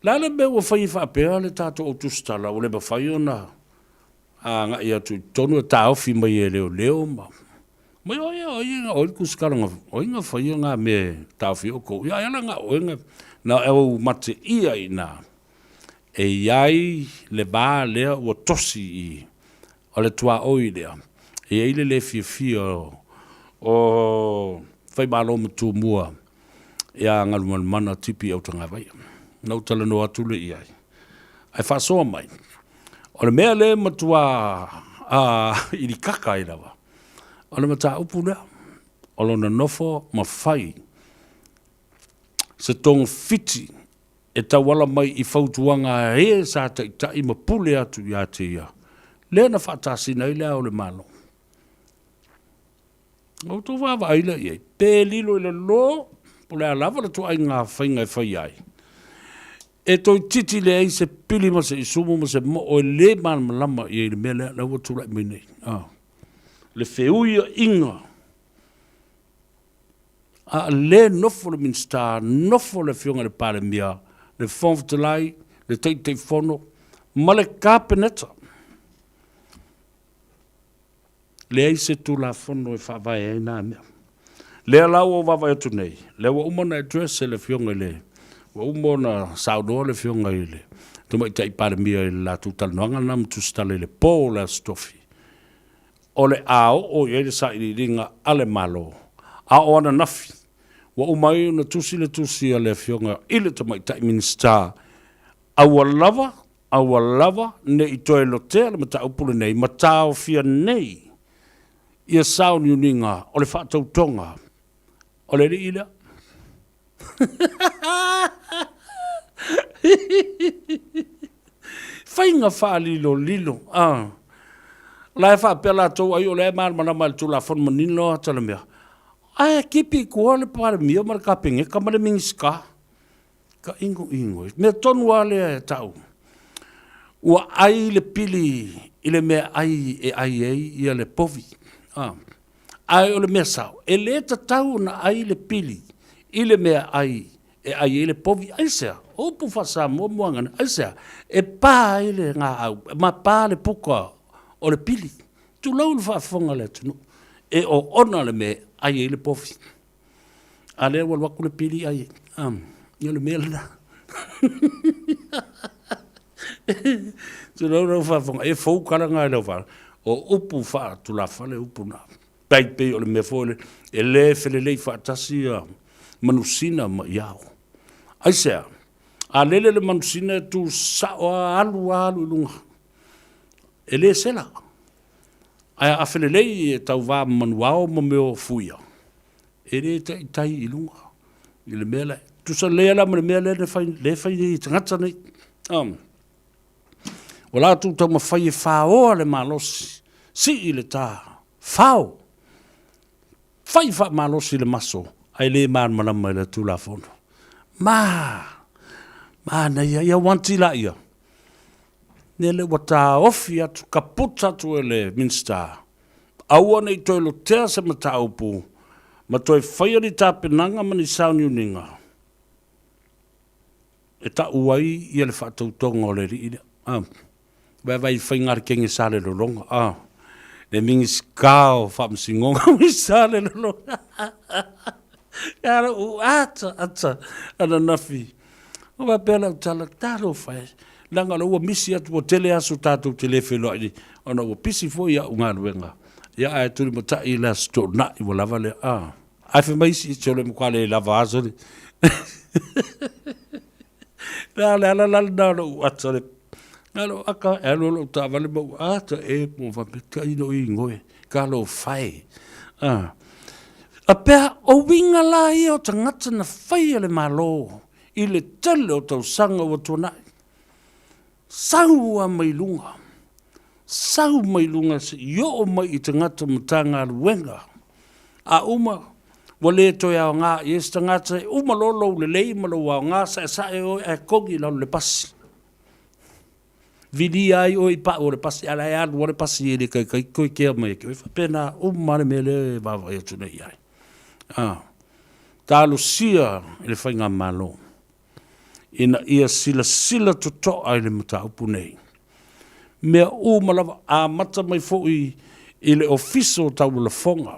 Le a le mea ua fai ai faapea le tatou au tusitala ua le mafai ona agai atu i totonu e taofi mai e leoleo ma mai o ai o ai o ai le tusitala na o ai na faia na mea e taofi ai outou. Ia ai ala na o oe na ou mateia i ina e i ai le va lea ua tosi i O le tuaoi lea, e i ai le le fiafia o Faimalo ma Tumua ia Galumalemana Tipi Autagavaia. Na ou talanoa atu lea i ai, ae faasoa mai, o le mea lea e matua ilikaka ai lava, o le mataupu lea, o lona nofo ma fai se togafiti e tauala mai i fautuaga a e sa taitai ma pule atu ia te ia, lea na faatasina ai Le Ao o le Malo. Na outou vaavaai lea i ai, pe lilo i lalo, po o le a lava le ituaiga faiga e fai ai, e toeitiiti leai se pili ma se isumu ma se moo e le malamalama i ai i le mea lea, lea ua tulai mai nei. Le feuiaiga. A le nofo le Minisita, nofo le Afioga i le Palemia, le Fofoga Fetalai, le Taitaifono ma le Kapeneta. Leai se Tulafono e faavae ai na mea. Lea la ua ou vaavaai atu nei, lea ua uma ona address e le Afioga i le, ua uma ona saunoa le Afioga i le Tamaitai Palemia i le latou talanoaga lena ma Tusitala i le po o le Aso Tofi. O le a oo i ai le sailiiliga a le Malo. A o ananafi, ua uma ai ona tusi le tusi a le Afioga i le Tamaitai Minisita, aua lava, aua lava ne i toe lotea le mataupu lenei ma taofia nei ia sauniuniga o le faatautoga o le alii lea. Faiga faalilolilo. O la e faapea latou ai o lea e malamalama i le Tulafono manino ata le mea. Ae kipi i tua le Palemia ma le Kapeneta ma le Minisita. Ka inoino e. Mea tonu lava lea e tau. Ua ai le pili i le mea ai e ai ai ia le povi. A. Ae o le mea sao, e le tatau ona ai le pili i le mea ai e ai ai le povi. Aisea? O upu faa-Samoa muagana, aisea? E pa ai le gaau ma pa le puka o le pili. Tulou le faafofoga a le atunuu, e oona le mea e ai ai le povi. A lea ua alu atu le pili ai, a, ia o le mea lena. Tulou lau faafofoga, e fou tala na i lau faalogo. O upu faatulafale upu na. Tai pei o le mea foi lea, e le felelei faatasi ia manusina ma iao. Aisea? A lele le manusina e tu sao lava, alu lava alu i luga, e le sela. Ae a felelei e tauva ma manuao ma mea o fuia, e le taitai i luga i le mea lea. Tusa lelei lava la ma le mea lea na fai, lea e fai nei e tagata nei. Ua latou taumafai e faoa le malosi, sii le ta, fao, fai faamalosi le maso, ae le malamalama i le Tulafono. Ma, manaia, ia wanti laia. Lele ua taofi atu, kaputa atu e le Minisita, aua ne i toe lotea se mataupu ma toe faia ni tapenaga ma ni sauniuniga e tau ai ia le faatautoga o le alii lea. Ah, vaivai faiga le kenge sa le lologa. Ah, le Minisita o Faamasinoga sa le lologa. Ia u ata ata ananafi. O faapea lau tala, talofa e, leaga o lea ua misi atu, ua tele aso tatou te le feiloai nei, ona ua pisi foi au galuega, ia ae tulimatai i le Aso Toonai ua lava lea, a. Ae fai mai isi, se o le matua le lava aso le. Le le ala la lena o lou ata le, na lou aka, e alu lou taavale ma ou ata e mo faapea, tai no i ngoe, talofa e. A. A pea, o uiga la ia o tagata na faia le Malo i le tele o tausaga ua tuanai. Sau lava mai luga, sau mai luga seia oo mai i tagata Matagaluega. A uma, ua le toe aoga i ai se tagata, e uma loa lou lelei ma lou aoga, saesae oe ae kogi i lalo i le pasi. Vilia ai oe i pau o le pasi, a o la e alu lava le pasi e le taitai toe kea mai ia te oe. E faapena uma lava le mea lea e vaavaai atu nei i ai. A, talosia i le Faigamalo ina ia silasila totoa i le mataupu nei. Mea uma lava, amata mai foi i le Ofisa o Taulalafoga,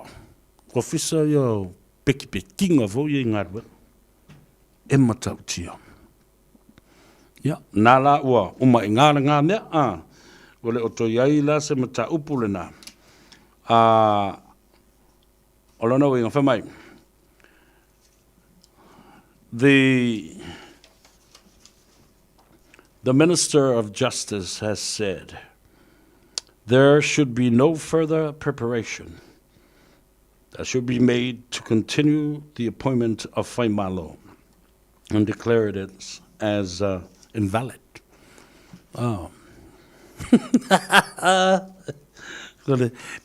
Ofisa ia o pekipekiga foi ia i galuega, e matautia. Ia, na la ua uma i ina lena mea, a, ua le o toe i ai la se mataupu lena. A, o lona uiga, fai mai, the, the Minister of Justice has said there should be no further preparation that should be made to continue the appointment of Faimalo and declare it as, as uh, invalid. Oh.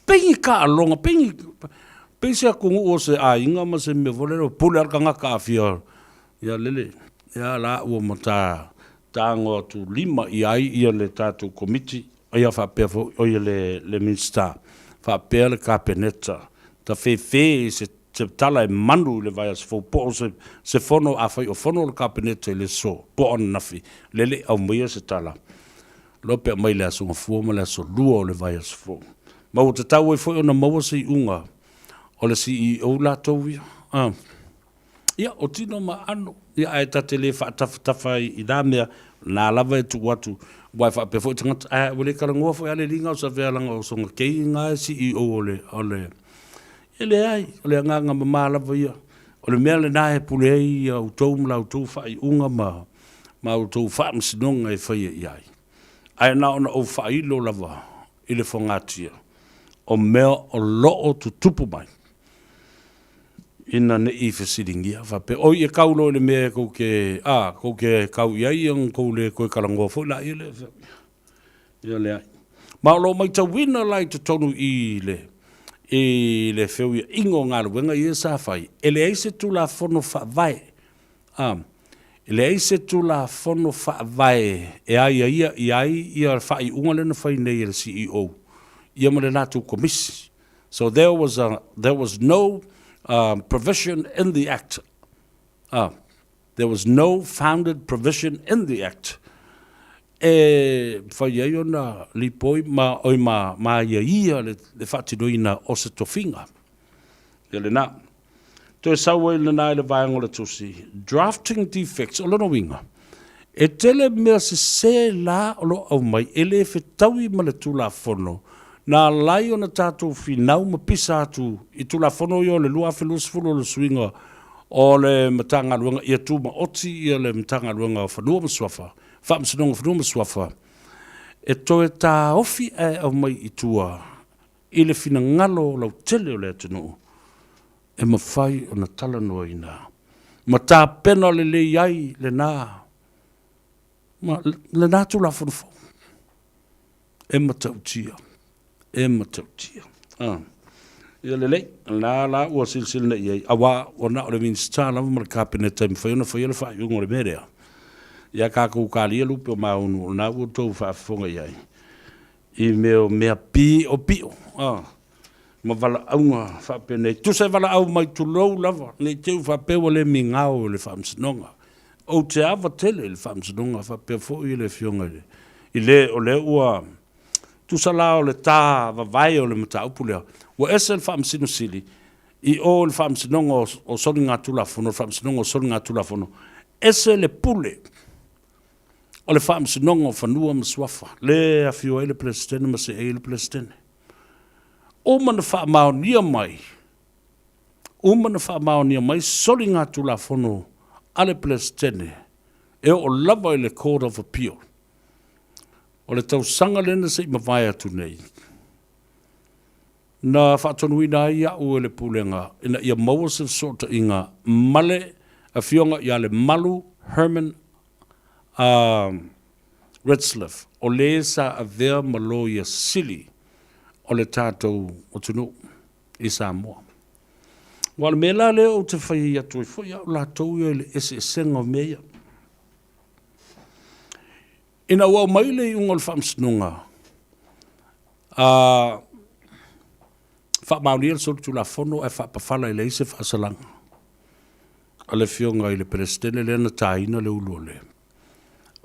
Pengi ka alonga, pengi, pei se atunuu o se aiga ma se mea foi lele, pule lava le tagata a fia, ia lele, ia la ua ma tago atu lima i ai ia le tatou Komiti, ia faapea foi, oi le, le Minisita, faapea le Kapeneta, tafefe i se se tala e manu i le vaiaso fou po o se, se fono, afai o fono le Kapeneta i le aso po o ananafi, lele aumaia se tala. Loa pe aumai i le aso Gafua ma le aso Lua o le vaiaso fou. Ma ua tatau ai foi ona maua se iuga o le CEO latou ia. Ah. Ia, o tino ma ano, ia, ae ta te le faatafatafa ai i na mea, na lava e tuu atu, aua e faapea foi tagata, ae ua le talanoa foi a le liga o Savea leaga o sona kei na e CEO o le, o le, E leai, o le agaga mama lava ia. O le mea lena e pule ai ia outou ma la outou faaiuga ma, ma outou faamasinoga e faia i ai. Ae na ona ou faailo lava i le fogatia o mea o lo o tutupu mai, ina ne i fesiligia faapea, Oi, e kau loa i le mea e kou te, a, kou te kau i ai, ona kou le toe talanoa foi laia lea. Ia leai. Ma o lo o matauina la i totonu i le i le feuiaiga o galuega ia sa fai, e leai se Tulafono Faavae, a, e leai se Tulafono Faavae e aiaia i ai ia faaiuga lea na fai nei e le CEO ia ma le latou Komisi. So there was a, there was no provision in the Act, a, There was no founded provision in the Act e mafai ai ona lipoi ma, oi ma, ma aiaia le, le faatinoina o se tofiga. Ia lena. Toe sau ai lena i le vaega o le tusi, drafting defects, o lona uiga, e tele mea sese la o lo o aumai e le fetaui ma le Tulafono na ala ai ona tatou finau ma pisa atu i Tulafono ia o le 2020 o le suiga o le Matagaluega ia tumaoti ia le Matagaluega o Fanua ma Suafa, Faamasinoga o Fanua ma Suafa, e toe taofi ae aumai i tua i le finagalo lautele o le atunuu e mafai ona talanoaina ma tapena lelei ai lena ma lena Tulafono fou. E matautia, e matautia. Ah. Ia lelei, la la ua silasila nei i ai, auā ua na o le Minisita lava ma le Kapeneta e mafai ona faia le faaiuga o le mea lea. Ia tatou talia lupe o maunu, o lena ua outou faafofoga i ai i mea o mea piopio, ah, ma valaauga faapenei. Tusa e valaau mai tulou lava, ne i te i ua faapea ua le migao i le Faamasinoga. Ou te ava tele i le Faamasinoga faapea foi le Afioga i le, i le o lea ua Tusa la o le ta vavae o le mataupu lea, ua ese le Faamasino Sili i o i le Faamasinoga o Soligatulafono, le Faamasinoga o Soligatulafono, ese le pule o le Faamasinoga o Fanua ma Suafa, lea e afio ai le Peresetene ma seei ai le Peresetene. Uma na faamaonia mai, uma na faamaonia mai soligatulafono a le Peresetene e oo lava i le Court of Appeal. O le tausaga lea na se i mavae atu nei, na faatonuina ai au e le Pulega ina ia maua se fesootaiga ma le Afioga ia Lemalu Herman Retzlaff, o le sa avea ma Loia Sili o le tatou atunuu i Samoa. Aua o le mea la lea ou te fai atu ai foi au latou ia i le eseesega o mea ia. Ina ua aumai le iuga o le Faamasinoga, a faamaonia le solitulafono ae faapafala e leai se faasalaga a le Afioga i le Peresetene lea na taina le ulu o le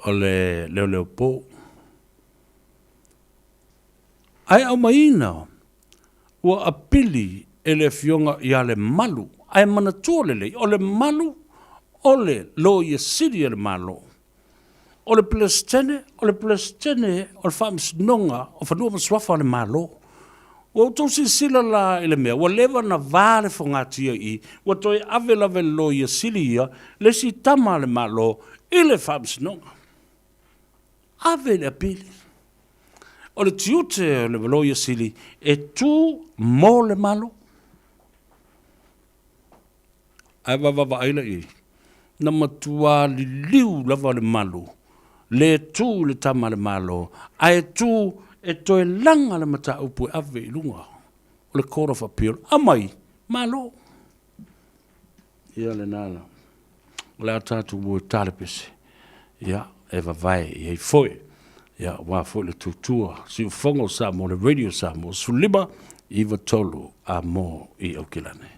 o le leoleo po. Ae aumaiina ua apili e le Afioga ia Lemalu, ae manatua lelei, o Lemalu o le Loia Sili a le Malo. O le Peresetene, o le Peresetene o le Faamasinoga o Fanua ma Suafa a le Malo. Ua outou silasila la i le mea, ua leva ona va le fogatia i i, ua toe ave lava e le Loia Sili ia le isi tama a le Malo i le Faamasinoga. Ave le apili. O le tiute o le Loia Sili e tu mo le Malo. Ae vaavaai la i ai, na matua liliu lava le malu, le tu i le tama a le Malo, ae tu e toe laga le mataupu e ave i luga o le Court of Appeal, aumai, Malo. Ia lena la. O le a tatou o e talepese, ia, e vavae i ai foi. Ia, aua foi le tutua, siufofoga o Samoa, le Radio Samoa, 15 93 a mo i Aukilani.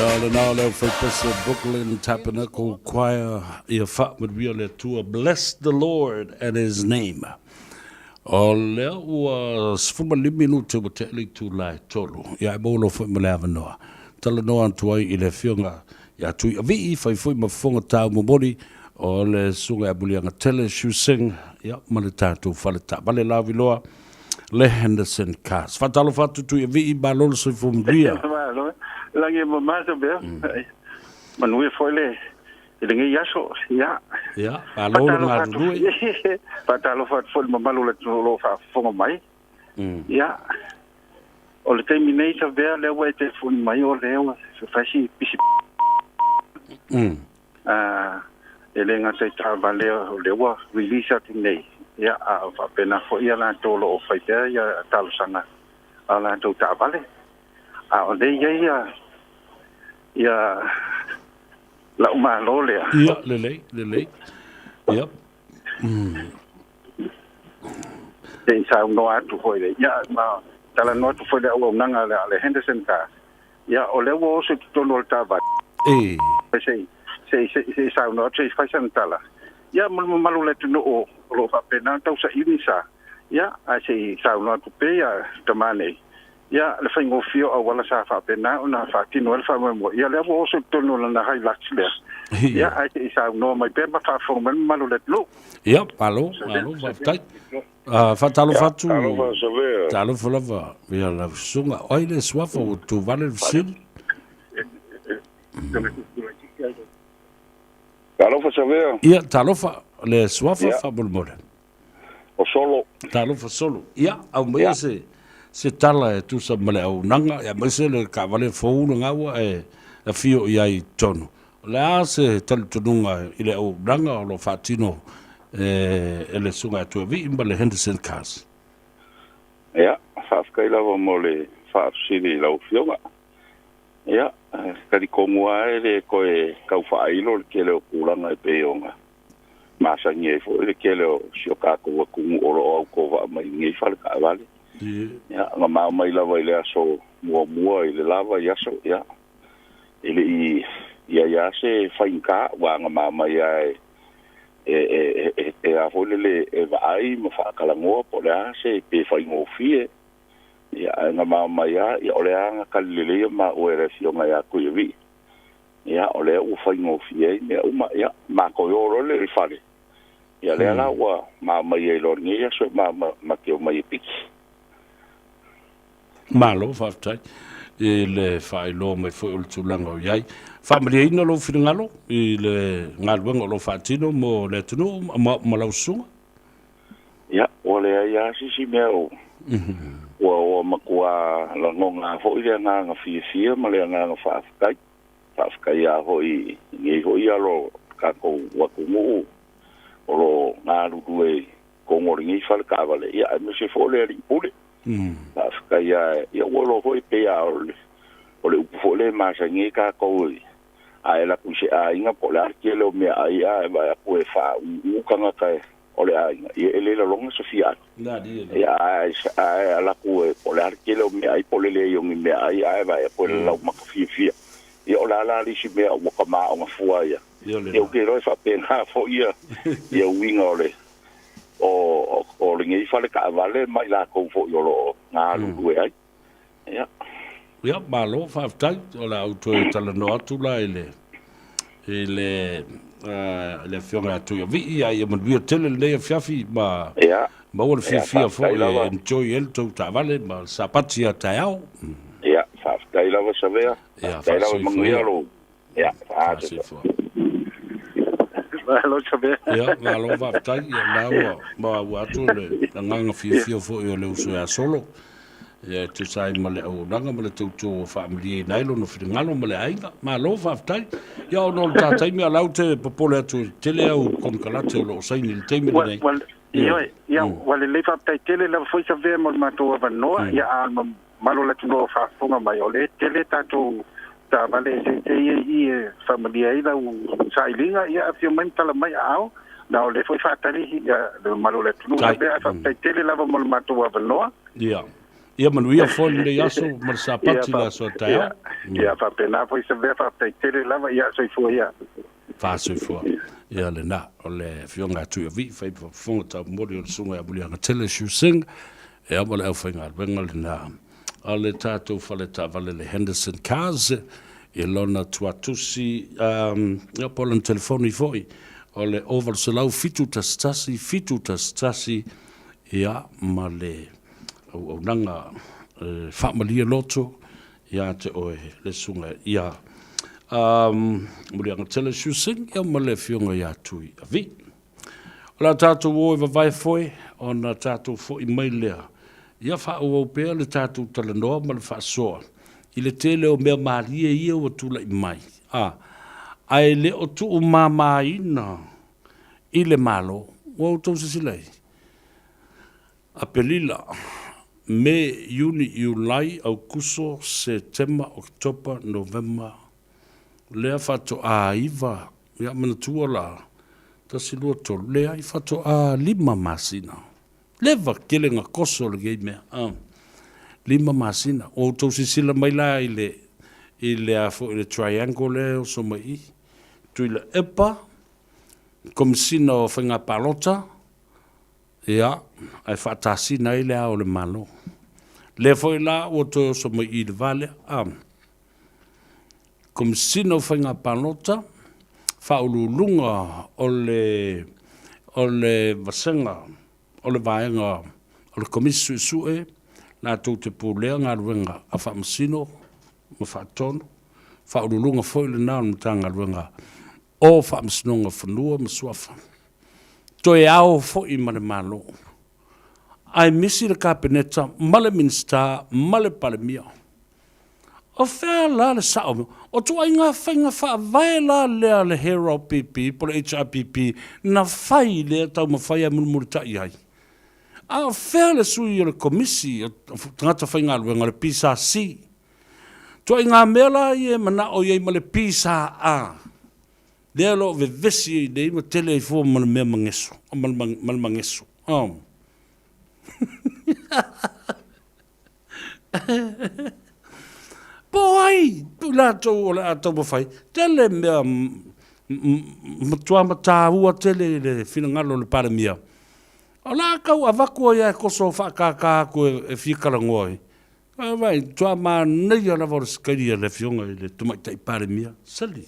Ia, lena o le aufaipese Brooklyn Tabernacle Choir, ia faamanuia le Atua, Bless the Lord and His Name. O lea ua 15 minute ua tea le itula e 3. Ia, e maua loa foi ma le avanoa. Talanoa atu ai i le Afioga ia Tuiavii, fai foi ma fofoga taumomoli o le Susuga ia Muliagatele Shu Sing, ia, ma le tatou fale taavale laviloa le Henderson Cars. Faatalofa atu Tuiavii, malo le soifua manuia. Malo. Lagi e mama sa bea. Manuia foi le i lenei aso. Ia. Ia, malo le galulue. Faatalofa atu foi i le mamalu o le atunuu o lo o faafofoga mai. Ia. O le taimi nei sa bea lea ua e telefoni mai o lea ua fai si pisi. E le gata i taavale o lea ua release atu nei, ia, a o faapena foi ia latou o lo o fai pea ia talosaga a latou taavale. A o lea e i ai ia, ia la'u malo lea. Ia, lelei, lelei. Ia. Se i saunoa atu foi le, ia, ma talanoa atu foi le auaunaga a le Henderson Cars. Ia, o lea ua oso i totonu o le taavale. E. Se i, se i, se i saunoa atu, se i fai sana tala. Ia, ma le mamalu o le atunuu o lo o faapena ona tausaili sa. Ia, ae se i saunoa atu pea ia tama nei. Ia, le faigofie o auala sa faapena ona faatino ai le faamoemoe. Ia, lea ua oso i totonu o lana Hilux lea. Ia, ae se i saunoa mai pea ma faafofoga mai le mamalu o le atunuu. Ia, malo, malo, faafetai. Faatalofa atu. Talofa Savea. Talofa lava ia lau susuga. O ai le suafa ua tuvale le fesili? Talofa Savea. Ia, talofa le suafa faamolemole. O Solo. Talofa Solo. Ia, aumaia se se tala e tusa ma le auaunaga, aemaise le taavale fou lena ua e afio i ai i totonu. O le a se talitonuga i le auaunaga o lo o faatino e le Susuga ia Tuiavii ma le Henderson Cars? Ia, faafetai lava mo le faafesili i lau Afioga. Ia, e talitonu lava e le toe tau faailo le tele o tulaga e pei ona masani ai foi le tele o si o tatou atunuu o lo o autovaa mai i lenei fale taavale. Ia, na mao mai lava i le aso muamua i le la vaiaso, ia, e le i i ai lava se faigata, aua na mao mai lava e e e e a foi lele e vaai ma faatalanoa po o le a se pe faigofie. Ia, ae na mao mai lava, ia, o lea lava na tali lelei maua e le Afioga ia Tuiavii. Ia, o lea ua faigofie ai mea uma. Ia, matou o loa lea i le fale. Ia, lea la ua mao mai ai loa i lenei aso ma ma te omai e piki. Malo faafetai i le faailoa mai foi o le tulaga o i ai. Faamalieina lou finagalo i le galuega o lo o faatino mo le atunuu ma lau susuga? Ia, ua leai lava se isi mea o ua ua matua lagona foi le agaga fiafia ma le agaga faafetai. Faafetai lava foi i lenei foi alo o le tatou atunuu o lo o galulue i totonu o lenei fale taavale, ia aemaise foi o le alii pule. Faafetai lava, ia ua iloa foi pei lava o le o le upu foi lea e masani ai tatou i a e alu atu i se aiga po o le a le tele o meaai ae vaai atu e faauu tagata o le aiga, ia e le lagona se fia atu. Ia ae ae alu atu e po o le a le tele o meaai po o le leai o ni meaai ae vaai atu e lalau maka fiafia. Ia o le a la le isi mea ua tamaoga fua ia. Ia ou te iloa e faapena foi ia ia uiga o le o o lenei fale taavale ma i latou foi o lo o galulue ai. Ia. Ia, malo, faafetai. O le a ou toe talanoa atu la i le i le uh, le afioga ia Tuiavii, a ia manuia tele lenei afiafi ma Ia. maua le fiafia foi e enjoy ai le tou taavale ma le sapati a taeao. Ia, faafetai lava Savea. Ia, Faafetai lava manuia lou. Ia, faasoifua. Malo Savea. Ia, malo faafetai. Ia, la ua maua atu le agaga fiafia foi o le uso ia Solo. Ia, e tusa ai ma le auaunaga ma le tautua ua faamalieina ai lona finagalo ma le aiga. Malo faafetai. Ia, ona o le ta taimi, a o la ou te popole atu e tele au konekarate o lo o saini i le taimi lenei. Ioe, ia, ua lelei faafetai tele lava foi Savea mo le matou avanoa, ia, a o le mamalu o le atunuu o faafofoga mai, o lea e tele tatou taavale eseese ia i i e faamalie ai lau sailiga, ia afio mai ma tala mai aao, na o lea foi faatali ia le mamalu o le atunuu. Savea, ae faafetai tele lava mo le matou avanoa. Ia. Ia manuia foi lenei aso ma le Sapati le aso a taeao. Ia faapena foi Savea, faafetai tele lava, ia soifua ia. Faasoifua. Ia lena, o le Afioga a Tuiavii, fai ma fofoga taumoli o le Susuga ia Muliagatele Shu Singh, ia ma le aufaigaluega lena a le tatou fale taavale le Henderson Cars i lona tuatusi, ia po o lona telefoni foi, o le 0800 711 711, ia ma le auaunaga e faamalie loto ia te oe le susuga ia Muliagatele Shu Singh ia ma le afioga ia Tui Avi. O le a tatou o e vavae foe ona tatou foi mai lea ia faaauau pea le tatou talanoa ma le faasoa i le tele o mea malie ia ua tulai mai a ae le o tuumamaina i le Malo. Ua outou silasila i ai? Aperila, Me, Iuni, Iulai, Aukuso, Setema, Oketopa, Novema, lea faatoa iva, ia manatua la, tasi, lua, tolu, leai, faatoa lima masina. Leva tele na koso lenei mea, a. Lima masina. Ua outou silasila mai la i le, i le a foi, le triangle lea e oso mai i i. Tuilaepa, Komesina o Faiga Palota, Ia, ae faatasina ai le Ao o le Malo. Lea foi la ua toe oso mai i i le va lea, a Komesina o Faiga Palota, Faauluuluga o le o le Vasega o le Vaega o le Komisi Suesue latou te pulea galuega a Faamasino ma Faatonu, Faauluuluga foi lena o le Matagaluega o Faamasinoga o Fanua ma Suafa, toe ao foi ma le Malo, ae misi le Kapeneta ma le Minisita ma le Palemia. O fea la le sao? O ituaiga faiga faavae la lea a le HRPP po o le HRPP na fai lea taumafai e mulimulitai ai. A o fea le sui o le Komisi o Tagata Faigaluega o le PSC? Ituaiga mea la ia e manao i ai ma le PSA, lea o lo o vevesi ai nei ma tele ai fua ma le mea mageso, ma le mageso. Oh. Po o ai i latou o le a taumafai, tele mea matua mataua tele i le finagalo o le Palemia, o le a tau avatu ai lava e toso faakaka atu e fia talanoa ai. Ae vaai, matua manaia lava o le sikaili a le Afioga i le Tamaitai Palemia, sali.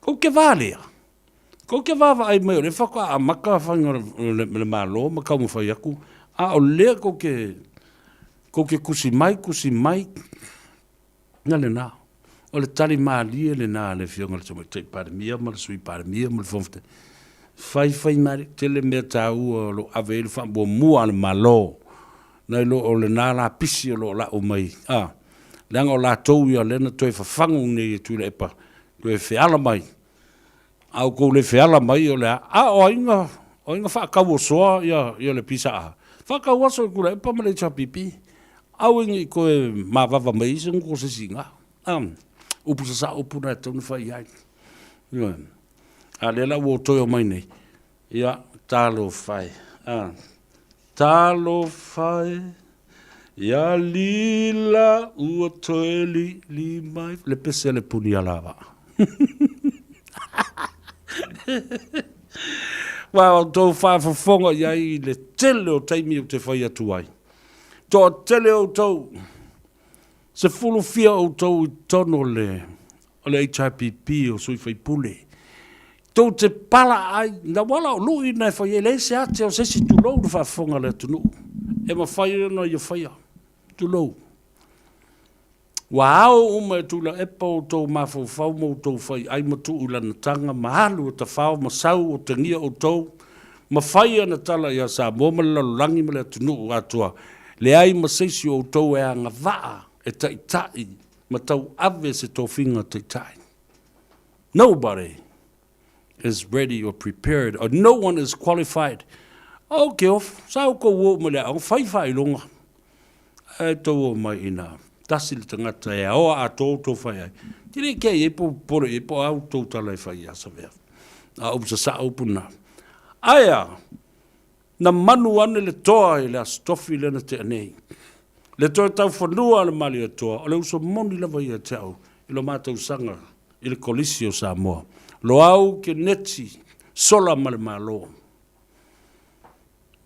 Kou te va lea, kou te vaavaai mai o lea faatoa amata faiga o le Malo ma taumafai atu, a o lea kou te, kou te tusi mai, tusi mai, ia lena. O le tali malie lena a le Afioga i le Tamaitai Palemia ma le Sui Palemia ma le Fofoga Fetalai. Faifai malie, tele mea taua o lo o ave i ai le faamuamua a le Malo, nai lo o lena lapisi o lo o lau mai, a, leaga o latou ia lea na toe fafagu nei e Tuilaepa, toe feala mai, a outou le feala mai o le a? A o ai na, o ai na faatauosoa ia, ia le PSA? Faatauoso e Tuilaepa ma le HRPP. Aua ne i toe mavava mai ai se gutu o se isi i ina. A, upu sasao upu na e tatau ona fai i ai. Ioe. A lea la ua toe omai nei, ia, talofa e, a, talofa e, ia lila ua toe lili mai, le pese a le puni alavaa. Ua outou faafofoga i ai i le tele o taimi ou te fai atu ai. Toatele outou, sefulu fia outou i totonu o le o le HRPP o sui faipule. Tou te pala ai, na wala o lui na e fai ai, leai se ate o se isi tulou le faafofoga a le atunuu. E mafai ona ia faia. Tulou. Ua ao uma e Tuilaepa outou mafaufau ma outou faiai ma tuu i lana taga ma alu e tafao ma sau otegia outou ma fai ana tala ia Samoa ma le lalolagi ma le atunuu atoa. Leai ma se isi o outou e agavaa e taitai ma tauave se tofiga taitai. Nobody is ready or prepared or no one is qualified. Oh, ke ofu, sa outou o uma i le aoga, fai faailoga. Ae tou o mai ina tasi le tagata e aoa atoa outou fai ai. Te le kea i ai po popole i ai po o a outou tala e fai ia Savea. A upu sasao upu na. Ae a, na manu ane le toa i le Aso Tofi lea na tea nei. Le toe taufanua o le Malietoa, o le uso moni lava ia te au i lo ma tausaga i le Kolisi o Samoa. Loau Keneti, sola ma le Malo.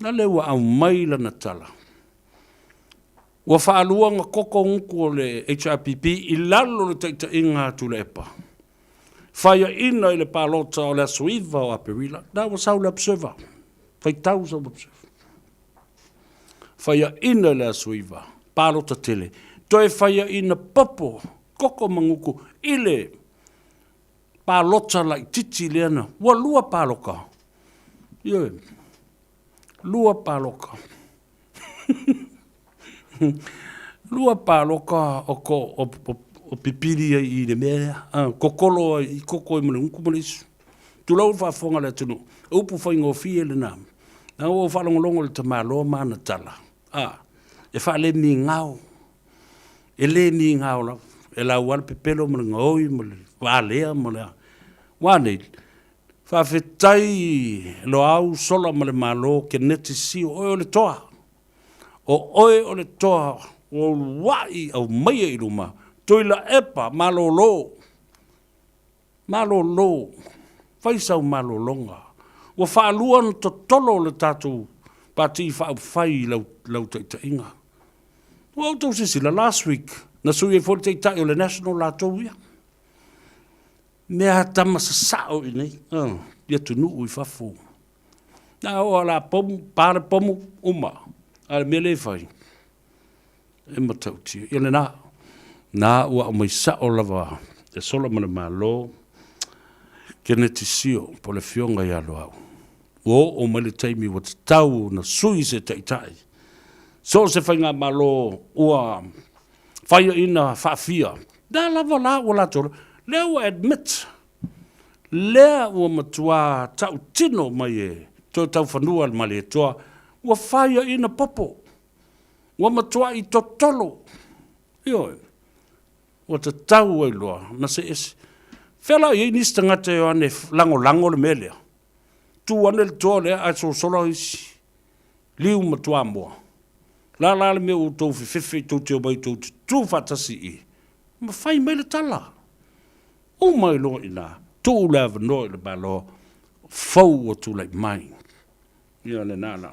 Na lea ua aumai lana tala. Ua faalua ona koko gutu o le HRPP i lalo o le taitaiga a Tuilaepa. Faiaina i le palota o le aso 9 o Aperila, na ua sau le observer, faitau sau observer. Faiaina i le aso 9, palota tele, toe faiaina popo, koko ma gutu i le palota laititi lea na, ua lua paloka. Ioe, lua paloka. Lua paloka o ko o, o, o pipili ai i le mea lea, a, kokolo ai i koko ai ma le gutu ma le isu. Tulou le faafofoga a le atunuu, o upu faigofie lena. Na ua ou faalogologo i le tamaloa ma ana tala, a, e faalemigao, e le migao lava, e lau lava le pepelo ma le gaoi ma le valea ma le a. Ua a nei? Faafetai Loau, Sola ma le Malo, Keneti Sio, oe o le toa. O oe o le toa ua uluai aumaia i luma, Tuilaepa, malolo, malolo, fai sau malologa. Ua faalua ona totolo le tatou Pati Faaupufai i lau, lau taitaiga. Ua outou silasila, last week, na sui ai foi le taitai o le National latou ia. Mea tama sasao i nei, i atunuu i fafo. Na oo a la pomu, pa le pomu, uma. A le mea lea e fai, e matautia. Ia lena, na ua aumai sao lava e sola ma le Malo, Keneti Sio, po o le Afioga ia Loau. Ua oo mai le taimi ua tatau ona sui se taitai. So o se faigamalo ua faiaina faafia, lea lava la ua latou, lea ua admit, lea ua matua tautino mai e toe taufanua le Malietoa, ua faiaina popo, ua matuai totolo, ioe, ua tatau ai loa na see ese. Fea la o i ai nisi tagata e o ane e lagolago le mea lea? Tu ane le toa lea ae sosola isi liu ma Toamua. La la le mea ua outou fefefe tou te omai tou te tu faatasi i i, ma fai mai le tala. Uma ai loa i ina, tuu le avanoa i le Malo fou ua tulai mai. Ia lena la.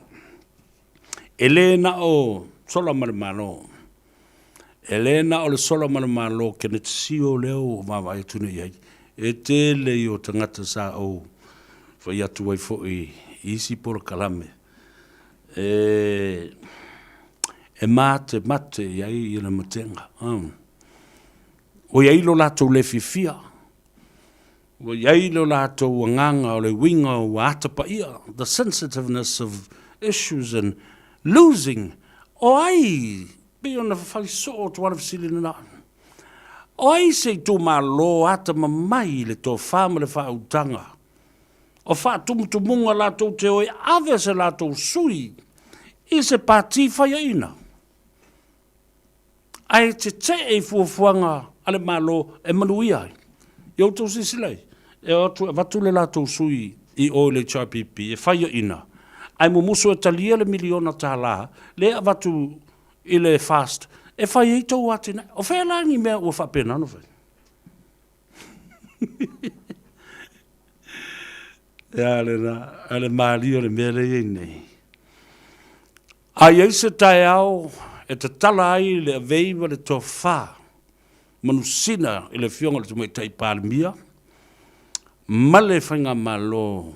E le na o sola ma le Malo, e le na o le sola ma le Malo Keneti Sio lea ua vaavaai atu nei i ai. E tele i o tagata sa ou fai atu ai foi i isi polokalame e e matemate i ai le matega. Ua i ai lo latou le fiafia, ua i ai lo latou agaga o le uiga ua atapaia, the sensitiveness of issues and losing. O ai, pei ona fai soo atu lava le fesili lena, o ai se itumalo atamamai i le tofa ma le faautaga o faatumutumuga latou te o e ave se latou sui i se pati faiaina, ae tetee i fuafuaga a le Malo e manuia ai. Ia outou silasila i ai, e o atu e avatu le latou sui i o i le HRPP e faiaina, ae mumusu e talia le miliona tala lea e avatu i le FAST e fai ai tou atinae. O fea la ni mea ua faapena ona fai? Ia lena, a le malie o le mea lea e i ai nei. A i ai se taeao e tatala ai le avei ma le tofa manusina i le Afioga i le Tamaitai Palemia ma le Faigamalo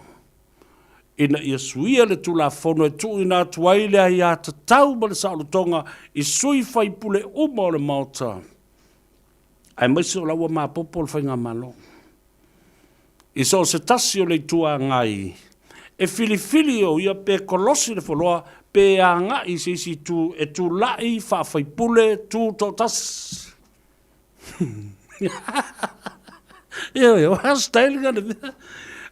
ina ia suia le Tulafono e tuuina atu ai le aiatatau ma le saolotoga i sui faipule uma o le Maota, aemaise o la ua mapopo le Faigamalo. I so o se tasi o le Itu Agai e filifili o ia pe kolosi le foloa pe agai i se isi itu e tulai faafaipule tu toatasi. Ioe, o hairstyle nga le mea.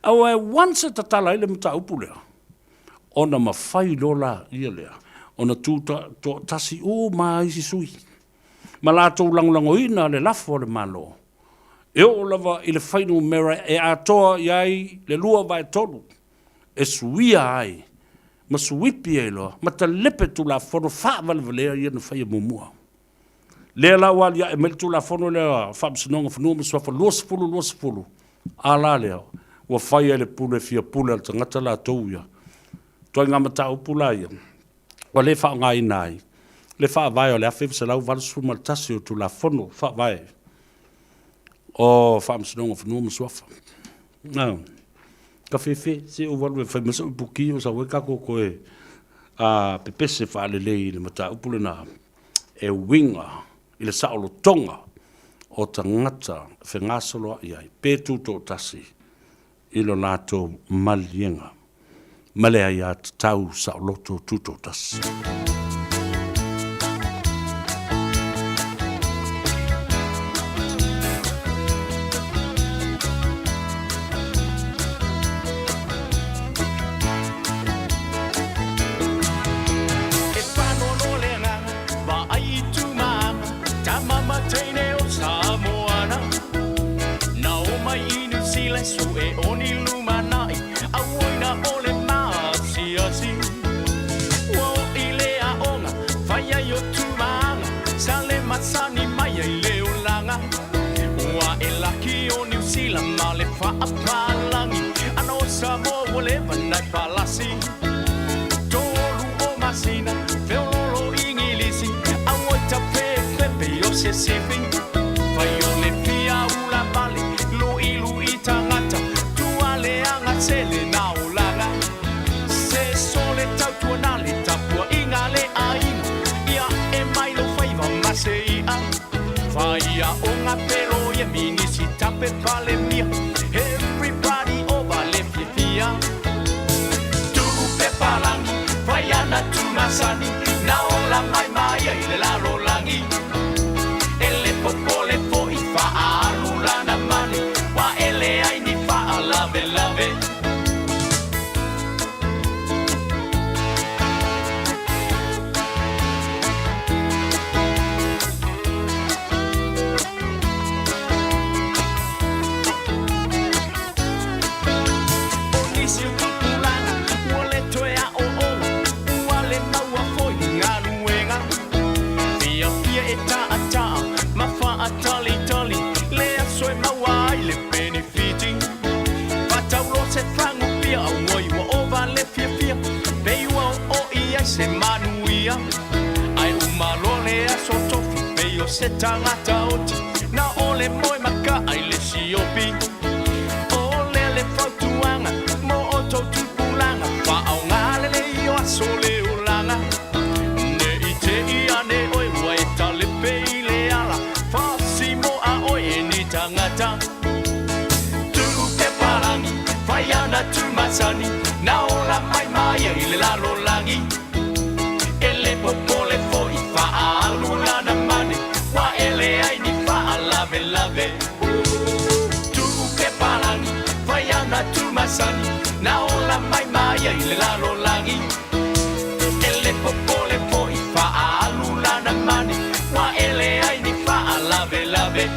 Aua e once e tatala ai le mataupu lea, ona mafai loa laia lea ona tu toatasi uma lava isi sui ma latou lagolagoina le lafo a le Malo e oo lava i le fuainumera e atoa i ai le 2/3 e suia ai. ma suipi ai loa ma talepe Tulafono faavalevalea ia na faia muamua. Lea la ua aliae mai le Tulafono lea Faamasinoga o Fanua ma Suafa 2020, a la lea ua fai ai le pule fia pule a le tagata latou ia. Ituaiga mataupu la ia ua le faaaogaina ai le Faavae o le 1981 o Tulafono Faavae o Faamasinoga o Fanua ma Suafa. Na, kafefe, se ou alu e fai mai so'u ipuki o sau ai tatou toe a pepese faalelei i le mataupu lena e uiga i le saolotoga o tagata fegasoloa'i ai pe tutoatasi i lo latou maliega ma le aiatatau saoloto tutoatasi. E faanoanoa le agaga, vaai i tumaaga, tama ma teine o Samoana. Na omai i Niu Sila e sue o ni lumanai, auoina o le maasiasi. Ua oo i le aoga, fai ai o tumaaga, sa le masani mai ai le olaga. Ua e laki o Niu Sila ma le faapalagi, ana o Samoa ua leva nai palasi. Tolu o masina, feololo Igilisi, auoi tapepepe o se sifi. Fai o le fia ula vale, luilui tagata, tua leaga sele na olaga. Se sole tautua na le tapuaiga le aiga, ia e mai lou faiva ma se i'a. Fai aoga pe loia, minisita pe palemia, everybody ova le fiafia. Tuu pepalangi, fai ana tumasani, na ola mai mai ai le lalolagi. E le popole foi faaalu lana mane, ua e leai ni faalavelave. O nisi o tupulaga ua le toe aoaoga, ua le maua foi ni galuega. Fiafia e taataa ma faatalitali le aso e maua ai le penefiti. Faataulo se fagu pia auoi ua ova le fiafia, pei ua oo i ai se manuia. Ae uma loa le aso tofi pei o se tagata oti, na o le moe makaa i le siopi. O lea le fautuaga mo outou tupulaga, faaaoga lelei o aso le olaga. Ne i te i ane oe ua e talepe i le ala, faasimoa oe e ni tagata. Tuu pepalangi, fai ana tumasani, na ola mai mai ai le lalolagi. E le popole foi faaalu lana mane, ua e leai ni faalavelave. Tuu pepalangi, fai ana tumasani, na ola mai mai ai le lalolagi. E le popole foi faaalu lana mane, ua e leai ni faalavelave.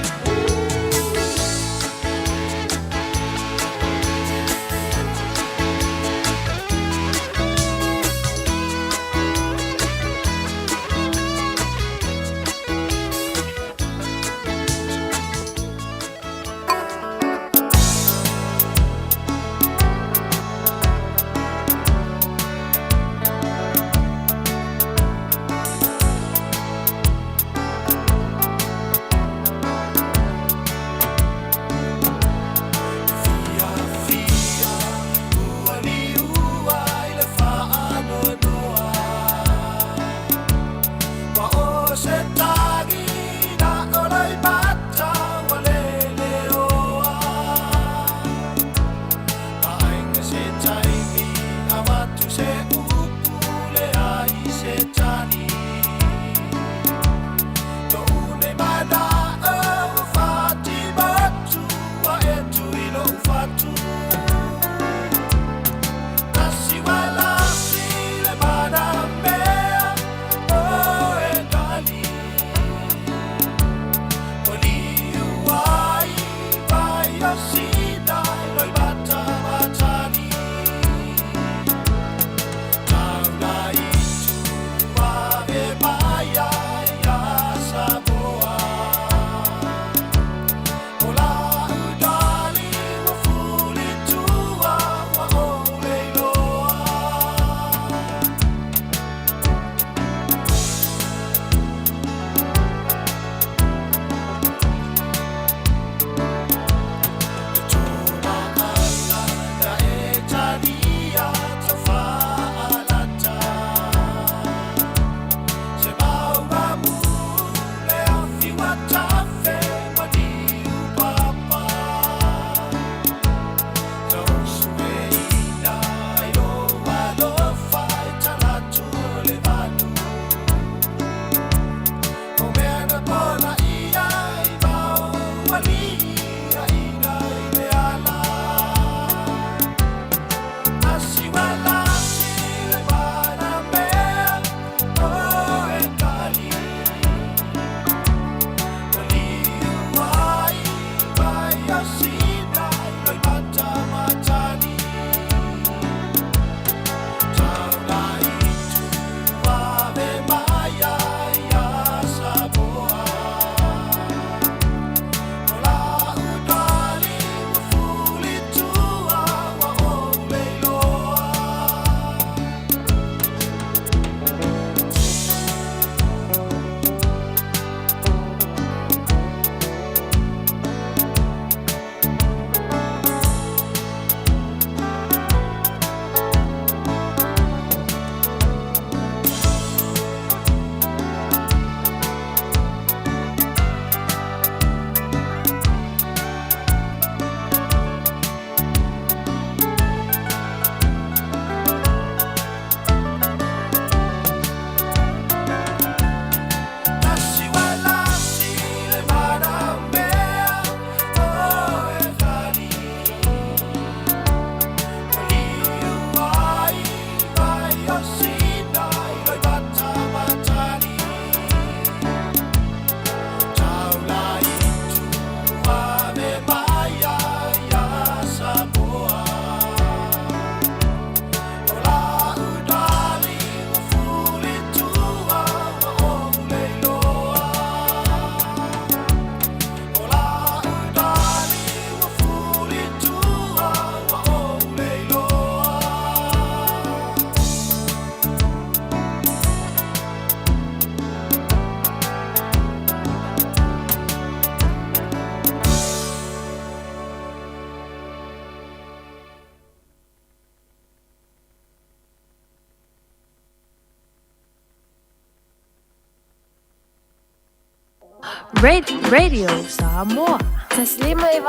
Radio Samoa. 153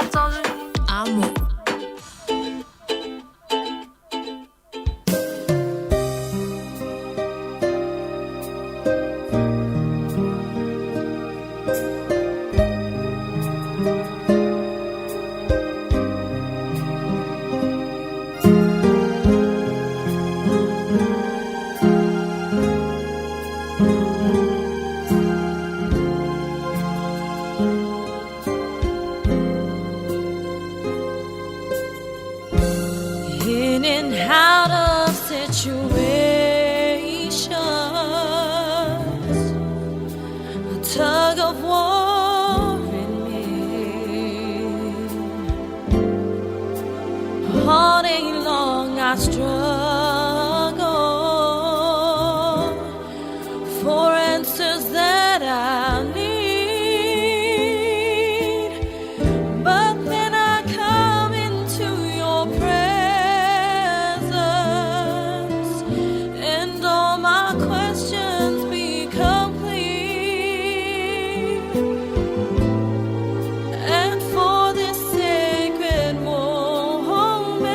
Amo. In and out of situations, a tug of war in me. All day long I struggle for answers that I need. But then I come into your presence, and all my questions become clear. And for this sacred moment,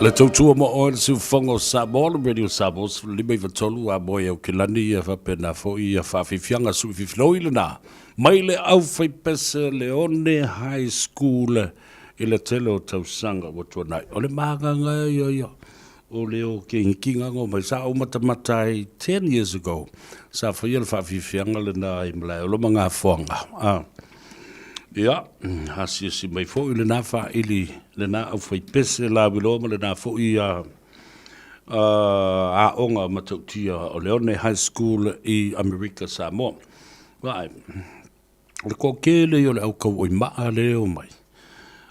Le tautua mo oe le siufofoga o Samoa, le Radio Samoa 15 93 a moe Aukilani ia faapena foi ia faafiafiaga sui fifiloi lena mai le aufaipese Leone High School i le tele o tausaga ua tuanai. O le magaga ia ia o le o kigikiga ngo mai sa ou matamata ai 10 years ago sa faia le faafiafiaga lena i Malaeola ma Gafoaga. Ah. Ia, asiasi mai foi lena faaili, lena aufaipese lauiloa ma lena foi a aoga matautia o Leone High School i Amerika Samoa. Vaai, o le toatele ia o le au tauoimaa lea e omai,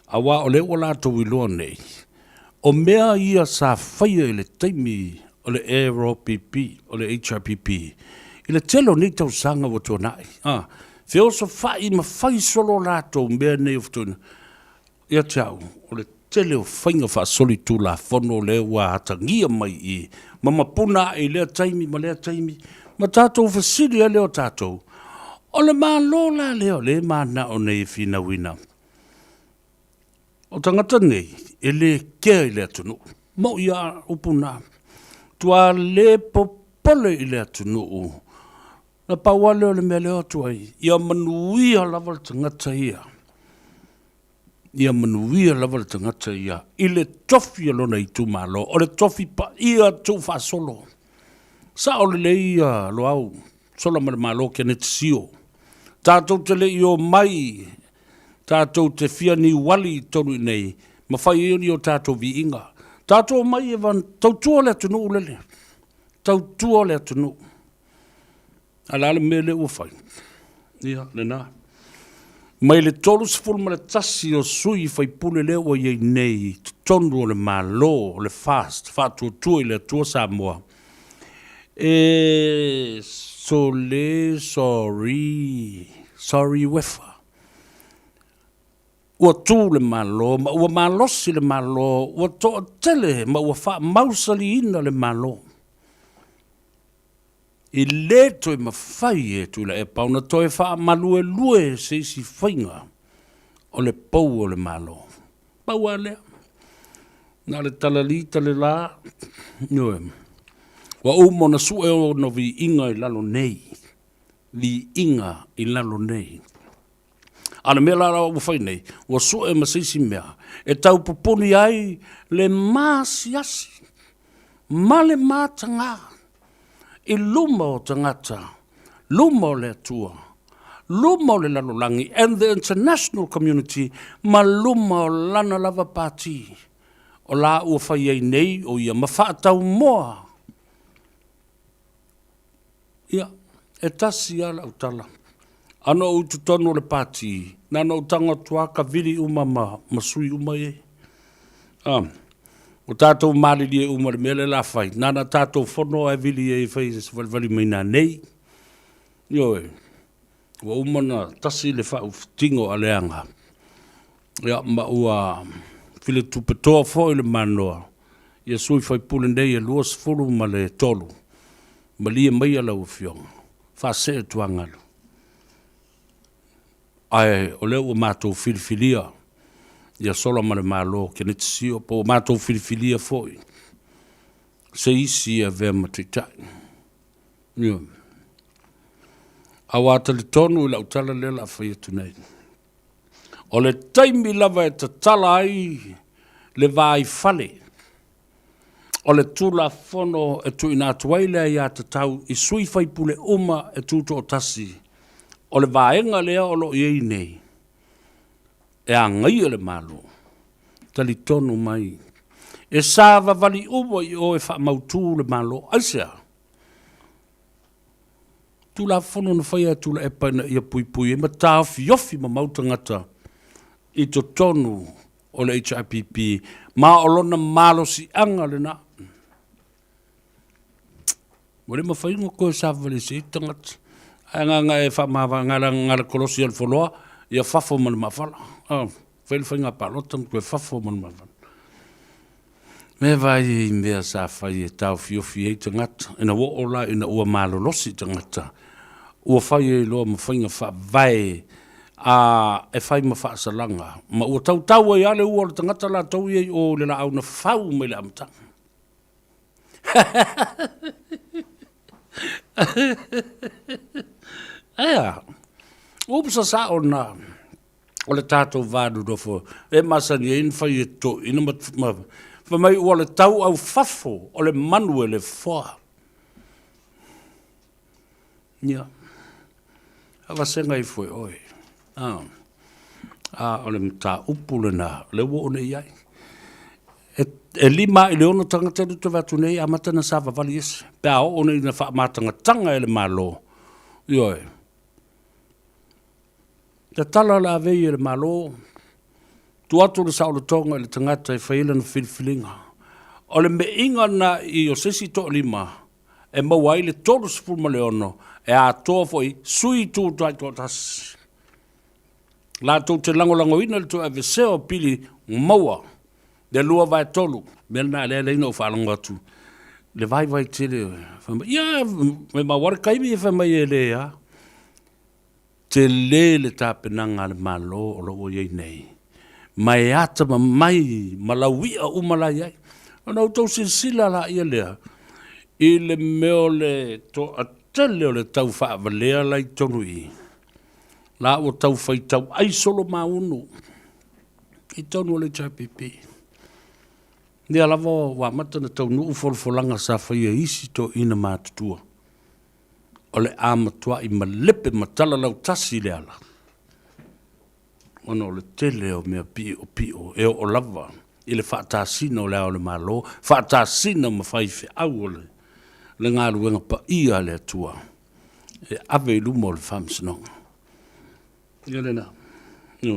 aua o lea ua latou iloa nei, o mea ia sa faia i le taimi o le ROPP, o le HRPP, i le tele o nei tausaga ua tuanai, a, feosofai ma fai solo latou mea nei o fetuunai. Ia te au, o le tele o faiga faasolitulafono lea ua atagia mai i i, ma mapuna ae i lea taimi ma lea taimi, ma tatou fesili ai lea o tatou, o le Malo la lea o lea e manao nei e finauina? O tagata nei, e le kea i le atunuu. Moʻi a upu na. Tua le popole i le atunuu. Na pau lava lea o le mea lea o atu ai, ia manuia lava le tagata ia. Ia manuia lava le tagata ia i le tofi o lona itumalo, o le tofi paia tuufaasolo. Sao lelei ia Loau, sola ma le Malo Keneti Sio. Tatou te le i omai, tatou te fia niuali i totonu i inei, ma fai ai ni o tatou viiga. Tatou omai e tautua le atunuu lele, tautua le atunuu. A o le a le mea lea ua fai? Ia, lena. Mai le 31 o sui faipule lea ua i ai nei i totonu o le Malo o le FAST, Faatuatua i le Atua Samoa, e sole sorry, sorry uefa. Ua tu le Malo ma ua malosi le Malo, ua toatele ma ua faamausaliina le Malo. E le toe mafai e Tuilaepa ona toe faamaluelue se isi faiga o le pou o le Malo. Pau lava lea, na o le talalī talelā, ioe, ua uma ona sue ona viiga i lalo nei, viiga i lalo nei. A o le mea la ua fai nei, ua sue ma se isi mea e tau pupuni ai le maasiasi ma le matagā i luma o tagata, luma o le Atua, luma o le lalolagi and the international community ma luma o lana lava pati o la ua fai ai nei o ia ma faataumoa. Ia, e tasi lava lau tala. A na ou i totonu o le pati, na ona ou tago atu lava kavili uma ma, ma sui uma ia. Ah, ua tatou malilie uma i le mea lea o le a fai. Na ona tatou fono ae vili ai e fai e savalivali mai nanei. Ioe, ua uma ona tasi le faaufutiga o aleaga, ia, ma ua filetupetoa foi le manoa ia sui faipule nei e 23, malie maia lau Afioga, faasee tuagalu. Ae o lea ua matou filifilia ia sola ma le Malo Keneti Sio, po ua matou filifilia foi se isi e avea ma Taitai. Ioe. Aua talitonu i lau tala lea o le a fai atu nei, o le taimi lava e tatala ai le vaifale o le Tulafono e tuuina atu ai le aiatatau i sui faipule uma e tutoatasi, o le vaega lea o lo o i ai nei e agaia le Malo, talitonu mai, e savavali uma i o e faamautu le Malo. Aisea? Tulafono na faia e Tuilaepa ina ia puipui ai ma taofiofi mamau tagata i totonu o le HRPP, ma o lona malosiaga lena. Ua le mafai ona toe savavali i se isi tagata. Ae agaga e faamavae na le kolosi o le foloa, ia fafo ma le maafala. Ah, fai le faiga palota ma toe fafo ma le maafala. Me vai i mea sa fai e taofiofi ai tagata. Ina ua oo la ina ua malolosi tagata, ua fai ai loa ma faiga faavae. A e fai ma faasalaga, ma ua tautau ai lava le ua o le tagata latou ia i o i le laau na fau mai le amataga. Ae a? Upu sasao na o le tatou va nonofo e masani ai ona fai e toeaiina ma, ma fai mai ua le tau aufafo o le manu e le foa. Ia, a vasega ifo e oe. A, a o le mataupu lena, o lea ua oo nei i ai. E, e 5 i le 6 tagata lea ou te vaai atu nei, amata ona savavali ese, pe a oo nei ina faamatagataga e le Malo. Ioe. Tatala o le avei e le Malo, tuu atu le saolotoga i le tagata e fai ai lana filifiliga. O le meiga lena i o se isi toalima e maua ai le 36 e atoa foi sui itu taitoatasi. Latou te lagolagoina le toe avesea o pili maua le 2/3. Mea lena lea lea ina ou faalogo atu le vaivai tele fai mai, ia mai maua le taimi fai mai e le a. Tele le tapenaga a le Malo o lo o ua i ai nei, ma e atamamai ma laui'a uma la e i ai. Ona outou silasila laia lea i le mea o le toatele o le tau faavalea la i totonu i i, la ua tau faitau ai solo maunu i totonu o le HRPP. Lea lava ua amata ona taunuu folafolaga sa faia e isi toeaiina matutua. o le a matuai malepe ma talalautasi le ala, ona o le tele o mea piʻopiʻo e oo lava i le faatasina o Le Ao o le Malo, faatasina ma faifeau o le galuega paia a le Atua e ave i luma o le Faamasinoga. Ia lena. Ia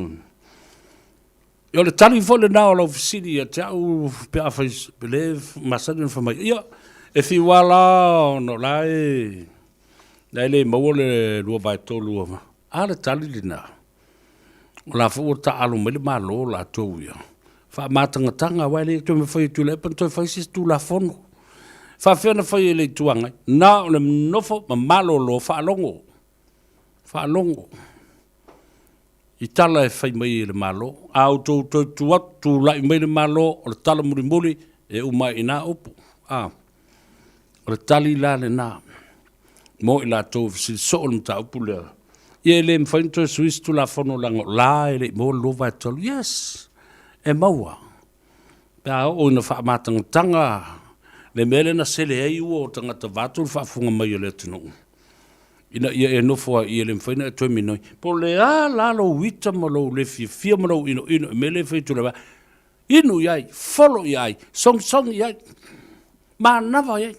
o le tali foi lena o lau fesili ia te au pe afai le masani ona fai mai, ia, e fiu lava la ona o la e, la e le maua le 2/3 a le tali lena, o la foi ua taaalo mai le Malo latou ia, faamatagataga aua e le toe mafai e Tuilaepa ona toe fai se isi Tulafono. E faapefea ona fai e le Itu Agai? Na o le nofo ma malolo faalogo, faalogo. I tala e fai mai e le Malo. A outou toe tu atu, tulai mai le Malo, o le tala mulimuli, e uma ai i ina upu. A, o le tali la lena mo i latou e fesili soo i le mataupu lea. Ia e le mafai ona toe sui se Tulafono leaga o la e le i maua le 2/3. Yes, e maua. Pe a oo ina faamatagataga le mea lea na sele ai ua o tagata vaeatu le faafofoga mai a le atunuu, ina ia e nofo ai i i e le mafai ona e toe minoi. Po o le a la lou ita ma lou le fiafia ma lou inoino i mea lea e fai atu le inu i ai, folo i ai, sogisogi i ai, manava i ai.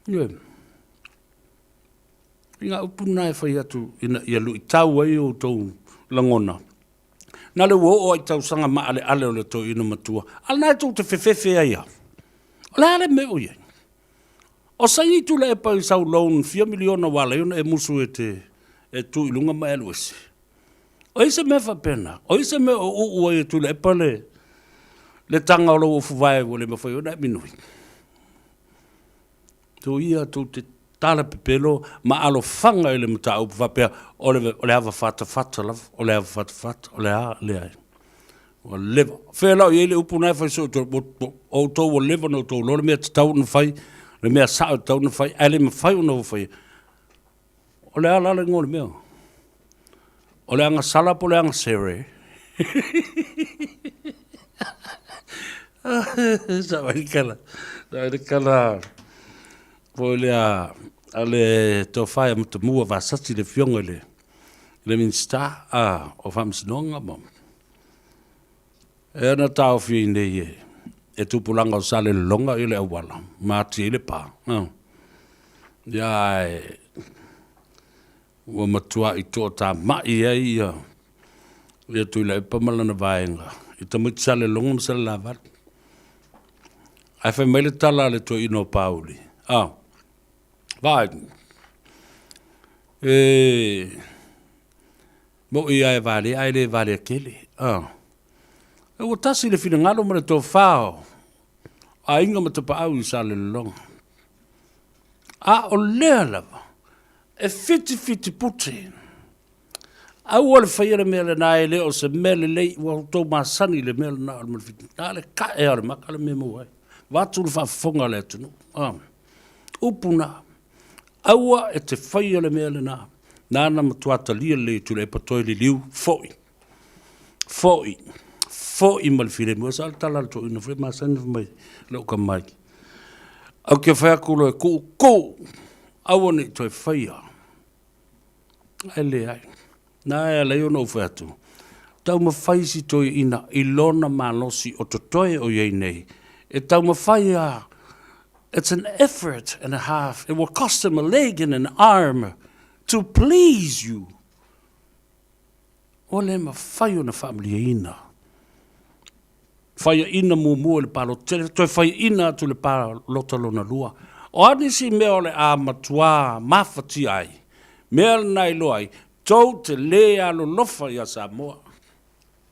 Ioe. I ngā upu na e fai atu ina ia luitau ai outou lagona. Na le ua oo ai i tausaga maaleale o le toeaina matua, a lena e tou te fefefe ai lava. O le a le mea o i ai? O saini Tuilaepa i sau loan fia miliona ua ala ai ona e musu e te e tu i luga ma e alu ese. O ai se mea faapena? O ai se mea o uu ai e Tuilaepa le le taga o lau ofuvae ua le mafai ona e minoi? Tou ia tou te tala pepelo ma alofaga i le mataupu faapea o le, o le ava fatafata lava, o le ava fatafata, o le a, leai. Ua leva. Fea la o i ai le upu na e fai soo o outou ua leva ona outou iloa le mea tatau ona fai, le mea sao e tatau ona fai, ae le mafai ona faia. O le a la le igoa o le mea? O le agasala po o le agasere? Sa mai kala, sa mai kala foi lea a le tofa ia Matamua Vasati le afioga i le Minisita o Faamasinoga ma e ana taofi ai nei e tupulaga o Salelologa le auala ma ati ai le pa. Ia ae ua matuai toatamai ai ia ia Tuilaepa ma lana vaega i tamaiti Salelologa ma Salelavalu. Ae fai mai le tala a le toeaina o Pauli, a, vaai, e mo'i lava e valea ae le valea tele, a. Ua tasi le finagalo ma le tofa o aiga ma tapaau i Salelologa. A o lea lava e fitifiti pute. Aua le faia le mea lena e le o se mea lelei, ua outou masani i le mea lena o le malefiti. Na o le ka'e lava o le maka le mea e maua ai. Vaeatu le faafofoga a le atunuu. A, upu na. Aua e te faia le mea lena. Nana matua talia lelei e Tuilaepa toe liliu, foi. Foi. Foi ma le filemu. E sao le tala a le toeaina foi masani fai mai lou kamai. Ou te fai atu loa e kuukuu, aua ne i toe faia. Ae leai. Na e ala ai ona ou fai atu, taumafai si toeaina i lona malosi o totoe o i ai nei, e taumafai a, it's an effort and a half, it will cost him a leg and an arm to please you. Ua le mafai ona faamalieina. Faiaina muamua i le palota tele, toe faiaina atu i le palota lona lua. O a nisi mea o le a matuā mafatia ai, mea lena e iloa ai, tou te lē alolofa iā Samoa.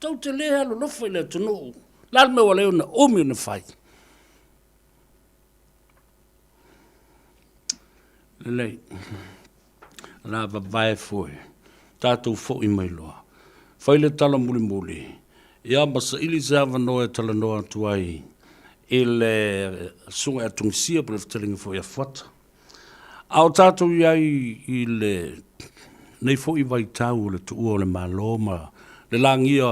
Tou te lē alolofa i le atunuu. O le a le mea ua lē ona umi ona fai? Lelei. O le a vavae foi. Tatou foi mai loa. Fai le tala mulimuli, ia ma saili se avanoa e talanoa atu ai i le Susuga ia Tungisia po o le fetalaiga foi ia Fuata. A o tatou i ai i lenei foi vaitau o le tuua o le Malo ma le lagia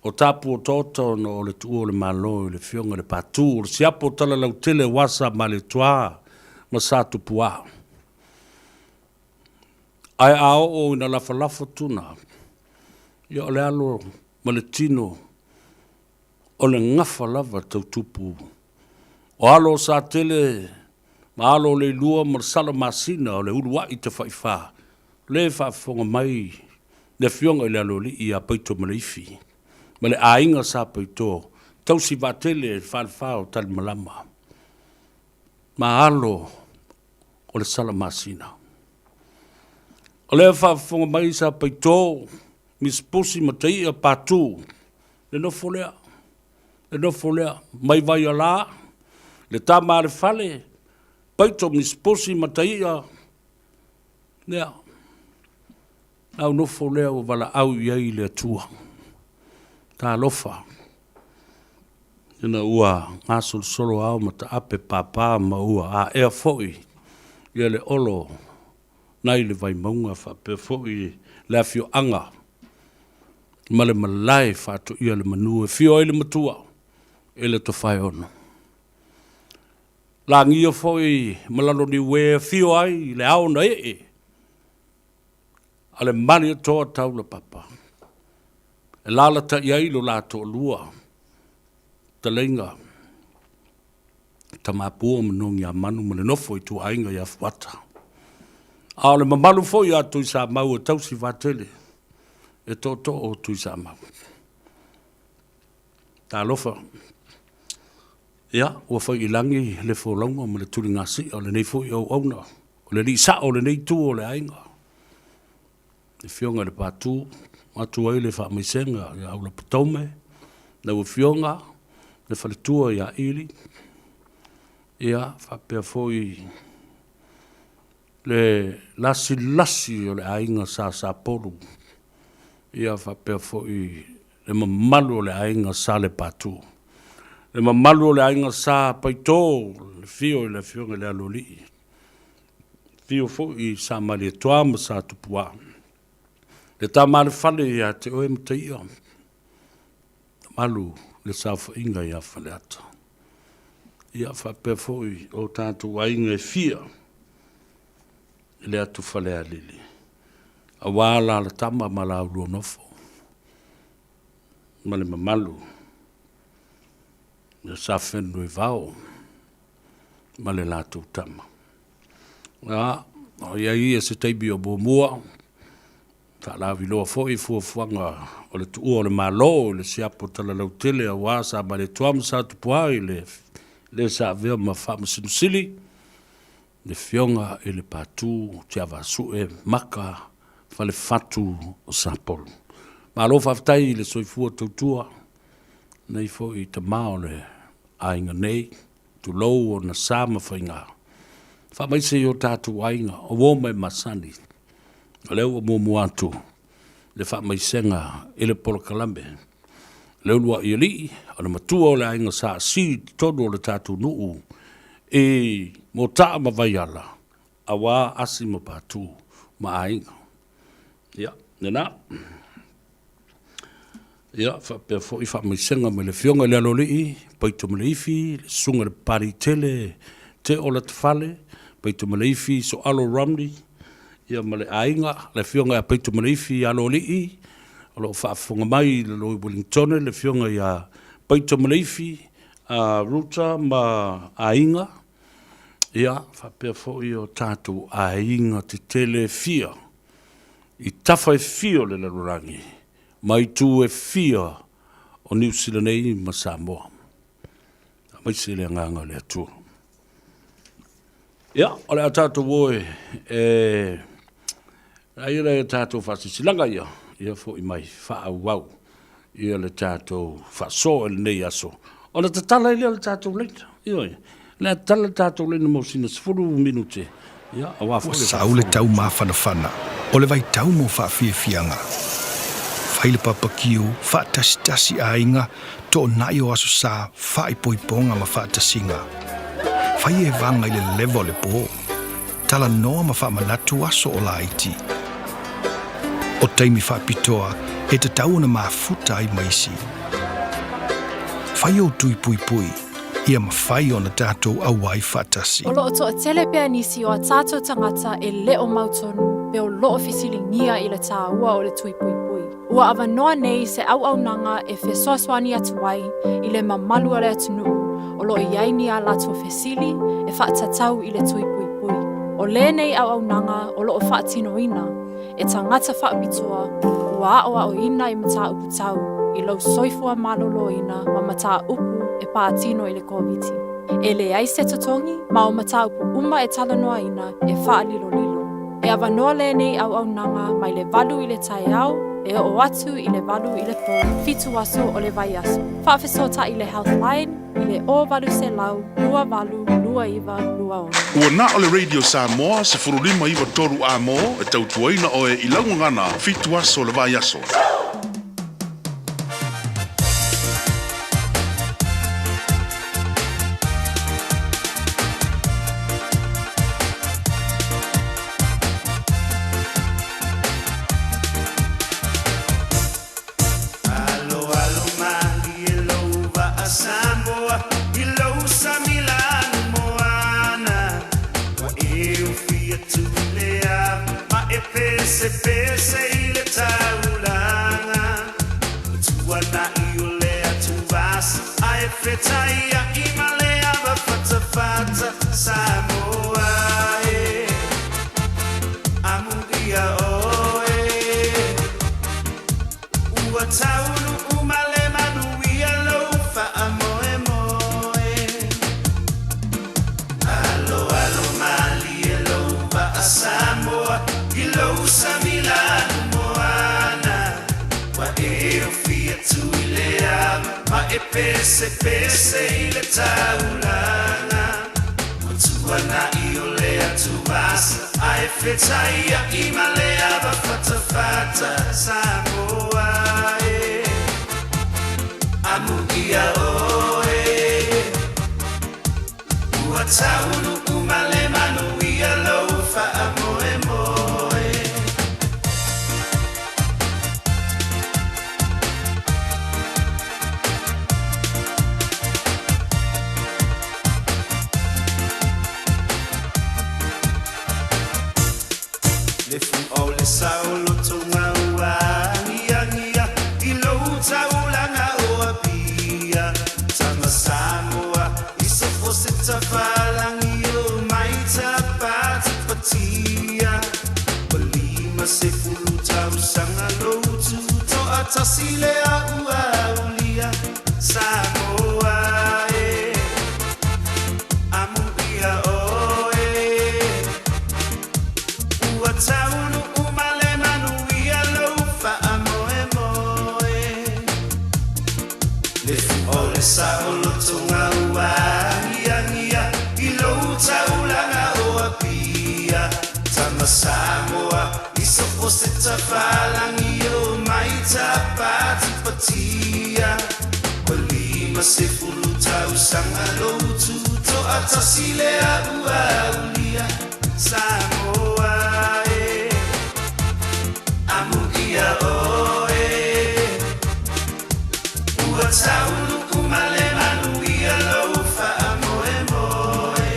o tapu otaota ona o le tuua o le Malo i le Afioga i le Patu o le siapo o Talalautele aua Sa Malietoa ma Sa Tupuā. Ae a oo ina lafalafo tuna, ia o le alo ma le tino o le gafa lava tau tupu. O alo o Satele ma alo o Leilua ma le Salamasina o le uluai tafaifa, le faafofoga mai le afioga i le Aloalii ia Paitomaleifi ma le aiga Sa Paito, tausi vaatele le falefa o Talimalama ma alo o le Salamasina. O lea faafofoga mai Sa Paito, Miss Pusi ma Taia Patu, le nofo lea, le nofo lea, mai Vaialā, le tama a le fale, Paito Miss Pusi ma Taia, lea, lau nofo lea ua valaau i ai le Atua. Talofa. Ina ua gasolosolo ao ma taape papa ma ua aea foi ia le olo nai le Vaimauga faapea foi le afioaga ma le malae faatoia le manu e fio ai le matua i le Tofaeono. Lagia foi ma Laloniue e afio ai le ao na ee a le Malietoa Taulapapa e lalata'i ai lo la toalua taleiga Tamapua ma Nogiamanu ma le nofo ituaiga ia Fuata. A o le mamalu foi ia Tuisamau e tausi vaatele e tootoo o Tuisamau. Talofa, ia ua fai i lagi le folauga ma le tuligasia o lenei foi auauna, o le alii sao o lenei itu o le aiga, le Afioga i le Patu, atu ai le faamaisega ia Aulape Taume, lau Afioga le faletua ia Ili, ia faapea foi le lasilasi o le aiga Sa Sapolu, ia faapea foi le mamalu o le aiga Sa Lepatu, le mamalu o le aiga Sa Paito, le afio i le Afioga i le Aloalii, afio foi Sa Malietoa ma Sa Tupuā, le tama a le fale ia te oe Mataia, mamalu le saofaiga ia Faleata. Ia faapea foi o tatou aiga e fia i le atu Falealili, aua alalatama ma la ulua nofo ma le mamalu ia Safenunuivao ma le latou tama. A, o i ai ia se taimi o muamua, faalauiloa foi fuafuaga o le tuua o le Malo i le siapo talalautele aua Sa Malietoa ma Sa Tupuā i le le sa avea ma Faamasino Sili, le Afioga i le Patu Tiavaasue Maka Falefatu o Sapolu. Malo faafetai i le soifua tautua nei foi tama o le aiga nei, tulou ona sa ma faiga. Faamaise i o tatou aiga, o uo ma e masani. O lea ua muamua atu. le faamaisega i le polokalame le uluai alii o le matua o le aiga Sa Asi i totonu o le tatou nuu i Motaa ma Vaiala, auā Asi ma Patu ma aiga. Ia, lena. Ia, faapea foi faamaisega mai le Afioga i le Aloalii, Paito Maleifi, le Susuga i le Papaliitele Teo Latafale, Paito Maleifi Soalo Romney, ia ma le aiga, le Afioga ia Paito Maleifi Aloalii, o lo o faafofoga mai i lalo i Wellingtone, le Afioga ia Paito Maleifi Ruta ma aiga, ia, faapea foi o tatou aiga tetele e fia i tafa e fia o le lalolagi ma itu e fia o Niu Sila nei ma Samoa, aemaise le agaga o le Atua. Ia, o le a tatou o e ai le tatou faasilasilaga ia, ia foi mai faaauau ia le tatou faasoa i lenei aso. Ona tatala ai lea o le tatou laina. Ioe, o le a tatala le tatou laina mo sina 10 minute, ia, aua foi le Ua sau le tau mafanafana o le vaitau mo faafiafiaga. Fai le papakiu, faatasitasi aiga, toonai o aso sa, faaipoipoga ma faatasiga. Fai evaga i le leva o le po. Talanoa ma faamanatu aso o laiti. O taimi faapitoa e tatau ona mafuta ai ma isi. Fai ou tui puipui, ia mafai ona tatou auai faatasi. O loo toatele pea nisi o a tatou tagata e le o mautonu pe o loo fesiligia i le taua o le tui puipui. Ua avanoa nei se auaunaga e fesoasoani atu ai i le mamalu o le atunuu o lo o i ai ni a latou fesili e faatatau i le tui puipui. O lenei auaunaga o lo o faatinoina e tagata faapitoa ua aoaoina i mataupu tau i lou soifua maloloina ma mataupu e patino i le Koviti. E leai se totogi ma o mataupu uma e talanoaina e faalilolilo. E avanoa lenei auaunaga mai le 8 i le taeao e oo atu i le 8 i le pō, fitu aso o le vaiaso. Faafesootai i le Healthline i le 0800 28 29 26. Ua na o le Radio Samoa 15 9 3 A-mo e tautuaina oe i lau gagana fitu aso o le vaiaso. Alo alo malie lou vaa Samoa i lou sami lanu moana Ua e ofi atu i le ava ma e pesepese i le taulaga Ua tuanai o le atuvasa ae fetaiai ma le ava fatafata Samoa e Amuia oe Ua taunuu ma le manuia lou faamoemoe Alo alo malie lou vaa Samoa i lou sami lanu moana Ua e ofi atu i le ava ma e pesepese i le taulaga Ua tuanai o le atuvasa ae fetaiai ma le ava fatafata Samoa e Amuia oe Ua taunuu ma le manuia lou faamoemoe. Le fu'a o le saolotoga ua agiagia i lou taulaga o Apia. Tama Samoa i so o se tafalagi o mai tapatapatia. Ua 50 tausaga lou tutoatasi lea ua aulia. Samoa e, amuia oe. Ua taunuu ma le manuia lou faamoemoe. Le fu'a o le saolotoga ua agiagia i lou taulaga o Apia. Tama Samoa i so o se tafalagi o Tapatipatia Ua 50 tausaga lou tutoatasi lea ua aulia Samoa e Amuia oe Ua taunuu ma le manuia lou faamoemoe.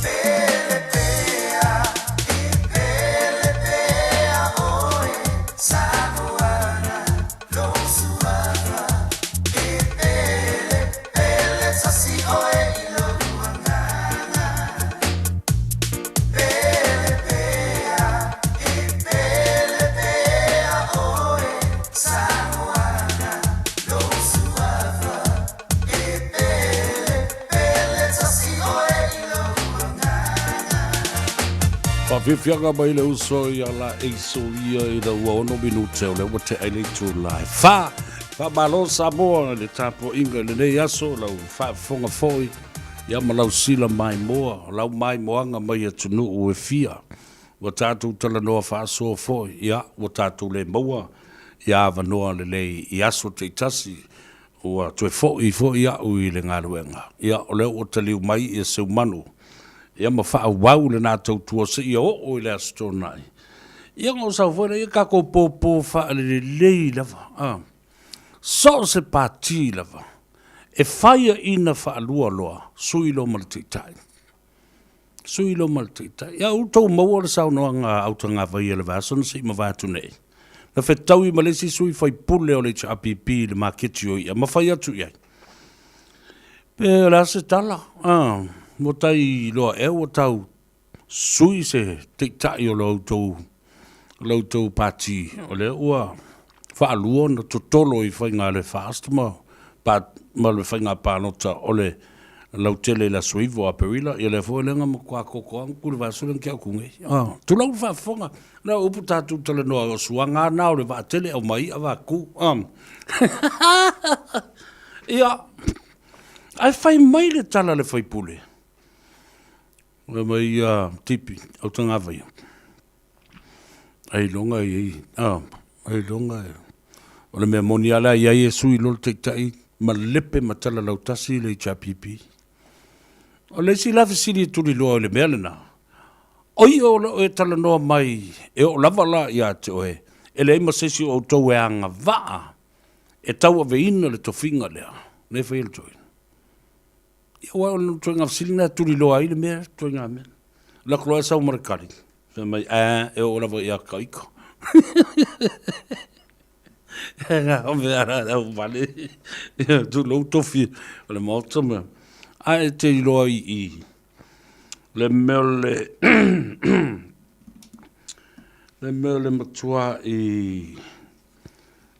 Pele pea, e pele pea oe Samoana, lou suafa E pele, pele tasi oe i lou agaga Pele pea, e pele pea oe Samoana, lou suafa E pele, pele tasi oe i lou agaga. Faafiafiaga mai le uso ia laei soia ina ua ono minute o lea ua tea i le itula e fa. Faamalo Samoa i le tapuaiga i lenei aso, lau faafofoga foi ia ma lau sila maimoa, lau maimoaga mai atunuu e fia. Ua tatou talanoa faasoa foi, ia ua tatou le maua ia avanoa lelei i aso taitasi Ua toe foi foi au i le galuega. Ia, o lea ua taliu mai ia Seumanu, ia ma faaauau lena tautua seia oo i le Aso Toonai. Ia ona ou sau foi lea, ia tatou pōpō faalelelei lava, a. So o se pati lava, e faiaina faalua loa, sui loa ma le taitai. Sui loa ma le taitai. Ia outou maua le saunoaga a Autagavaia i le vaiaso na se i mavae atu nei, na fetaui ma le isi sui faipule o le HRPP i le maketi o i'a ma fai atu i ai, Pe o le a se tala, a, ua tai iloa ea ua tau sui se taitai o la outou, la outou pati, o lea ua faalua ona totolo i faiga a le FAST ma ma le faiga palota o le lautele i le aso 9 o Aperila, ia lea foi lea na matua koko lava ku le vaiaso lea na tea atu nei. Ah, tulou le faafofoga, na o upu tatou talanoa o suaga lava na o le vaatele aumai i'a vaku. Ah. Ia, ae fai mai le tala a le faipule, fai mai ia Tipi, Autagavaia, Ailoga e i ai, a, ailoga e, o le mea moni lava la e i ai e sui loa le Taitai ma lepe ma tala lautasi le HRPP. O le isi la fesili e tuliloa i le mea lena, o ia o lo o e talanoa mai e oo lava la ia te oe, e leai ma se isi o outou e agavaa e tauaveina le tofiga lea, lea e fai e le toeaina. Ia aua o le ituaiga fesili lena e tuliloa ai le mea, ituaiga mea. Lako loa e sau ma le tali, fai mai, aa, e oo lava ia Kaiko. E ngā mea rā rau wale, ia tulou tofi o le maota ma. Ae te iloa i i, le mea o le, le mea o le matua i,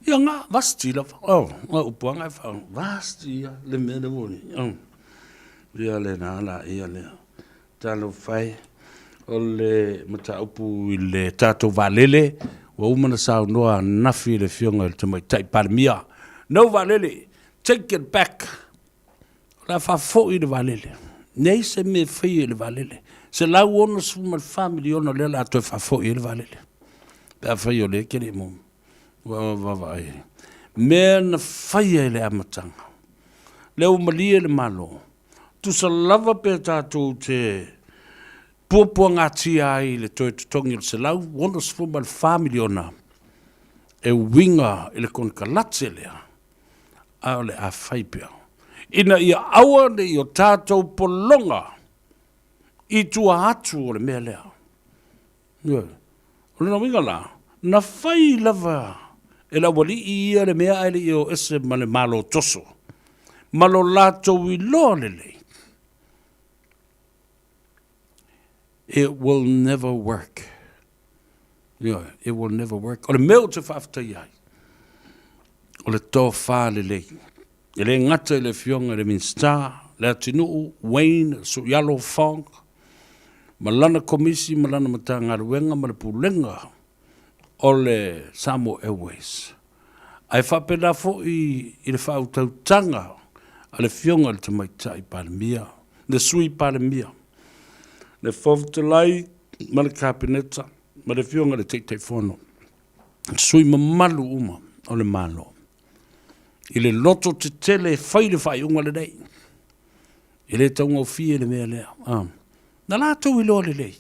Ia nga vasti lava. Oh, nga upu anga e wha, vasti ia, le mea le woni. Oh. Ia le nā la, ia le. Talo whai, o le mataupu i le tātou vaalele, ua uma na saunoa ananafi le Afioga i le Tamaitai Palemia. No vaalele, take it back. O le a faafoi le vaalele. Leai se mea e faia i le vaalele. $164 miliona lea o le a toe faafoi ai le vaalele. Pe afai o lea e te le i maua. Ua vaavaai ai. Mea na faia i le amataga. Lea ua malie le Malo. Tusa lava pe tatou te puapuagatia ai i le toe totogi o le $164 miliona e uiga i le konekarate lea a o le a fai pea, ina ia aua ne i o tatou pologa i tua atu o le mea lea. Ioe. O lona uiga la, na fai lava e le aualii ia le mea ae le i o ese ma le Malo toso, ma lo latou iloa lelei. It will never work. Ioe, it will never work. O le mea ou te faafetaia ai, o le tofa lelei. E le gata i le Afioga i le Minisita, Leatinuu Wayne Suialo Fong, ma lana Komisi ma lana Matagaluega ma le Pulega o le Samoa Airways. Ae faapena foi i le faautautaga a le Afioga i le Tamaitai Palemia, le Sui Palemia, le Fofoga Fetalai ma le Kapeneta ma le Afioga i le Taitaifono, sui mamalu uma o le Malo, i le loto tetele e fai le faaiuga lenei. E le taugofie le mea lea. Ah. Na latou iloa lelei,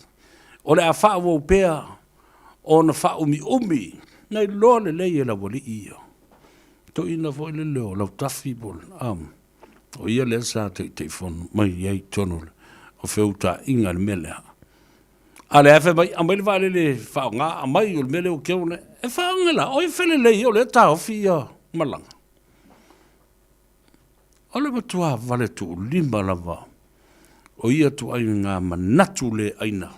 o le a faaauau pea ona faaumiumi, na iloa lelei e le aualii ia. Toeaina foi lele o Lautafi po o, o ia lea sa Taitaifono mai ai i totonu o feutaiga i le mea lea. A o lea fai mai, aumai le vaalele e faaaoga, aumai o le mea lea ua keu nei. E faaaoga la, o ai e felelei o lea e taofi ia malaga. O le matua vale tuulima lava o ia ituaiga manatu le aina.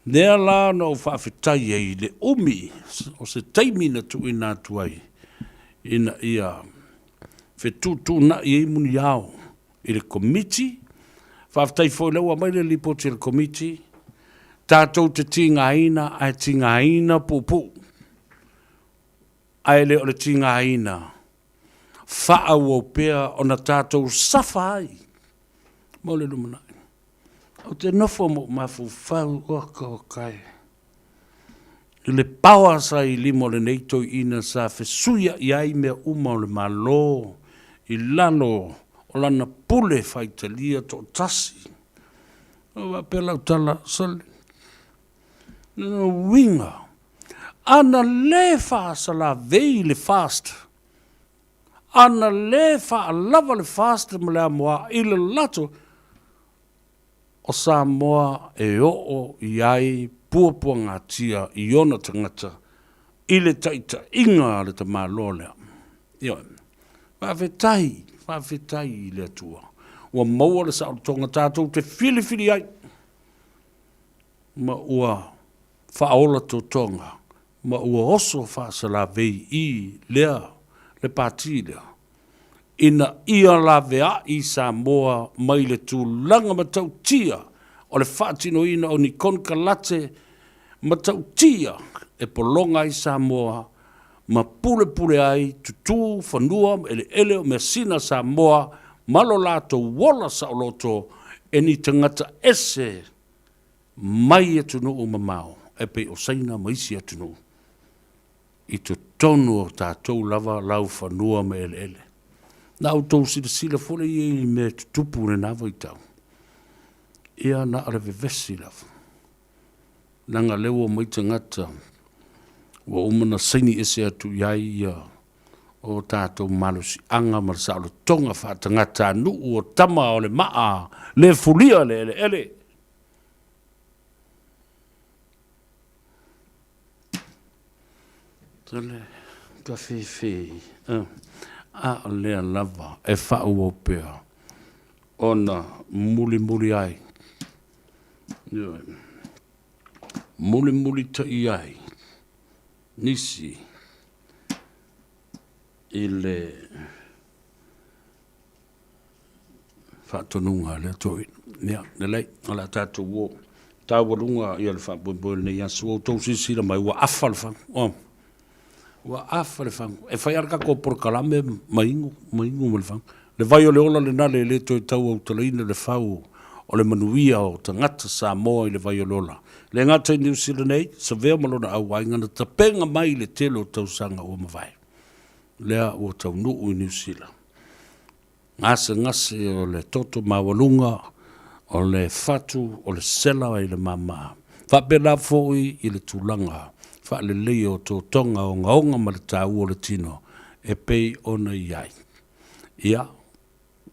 Lea la na ou faafetai ai i le umi o se taimi na tuuina atu ai ina ia fetuutuunai ai muniao i le Komiti. Faafetai foi o lea ua aumai le Lipoti a le Komiti, tatou te tigaina ae tigaina puupuu, ae le o le tigaina faaauau pea ona tatou safa ai mo le lumanai. Ou te nofo ma ou mafaufau, oka oka e, i le power sa i lima o lenei toeaina sa fesuia'i ai mea uma o le Malo i lalo o lana pule faitalia toatasi. Ua faapea lau tala, sole, lona uiga, ana le faasalavei le FAST, ana le faalava le FAST ma le amoa i le latou, o Samoa e oo i ai puapuagatia i ona tagata i le taitaiga a le tamaloa lea. Ioe. Faafetai, faafetai i le Atua ua maua le saolotoga tatou te filifili ai ma ua faaola totoga ma ua oso faasalavei i lea le pati lea ina ia laveai Samoa mai le tulaga matautia o le faatinoina o ni konekarate matautia e pologa ai Samoa ma pulepule ai tutū fanua ma eleele o measina a Samoa ma lo latou ola saoloto e ni tagata ese mai atunuu mamao e pei o Saina ma isi atunuu i totonu o tatou lava laufanua ma eleele. Na outou silasila foi lea i mea e tutupu i lena vaitau, ia na o le vevesi lava. Leaga o lea ua omai tagata ua uma ona saini ese atu i ai ia o tatou malosiaga ma le saolotoga faatagatanuu o tama o le maa le fulia le eleele. Tole ka fefe a o lea lava e faaauau pea ona mulimuli ai, ioe, mulimulitai ai nisi i le faatonuga a le Atua. Ia, lelei, o le a tatou o. Taualuga ia le faamoemoe o lenei aso. Ua outou silasila mai, ua afa le fagu. Oh. Ua afa le fagu. E fai lava le tatou polokalame ma inu, ma inu ma le fagu. Le vai o le ola lena le le toe tau autalaina le fau o le manuia o tagata Samoa i le vai o le ola. Le gata i Niu Sila nei, Savea ma lona auaiga na tapena mai i le tele o tausaga ua mavae. Lea ua taunuu i Niu Sila. Gasegase o le toto maualuga, o le fatu, o le sela i le mama. Faapena foi i le tulaga faaleleia o totoga ogaoga ma le taua o le tino e pei ona i ai. Ia,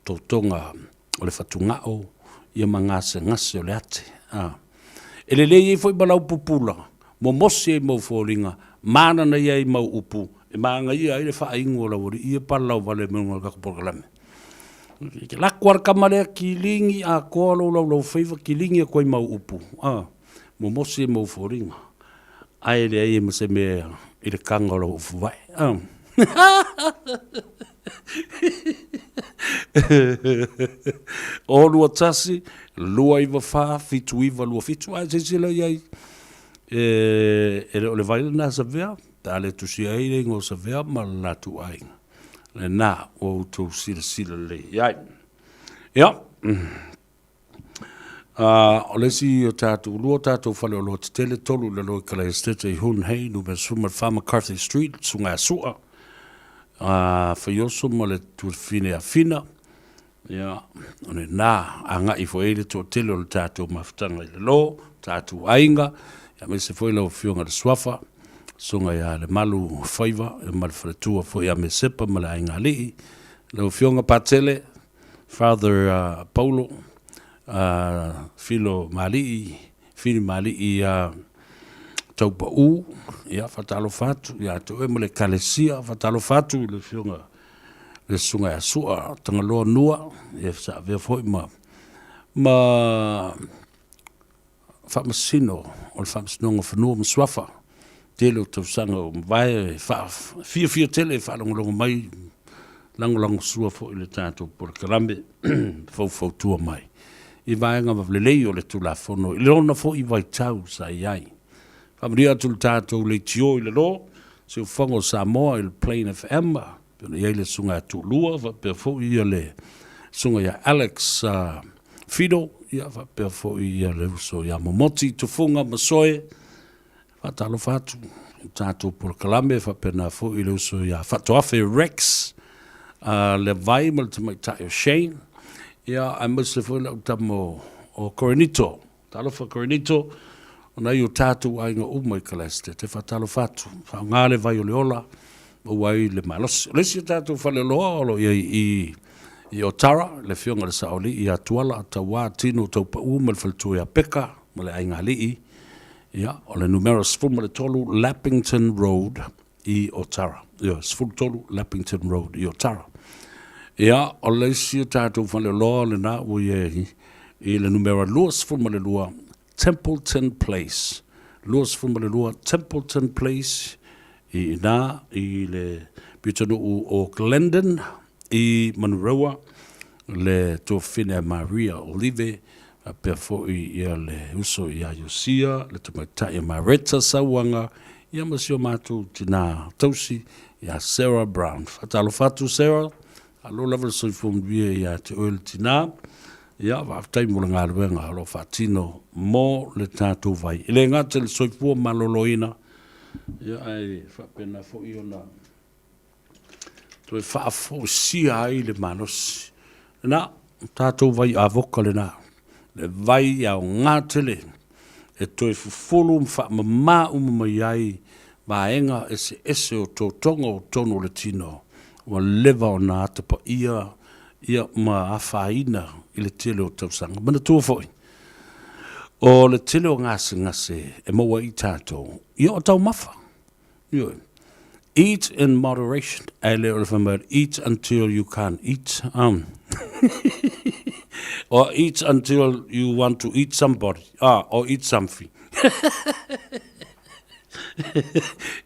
totoga o le fatugao ia ma gasegase o le ate. A. E lelei ai foi ma lau pupula, momosi ai mau foliga, mananaia ai mau upu, e magaia ai le faaigu o lau alii ia palalauvale mai luga o le tatou polokalame. E te lako lava le tama lea, kiligi atoa lou laulaufaiva, kiligi atu ai mau upu, a, momosi ai mau foliga, ae leai ai ma se mea i le taga o lau ufuvae. A. O 21 294 7927, ae silasila i ai, e le o le vai lena Savea. Pe a le tusia ai le igoa o Savea ma le latou aiga, lena ua outou silasila lelei i ai. Ia, o le isi o tatou, lua o tatou faleoloa tetele, tolu i lalo i Kalaesetete i Hunhei, numera 14 McCarthy Street, Susuga ia Sua, Faioso ma le Tuafafine ia Fina, Ia, o lena agai foi ai le toatele o le tatou mafutaga i lalo, tatou aiga, ia aemaise foi lau Afioga i le Suafa, Susuga ia Lemalu Faiva ma le faletua foi ia Mesepa ma le aiga alii, lau Afioga Patele, Father Paulo, Filo Malii, Fili Malii ia Taupau, ia faatalofa atu ia te oe ma le Ekalesia, faatalofa atu i le Afioga le Susuga ia Sua Tagaloa Nua, ia sa avea foi ma ma faamasino o le Faamasinoga o Fanua ma Suafa, tele o tausaga ua mavae, fiafia tele e faalogologo mai, lagolagosua foi i le tatou polokalame, faufautua mai i vaega lelei o le Tulafono i lona foi vaitau sa i ai. Faamanuia atu le tatou leitio i lalo, Siufofoga o Samoa i le Plain FM, pei ona i ai le Susuga ia Tuulua, faapea foi ia le Susuga ia Alex Fido, ia faapea foi ia le uso ia Momoti Tufuga Masoe. Faatalofa atu i le tatou polokalame, faapena foi le uso ia Faatoafe Rex Levai ma le tamaitai o Shane, ia aemaise foi lau tama o Korinito. Talofa Korinito, o nai o tatou aiga uma i Kalaesetete, faatalofa atu, faaaoga le vai o le ola, maua ai le malosi. O le isi o tatou faleoloa o lo o i ai i i Otara, le Afioga i le Saoalii ia Tuala, Tauā, Tino, Taupau ma le faletua ia Peka ma le aiga alii, ia, o le numera 13 Lappington Road i Otara. Ioe, 13 Lappington Road i Otara. Ia, o le isi o tatou faleoloa lena ua i ai i le numera 22 Templeton Place, 22 Templeton Place i ina i le pitonuu o Glendon i Manurewa, le tuafafine a Maria Olive, faapea foi ia le uso ia Iosia, le tamaitai a Mareta Sauaga, ia ma si o matou tina tausi ia Sarah Brown. Faatalofa atu Sarah, malo lava le soifua manuia ia te oe le tina. Ia, faafetai mo le galuega o lo o faatino mo le tatou vai. E le gata i le soifua maloloina, ia ae faapena foi ona toe faafoisia ai le malosi. Lena, tatou vai avoka lena, le vai aoga tele e toe fufulu ma faamama uma mai ai vaega eseese o totoga o totonu o le tino ua leva ona atapaia ia ma afaina i le tele o tausaga. Manatua foi, o le tele o gasegase e maua ai i tatou, ia o taumafa. Ioe. Eat in moderation. Ae le o le fai mai, eat until you can't eat. Or eat until you want to eat somebody. Ah, or eat something.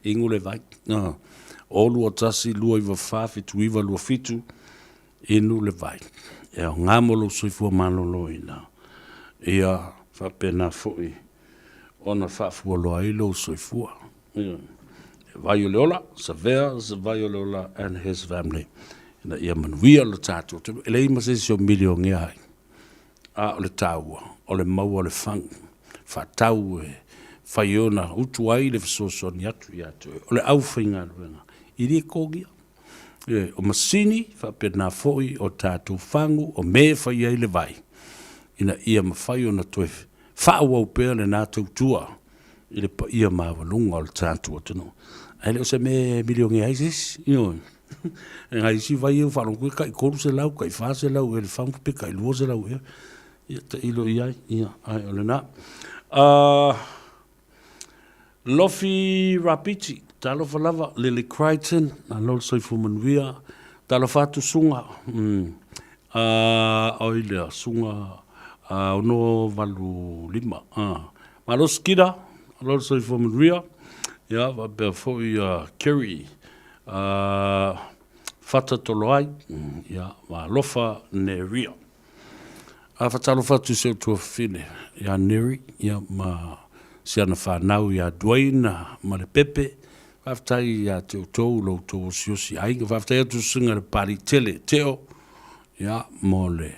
Inu le vai. Ah. O lua tasi, lua iwa wha, whitu iwa, lua whitu. Inu le vai. E aoga mo lou soifua maloloina. Ia faapena foi ona faafualoa ai lou soifua. E vai o le ola, Savea se vai o le ola and his family. Ina ia manuia lo tatou atunuu. E leai ma se isi o milionea ai, a o le taua, o le maua o le fagu, faatau e fai ona utu ai le fesoasoani atu ia te oe. O le aufaigaluega, e le togia. Ioe, o masini faapena foi o tatou fagu, o mea e fai ai le vai, ina ia mafai ona toe faaauau pea lena tautua i le paia maualuga o le tatou atunuu. Ae le o se mea e milionea ai se isi, ioe. E nai isi vai ia ua faalogo atu e tai 300, tai 400 ea le fagu pe tai 200 ea. Ia tailo i ai, ia, ae o lena. Lofi Rapiti, talofa lava, Lily Crichton, malo le soifua manuia, talofa atu Suga, oi lea, Suga 685, malo Skida, malo le soifua manuia, ia faapea foi ia Kerry Fata Toloai, ia ma alofa Neria. A faatalofa atu i si ou tuafafine ia Neri ia ma si ana fanau ia Dwayne ma le Pepe. Faafetai ia te outou lo outou osiosi aiga. Faafetai atu susuga i le Papalii tele Teo, ia, mo le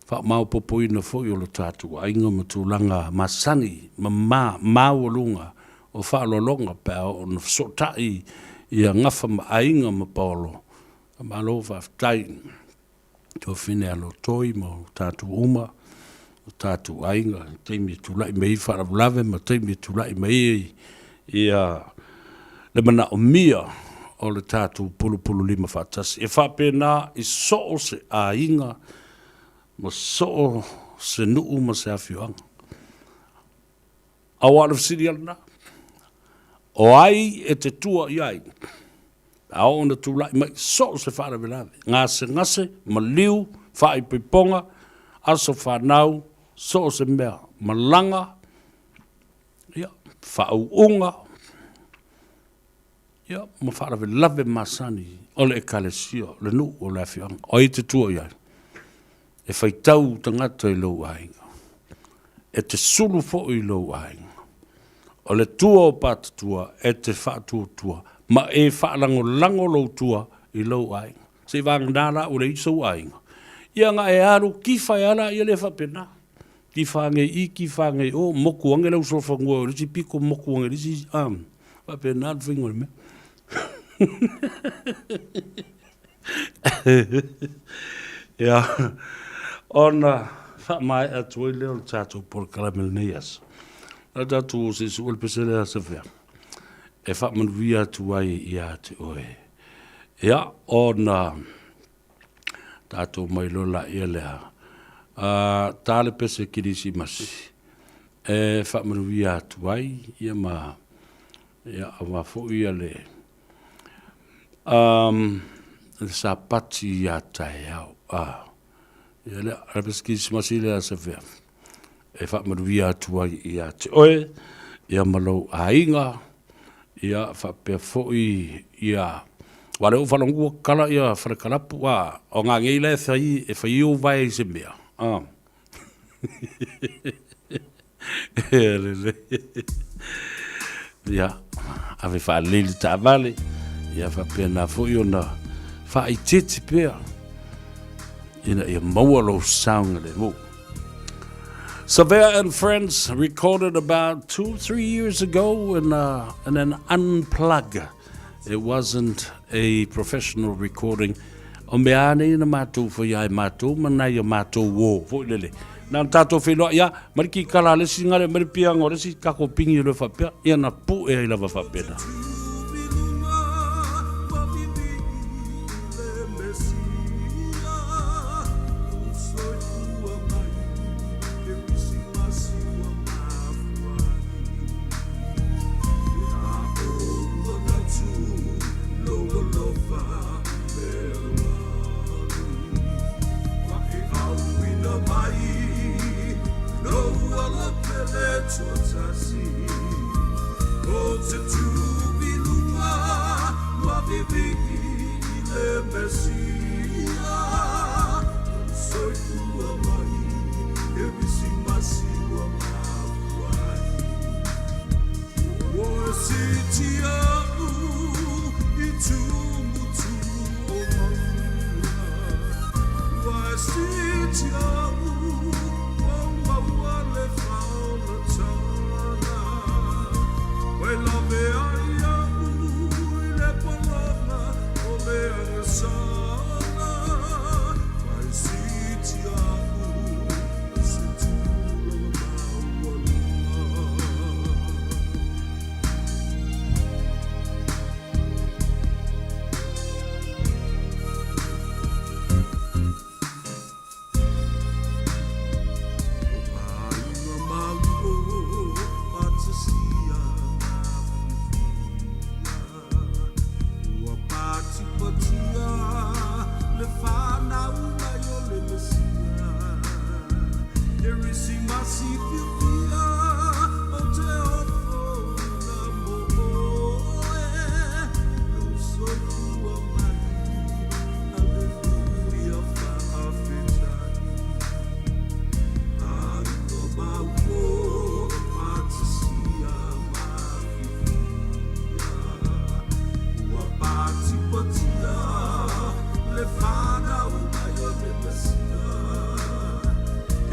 faamaopoopoina foi o lo tatou aiga ma tulaga masani ma ma maualuga o faaaloaloga pe a oo ina fesootai ia gafa ma aiga ma paolo. Malo faafetai. Tuafine a Lotoi ma o tatou uma, o tatou aiga, i taimi e tulai mai ai faalavelave ma taimi e tulai mai ai ia le manaomia o le tatou pulupululima faatasi. E faapena i so o se aiga ma so o se nuu ma se afioaga. Aua o le fesili lava lena, o ai e te tua i ai pe a oo ina tulai mai so o se faalavelave, gasegase, maliu, faaipoipoga, aso fanau, so o se mea, malaga, ia, faauuga, ia, ma faalavelave masani o le Ekalesia, o le nuu, o le afioaga. O ai e te tua i ai? E faitau tagata i lou aiga. E te sulu foi i lou aiga. O le tua o Patatua e te faatuatua ma e faalagolago lou tua i lou aiga. Seiavagana la ua leai sou aiga, ia na e alu kifa e ala ia lea faapena. Kifa ane i i, kifa ane i o, moku ane lau solofanua i le isi pito, moku ane i le isi, a, faapena le faiga o le mea. Ia, ona faamaea atu ai lea o le tatou polokalame i lenei aso. O le tatou o se i sue le pese lea Sofia, e faamanuia atu ai ia te oe. Ia, ona tatou mai loa laia lea, ta le pese Kerisimasi e faamanuia atu ai, ia ma, ia, aua foi ia le, Um, le Sapati ia taeao. Ah, ia lea, le pese Kerisimasi lea Sofia, e faamanuia atu ai ia te oe, ia ma lou aiga, ia faapea foi ia aua o lea ua faalogo ua kala ia falekalapu, a, o ngā nei la e fai, e fai ou vae i se mea, a. E lelei. Ia, ave faalelei le taavale, ia faapena foi ona faaitiiti pea ina ia maua lou saogalemu. Savea and Friends recorded about 2, 3 years ago in an unplug. It wasn't a professional recording. O mea a nei na mātou whai ai mātou ma nai a mātou wō, foi lele. Na tātou whenua, ia, mariki kala le si ngare, mari pianga o le si kako pingi o le whapea, ia na pu e ai lava whapena.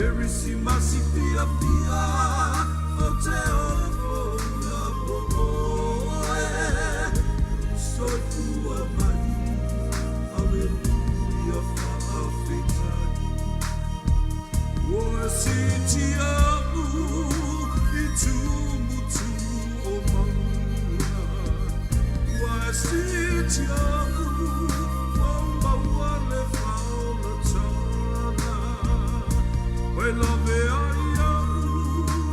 Kerisimasi fiafia Ou te ofo ia mo oe Lou soifua mai Aleluia faafetai Ua siitia au i tumutumu o mauga Ua siitia au ua maua le faaolataga Ua lavea iaʻu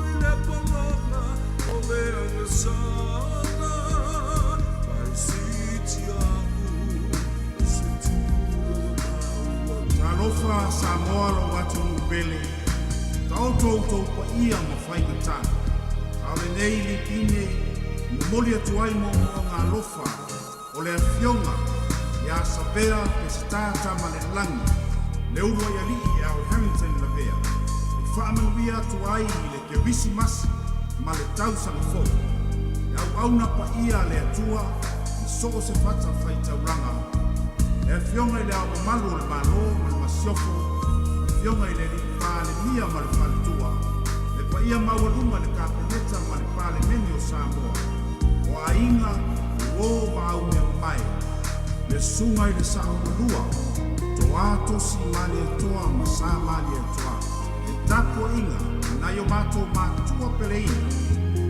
i le pologa o le agasala Ua siitia au i se tulaga maualalo. Talofa Samoa lou atunuu pele, taoto outou paia ma faigata. A o lenei lipine e momoli atu ai moomooga alofa o le Afioga ia Savea Peseta Tamalelagi, le uluai alii Al Harrington Lavea, e faamanuia atu ai i le Kerisimasi ma le tausaga fou. E auauna paia a le Atua i so o se fata faitaulaga, le Afioga i Le Ao Mamalu o le Malo ma le Masiofo, Afioga i le Alii Palemia ma le Faletua, le paia maualuga i le Kapeneta ma le Palemene o Samoa, o aiga, uo ma aumeamamae, le Susuga i le Saololua, Toa Tosi Malietoa ma Sa Malietoa, le tapuaiga a nai o matou matua peleina,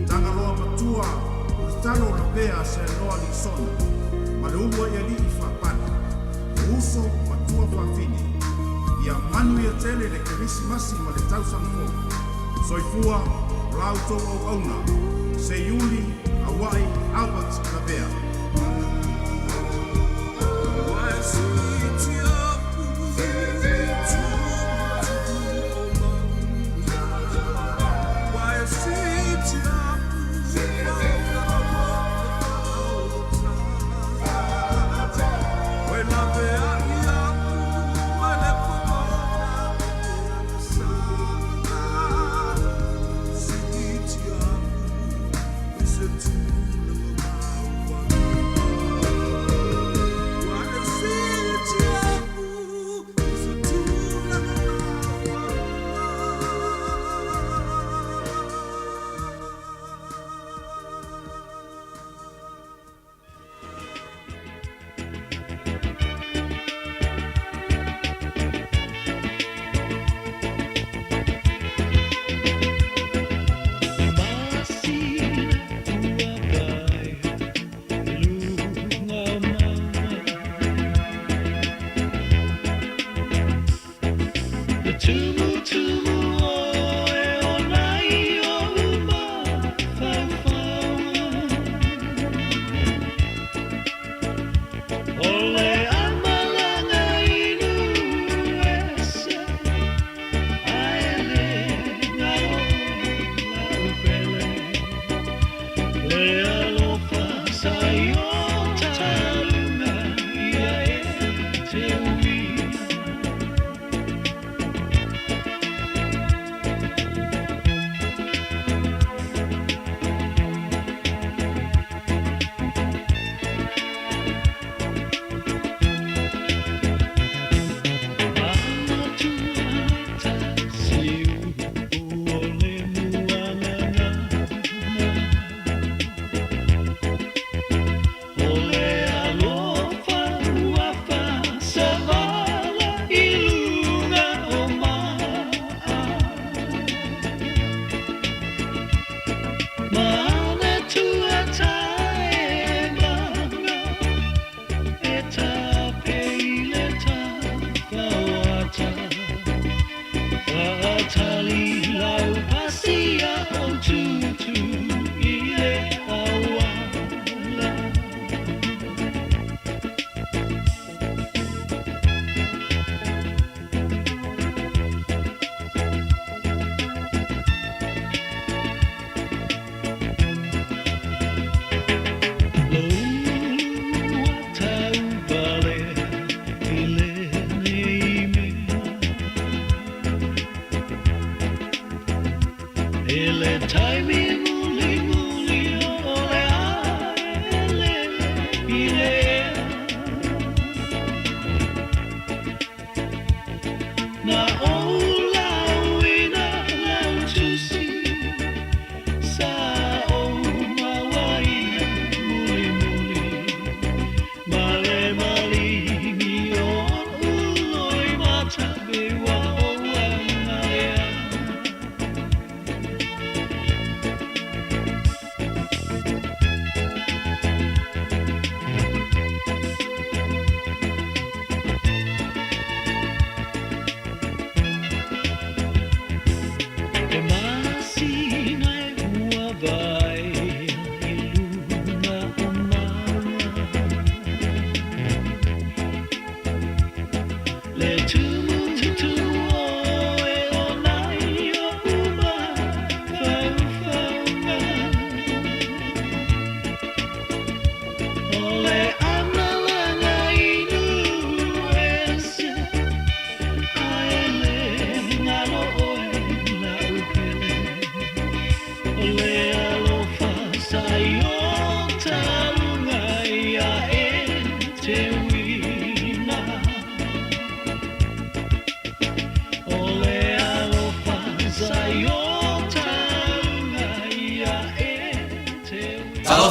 Tagaloa Matua, Ulutalo Lavea Seanoa Lisona, ma le uluai alii Faapale, o uso ma tuafafine, ia manuia tele le Kerisimasi ma le tausaga fou. Soifua, o la outou auauna, Seiuli Auai Albert Lavea.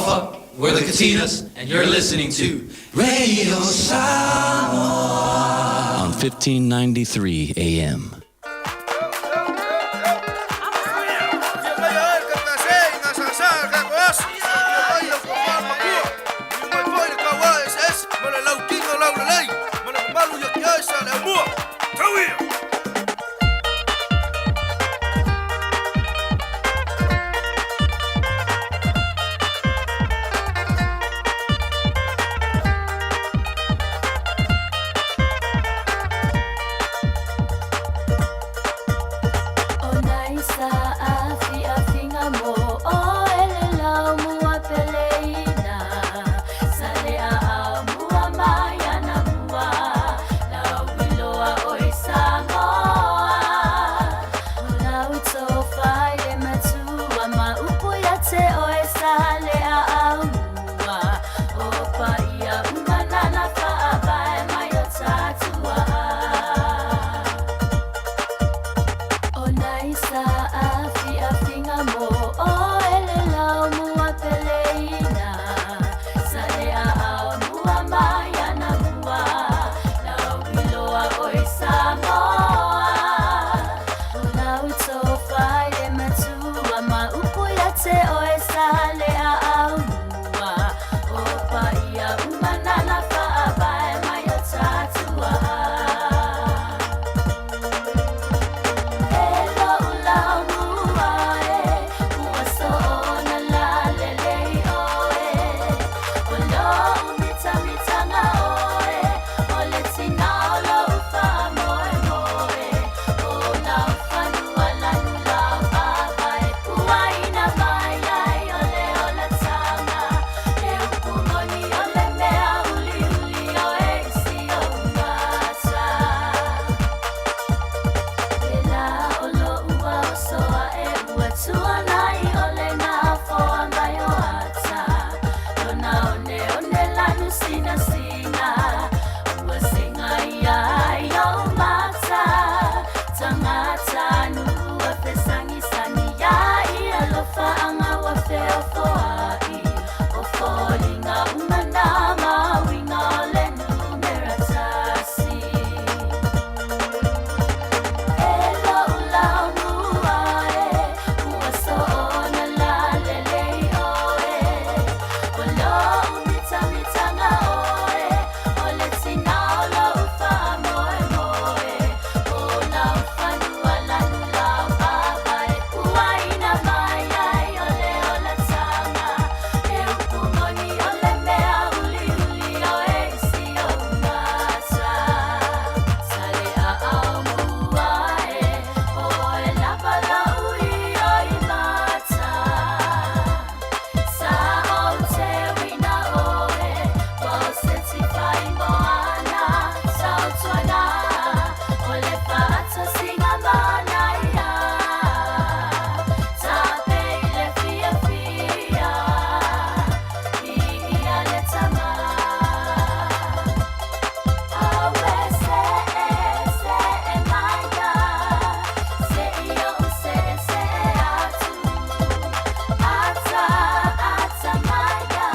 Talofa, we're the Katinas, and you're listening to Radio Samoa on 1593 AM. O naisa afiafiga mo oe le laumua peleina sa le aao mua mai ana mua lauiloa oe Samoa o lau tofa i le matua ma upu ia te oe sa le aao mua o paia uma nana faavae mai o tatuaʻa. O naisa afiafiga mo oe le laumua peleina sa le aao mua mai ana mua lauiloa oe Samoa o lau tofa i le matua ma upu ia te oe sa le aao mua o paia uma nana faavae mai o tatuaʻa. E lou laumua e ua soona lalelei oe o lou mitamitaga oe o le tina o lou faamoemoe o lau fanua lanu lau vavae uaina mai ai o le olataga e upu moni o le mea uliuli oe i si ou mata. E la o lo'u aosoa e ua tuanai o le gafoa mai o ata lona oneone lanu sinasina ua segaia ai ou mata tagata nuu fesagisagi ia i alofaaga ua feofoaʻi o foliga uma na mauiga o le numera tasi. E lou laumua e ua soona lalelei oe o lou mitamitaga oe o le tina o lou faamoemoe o lau fanua lanu lau vavae uaina mai ai o le olataga e upu moni o le mea uliuli oe i si ou mata sa le aao mua e oe lava lau ia i mata sa ou te uina oe ua o se tifai moana sa o tuana o le faatasiga manaia tape i le fiafia viia le tamā. Aue seʻe seʻe maia seʻi oʻu seʻeseʻe atu ata ata maia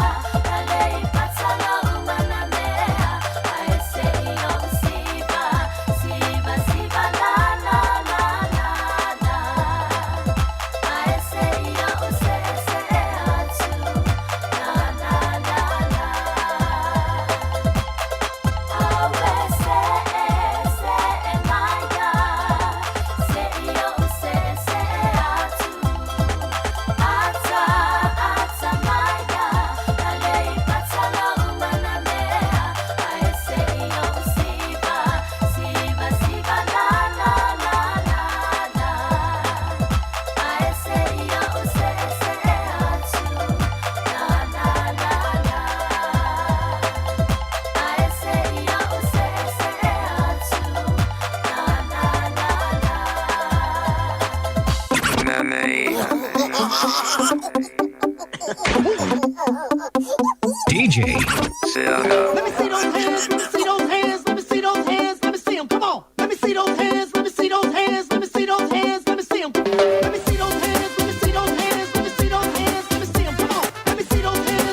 kalei patalou manamea ae seʻi oʻu siva siva siva la la la la la ae seʻi oʻu seʻeseʻe atu la la la la. Aue seʻe seʻe maia seʻi oʻu seʻeseʻe atu ata ata maia kalei patalou manamea ae seʻi oʻu siva siva siva la la la la la ae seʻi oʻu seʻeseʻe atu la la la la ae seʻi oʻu seʻeseʻe atu la la la la. DJ. Let me see those hands, let me see those hands, let me see those hands, let me see 'em. Come on. Let me see those hands, let me see those hands, let me see those hands, let me see 'em. Let me see those hands, let me see those hands, let me see those hands, let me see 'em. Come on. Let me see those hands,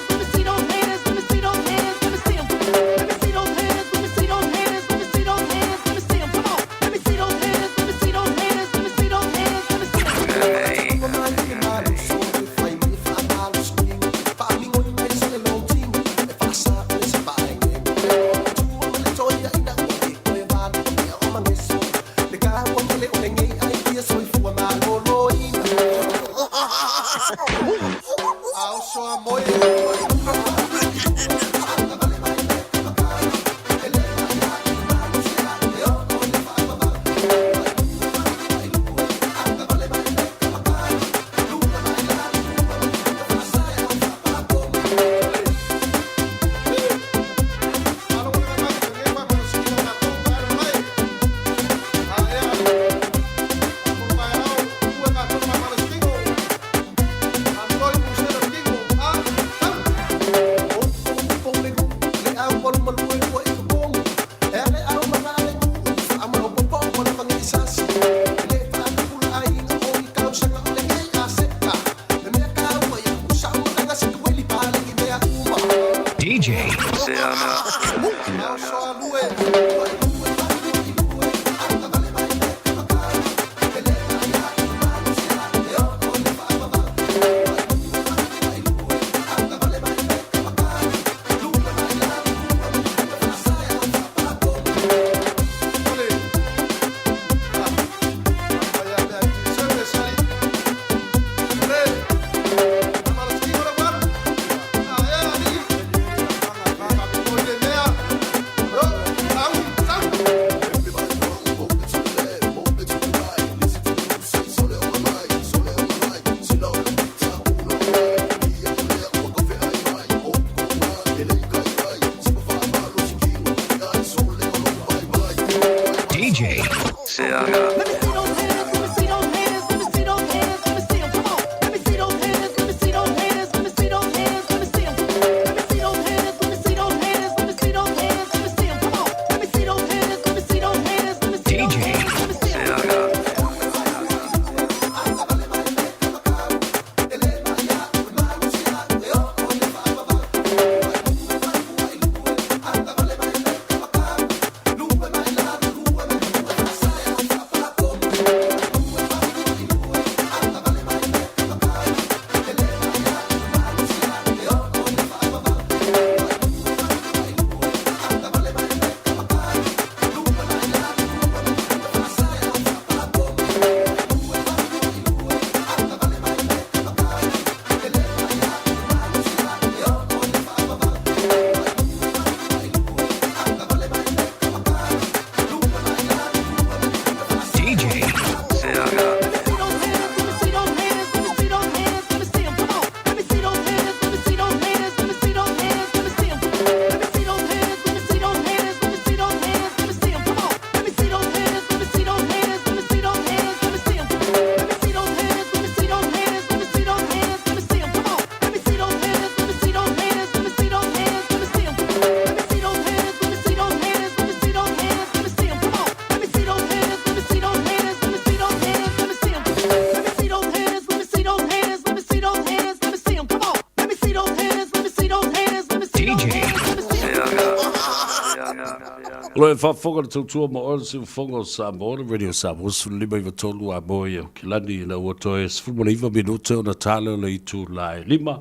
O lo e faafofoga le tautua ma oe le siufofoga o Samoa, le Radio Samoa 1593 a moe i Aukilani ina ua toe 19 minute ona tala o le itula e 5.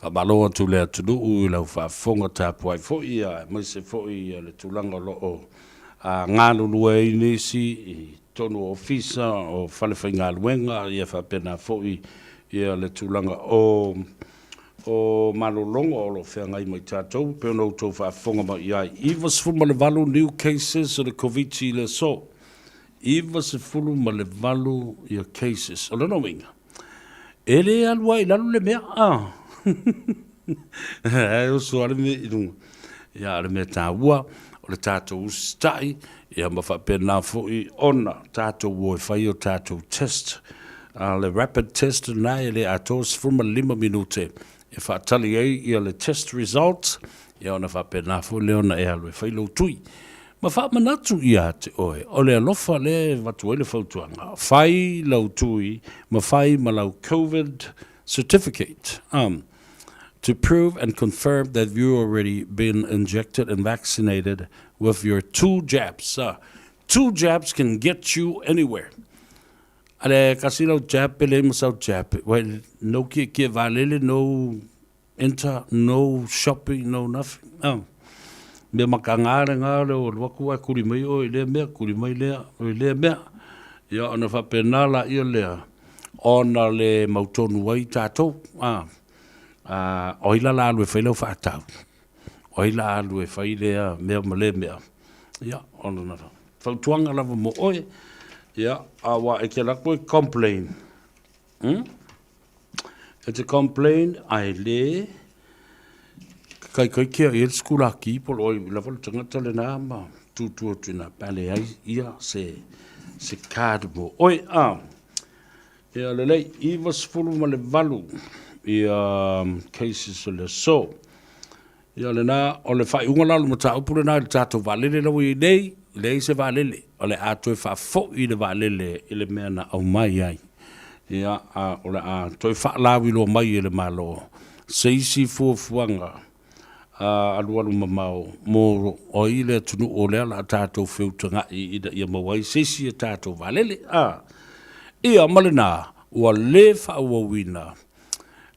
Faamalo atu le atunuu i lau faafofoga tapuai foi aemaise foi le tulaga o lo o galulue ai nisi i totonu o ofisa o falefaigaluega ia faapena foi le tulaga o o malologa o lo o feagai ma i tatou, e pei ona outou faafofoga mai i ai. 98 new cases o le Koviti i le aso. 98 ia cases. O lona uiga, e le alu ai i lalo le mea, a. E oso lava le mea i luga. Ia, a o le mea taua, o le tatou usitai, ia ma faapena foi ona tatou o e fai o tatou test. A o le rapid test lena e le atoa 15 minute e faatali ai ia le test result, ia ona faapena foi lea ona e alu e fai lou tui. Ma faamanatu ia te oe, o le alofa lea e avatu ai le fautuaga, fai lau tui ma fai ma lau Covid certificate. To prove and confirm that you already been injected and vaccinated with your two jabs. Two jabs can get you anywhere. Ale kasi lau jab pe le ma sau jab. Well, no kie kie valele, no enter, no shopping, no nothing. Oh. Mea makanga le ngā le o luaku ai kuri mai o i lea mea, kuri mai lea, o i lea mea. Ia ona whapena la ia lea, ona le mautonu ai tātou. Ah. Ā, o ai la la alu e fai lau faatau? O ai la alu e fai lea mea ma lea mea? Ia, o lona fautuaga lava mo oe, ia, aua e te alu atu e complain. Hmm? E te complain ae le kaikaikia i ai le sikulaki po o ai lava le tagata lena ma tutu atu i nā pe a leai ia se, se card mo oe. Ah. Ia lelei, 98 ia cases o le aso. Ia lena, o le faaiuga la o le mataupu lena i le tatou vaalele la ua i ai nei, e leai se vaalele, o le a toe faafoi le vaalele i le mea na aumai ai. Ia, a o le a toe faalauiloa mai e le Malo se isi fuafuaga alualu mamao mo ai le atunuu o lea o le a tatou feutaga'i ina ia maua ai se isi a tatou vaalele. A, ia ma lena, ua le faaauauina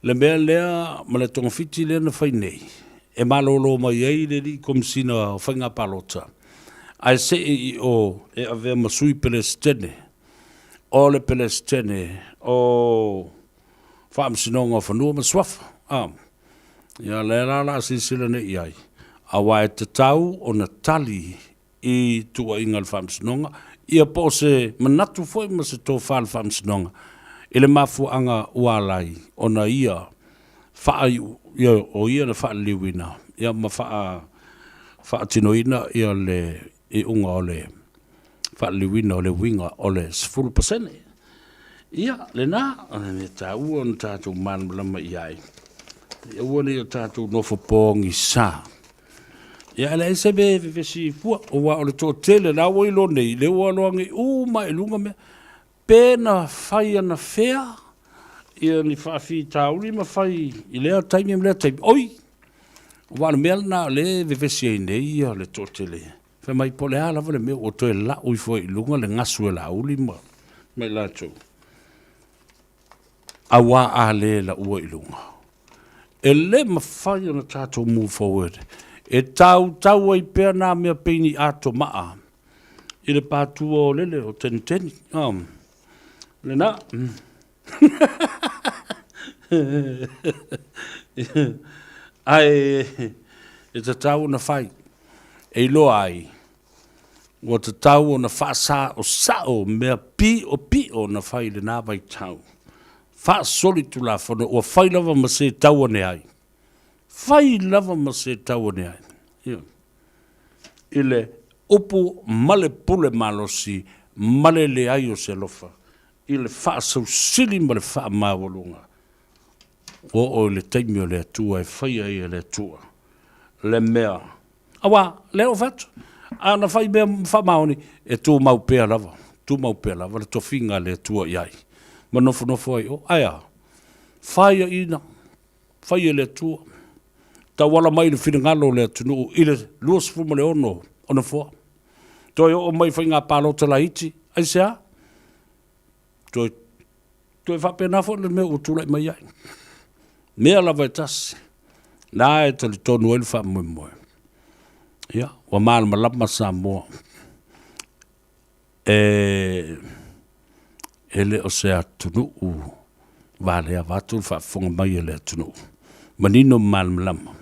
le mea lea ma le togafiti lea na fai nei e malolo mai ai le alii Komesina o Faiga Palota ae see i o e avea ma Sui Pelesitene o le Pelesitene o Faamasinoga o Fanua ma Suafa. A. Ia, lea la o le a silasila nei i ai, aua e tatau ona tali i tuuaiga a le Faamasinoga, ia po o se manatu foi ma se tofa a le Faamasinoga i le mafuaaga ua ala ai ona ia faaiu, ia, o ia na faaliliuina, ia ma faa, faatinoina ia le iuga o le faaliliuina o le uiga o le 10%. Ia, lena, o le mea taua ona tatou malamalama i ai, ia aua ne i o tatou nofo pogisa. Ia, e leai se mea e vevesi fua, aua o le toatele la ua iloa nei, lea ua aloagi uma i luga mea, pe na fai anafea ia ni faafitauli ma fai i lea taimi ma lea taimi. Oi, aua o le mea lena o lea e vevesi ai nei le toatele, fai mai po o le a lava le mea ua toe lau ifo ai i luga le gasu e Laauli ma i latou, aua a le laua i luga, e le mafai ona tatou move forward e tautau ai pea nā mea pei ni ato maa i le pātua o lele o Teniteni. Lena. Ae e tatau ona fai, e iloa ai, ua tatau ona faasaosao mea piopio na fai i lena vaitau. Faasolitulafono, ua fai lava ma se tau ane ai. Fai lava ma se tau ane ai. Ioe. I le upu ma le pule malosi ma le leai o se alofa i le faasausili ma le faamaualuga, ua oo i le taimi o le Atua e faia ai e le Atua le mea. Aua, lea ua fai atu, a na fai mea faamaoni, e tumau pea lava, tumau pea lava le tofiga a le Atua i ai, ma nofonofo ai o. Ae a? Faiaina, fai e le Atua, tauala mai i le finagalo o le atunuu i le 26 o nofoa. Toe oo mai i faiga palota laiti, aisea? Toe, toe faapena foi le mea ua tulai mai ai. Mea lava e tasi, na e talitonu ai le faamoemoe. Ia, ua malamalama Samoa e, e le o se atunuu valea vaeatu le faafofoga mai a le atunuu. Manino ma malamalama,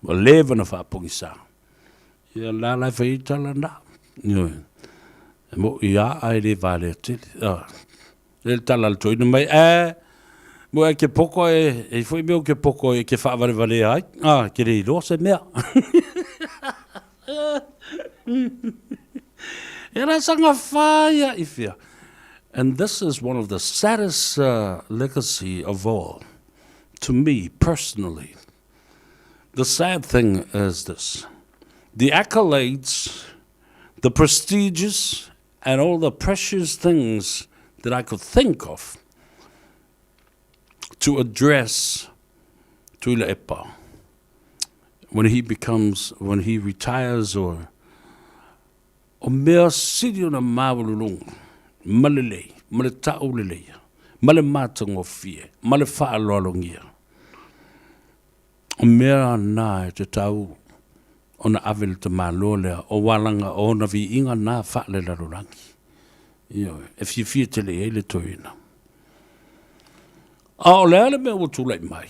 ua leva ona faapogisa. Ia la la e fai ai tala na. Ioe. E mo'i a ae le valea tele. Ah. Le tala le toeaina mai, eh, mo e ke poko e, e foi mea o ke poko e ke faavalevalea ai. Ah, ke le iloa se mea. E la sanga whaia i whia. And this is one of the saddest legacy of all, to me personally. The sad thing is this. The accolades, the prestigious, and all the precious things that I could think of to address Tuilaepa when he becomes, when he retires or o mea sili ona maualuluga ma lelei, ma le tauleleia, ma le matagofie, ma le faaaloalogia. O mea na e tatau ona ave i le tamaloa lea o alaga o ona viiga na faalelalolagi. Ioe, e fiafia tele i ai le toeaina. A o le a le mea ua tulai mai?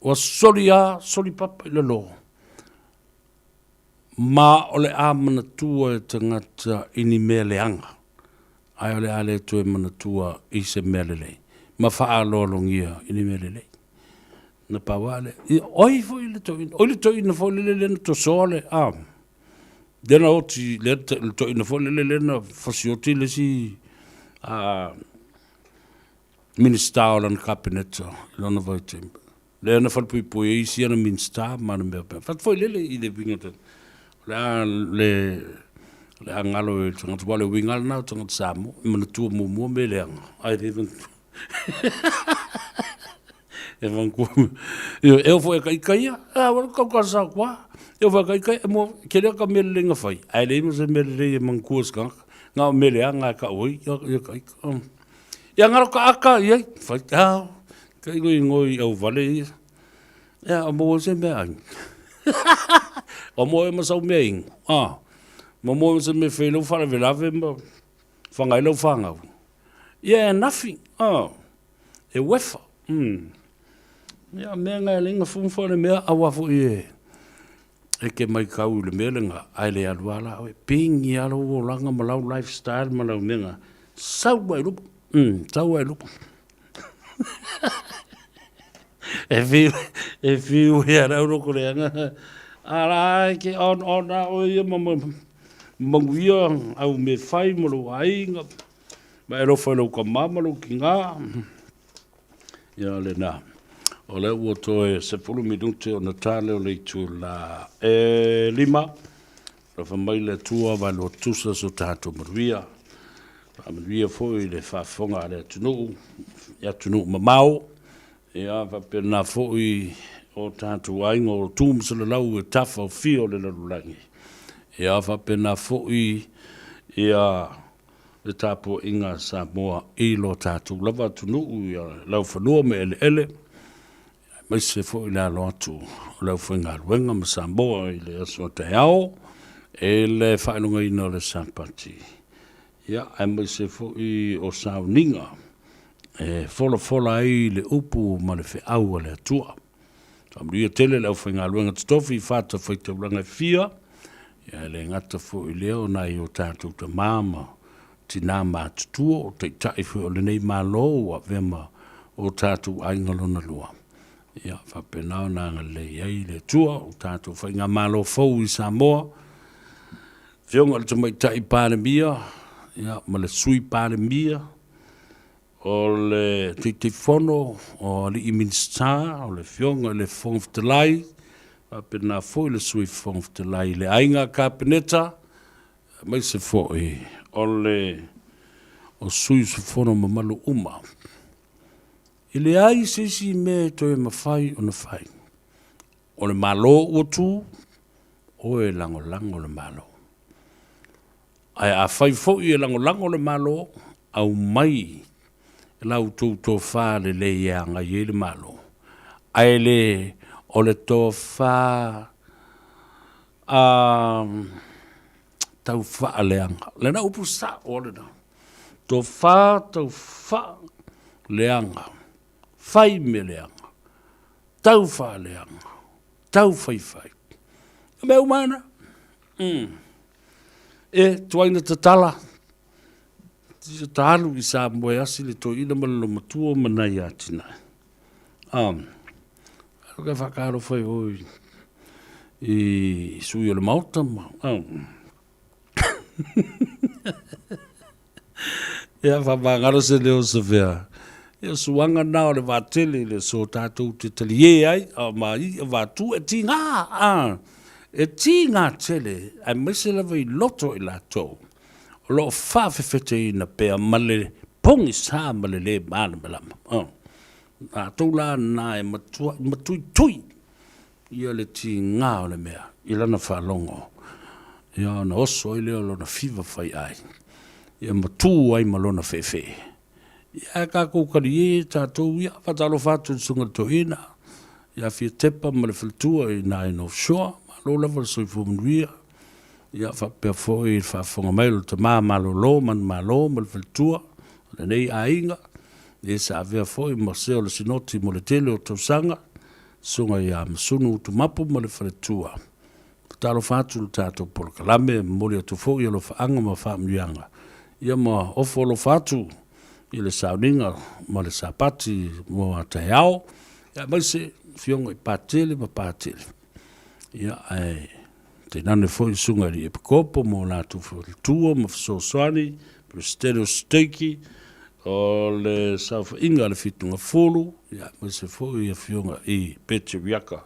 Ua soli a, soli papa i lalo. Ma o le a manatua e tagata i ni mea leaga, ae o le a le toe manatua i se mea lelei, ma faaaloalogia i ni mea lelei. Na pau lava lea. Ia, o ai foi le toeaina? Oi le toeaina foi lele lea na tosoa le, a, lea na oti, lea le toeaina foi lele lea na fasioti le isi, a, Minisita o lana Kapeneta i lona vaitaimi. Lea na falepuipui ai isi ana Minisita ma ana mea faapena. Fai atu foi lele i le uiga o le a le o le a galo i le tagata, aua o le uiga lava lena o tagata Samoa, e manatua muamua mea leaga, ae le manatua. E manatua, e oo foi ia ita ia, a ua tau talosaga atu lava. E oo foi ia ita ia, e mua, tele ata mea lelei na fai, ae leai ma se mea lelei e manatua e se tagata, na o mea leaga e tau ai ia ita. Ia ngaro ka aka i ai, whai te hao, ka ingo ingo i au vale ia. Ia, o maua se mea ai. O moe ma sau mea ingo. Ah, ma moe ma se mea whai lau whalavelave ma whangai lau whangau. Ia e nothing. Ah, e wefa. Ia, mea ngai lenga fumfa le mea awa fo i e. E ke maitau i le mea lenga, ae le alu a la oe, pingi a lou olaga ma lau lifestyle ma lau mea nga, sau ai luma, sau ai luma. E whiu, e whiu ia rau roko le anga, a la e ke on on a oe ia ma ma manuia au me whai ma lou aiga, ma e alofa i lou tama ma lou kinga. Ia lena. O lea ua toe 10 minute ona ta lea o le itula e 5. Alofa mai le Atua vaeloa tusa so tatou manuia. Faamanuia foi le faafofoga a le atunuu, i atunuu mamao. Ia faapena foi o tatou aiga o tu ma salalau e tafa o fia o le lalolagi. Ia faapena foi ia le tapuaiga a Samoa i lo tatou lava atunuu i laufanua ma eleele, aemaise foi le alo atu o le aufaigaluega ma Samoa i le aso a taeao i le faailogaina o le Sapati, ia, aemaise foi o sauniga e folafola ai le upu ma le feau a le Atua. Faamanuia tele le aufaigaluega totofi i fatafaitaulaga e fia, ia e le gata foi i lea o nai o tatou tama ma tina matutua, o taitai foi o lenei Malo ua avea ma o tatou aiga lona lua. Ia faapena ona agalelei ai le Atua o tatou faigamalo fou i Samoa, Afioga i le Tamaitai Palemia, ia, ma le Sui Palemia, O le Taitaifono o Alii Minisita, o le Afioga i le Fofoga Fetalai, faapena foi le Sui Fofoga Fetalai i le Aiga Kapeneta, aemaise foi o le o sui usufono mamalu uma. E leai se isi mea e toe mafai ona fai. O le Malo ua tu, oe lagolago le Malo. Ae afai foi e lagolago le Malo, aumai la outou tofa lelei e agai ai le Malo, ae le o le tofa a tau faaleaga. Lena upu sao lena. Tofa tau faaleaga, fai mea leaga, tau faaleaga, tau faifai. O mea uma na. E tuai na tatala, ta alu i Samoa e asi le toeaina ma le olomatua ma nai atinae. Alu ka whakaaro whai hoi i sui o le maota ma. Ia whamangaro se leo se whea. Ia suanga nā o le wātele le so tātou te talie ai, a ma i a wātu e tī ngā, a, e tī ngā tele, ai maise lava i loto i lātou. O loo whaawhewheteina pea ma le pongi sā ma le le mālamalama. Oh. Lātou la nā e matua, matuitui ia le tīngā o le mea i lana faalogo, ia ona oso ai lea o lona fiva fai ai, ia matū ai ma lona feefee. Ia ae kākou kali ē tātou ia, faatalofa atu i le Susuga i le Toeaina, ia Fiatepa ma le faletua i ina i North Shore, malo lava le soifua manuia, ia faapea foi i le faafofoga mai o le tama malolo manumalo ma le faletua o lenei aiga, ia sa avea foi ma se o le Sinoti mo le tele o tausaga, Susuga ia Masunu Utumapu ma le faletua. Talofa atu le tatou polokalame, momoli atu foi alofaaga ma faamanuiaga, ia ma ofo alofa atu i le sauniga ma le Sapati mo a taeao, ia aemaise afioga i Patele ma Patele. Ia ae tainane foi Susuga i le Epikopo mo latou faletua ma fesoasoani, Peresetene o Siteiki, o le saofaiga a le Fitugafulu, ia aemaise foi afioga i Pete Riaka,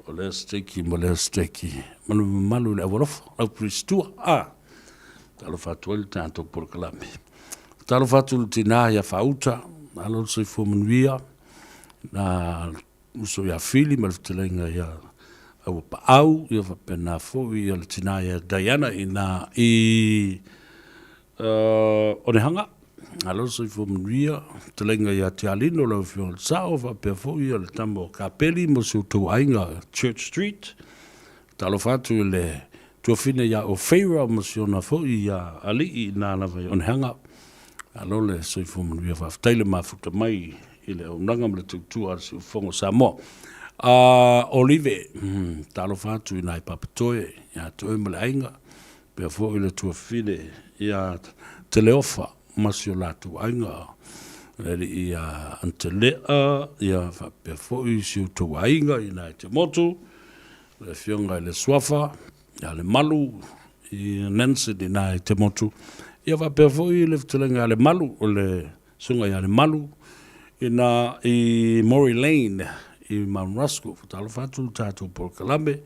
o lea siteiki ma lea siteiki, ma le mamalu i le aualofa, au Peresetua, a, talofa atu ai le tatou polokalame. Talofa atu i le tina ia Faauta, malo le soifua manuia, na uso ia Fili ma le fetalaiga ia Auapaau, ia faapena foi ia le tina ia Diana ina i Onehanga. Malo le soifua manuia, fetalaiga ia Tialino lau Afioga i le Sao, faapea foi ia le tama o Kapeli ma si outou aiga Church Street. Talofa atu i le tuafine ia Ofeira ma si ona foi ia Alii ina lava i Onehanga. Malo le soifua manuia, faafetai le mafuta mai i le auaunaga ma le tautua a le Siufofoga o Samoa. Olive, talofa atu i nai Papatoe, ia te oe ma le aiga, pea foi le tuafafine ia Teleofa ma si o latou aiga, le alii ia Antelea, ia faapea foi si outou aiga i nai te motu, le afioga i le Suafa, ia Lemalu, i Nancy i nai te motu, ia faapea foi le fetalaiga ia Lemalu, o le Susuga ia Lemalu, ina i Maury Lane i Mount Roskill. Talofa atu le tatou polokalame,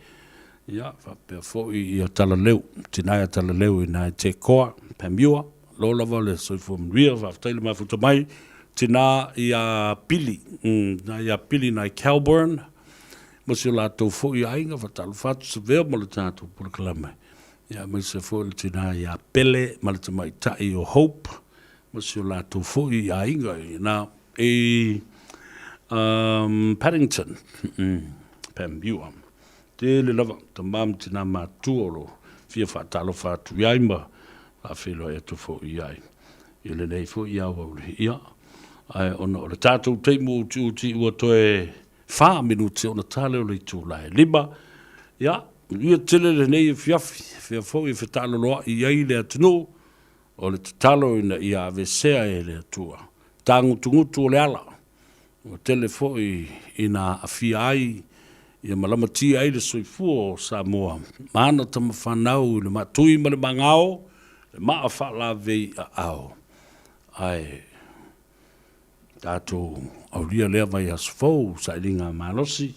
ia faapea foi ia Talaleu, tina ia Talaleu ina i Tekoa, Panmure, lo lava le soifua manuia, faafetai le mafuta mai, tina ia Pili, tina ia Pili nai Kelburn, ma si o latou foi aiga, faatalofa atu Savea ma le tatou polokalame, ia aemaise foi le tina ia Pele ma le tamaitai o Hope, ma si o latou foi aiga ina i Paddington, Panmure. Tele lava tama ma tina matua o lo fia faatalofa atu i ai ma faafeiloai atu foi i ai i lenei foi aoauli. Ia, ae ona o le tatou taimi ua utiuti ua toe 4 minuti ona tale o le itula e 5, ia, manuia tele lenei afiafi, fea foi e fetaaloloai i ai le atunuu, O le tatalo ina ia aveesea e le Atua tagutugutu o le ala, ua tele foi ina aafia ai ia ma lamatia ai le soifua o Samoa ma ana tama fanau i le maatui ma le magao, le maa faalavei aao. Ae tatou aulia lea vaiaso fou sailiga malosi,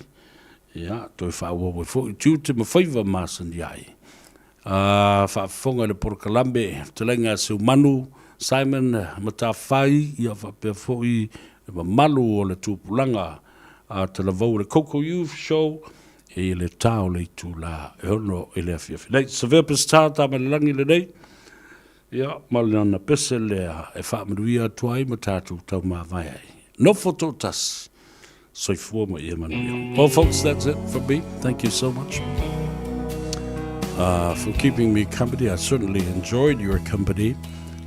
ia, toe faaauau ai foi tiute ma faiva masani ai. A faafofoga i le polokalame Fetalaiga a Seumanu, Simon Matafai, ia faapea foi le mamalu o le tupulaga a Talavou o le Koko Youth Show i le ta o le itula e 6 i le afiafi nei. Savea Peseta, Tamailalagi lenei. Ia, ma lana pese lea e faamanuia atu ai ma tatou taumavae ai. Nofo toatasi, soifua ma ia manuia. Well folks, that's it from me. Thank you so much for keeping me company. I certainly enjoyed your company.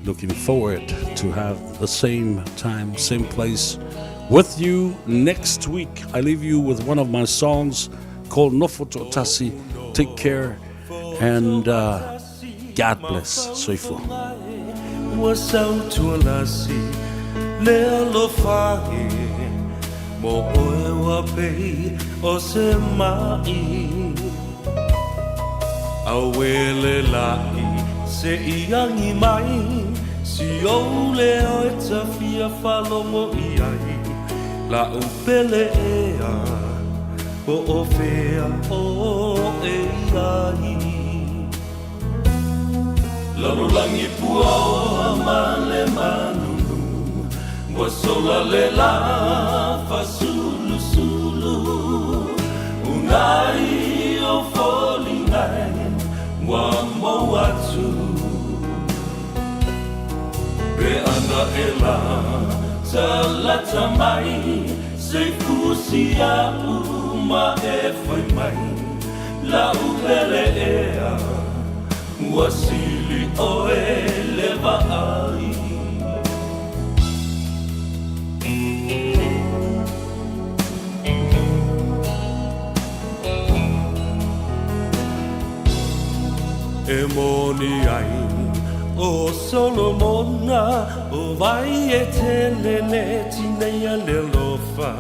Looking forward to have the same time, same place with you next week. I leave you with one of my songs called Nofo Toatasi. Take care and God bless. Soifua. Ua sautualasi le alofa e Mo oe ua pei o se ma'i Auele la'i se i agi mai Si ou leo e ta fia faalogo i ai La'u pele ea Po o fea oe i ai Lalolagi puaoa ma le manunu Ua sola le la fasulusulu Unai o foliga e ua mou atu Pe ana e la talata mai Se fusi a'u ma e fai mai La'u pele ea Ua sili oe le vaai. E moni ai ʻo Solomona, ʻO wai e tele le tineia le alofa,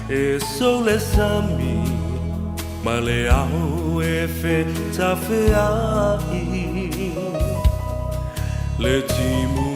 E sou le sami ma le ao e fetafeaʻi Le timu.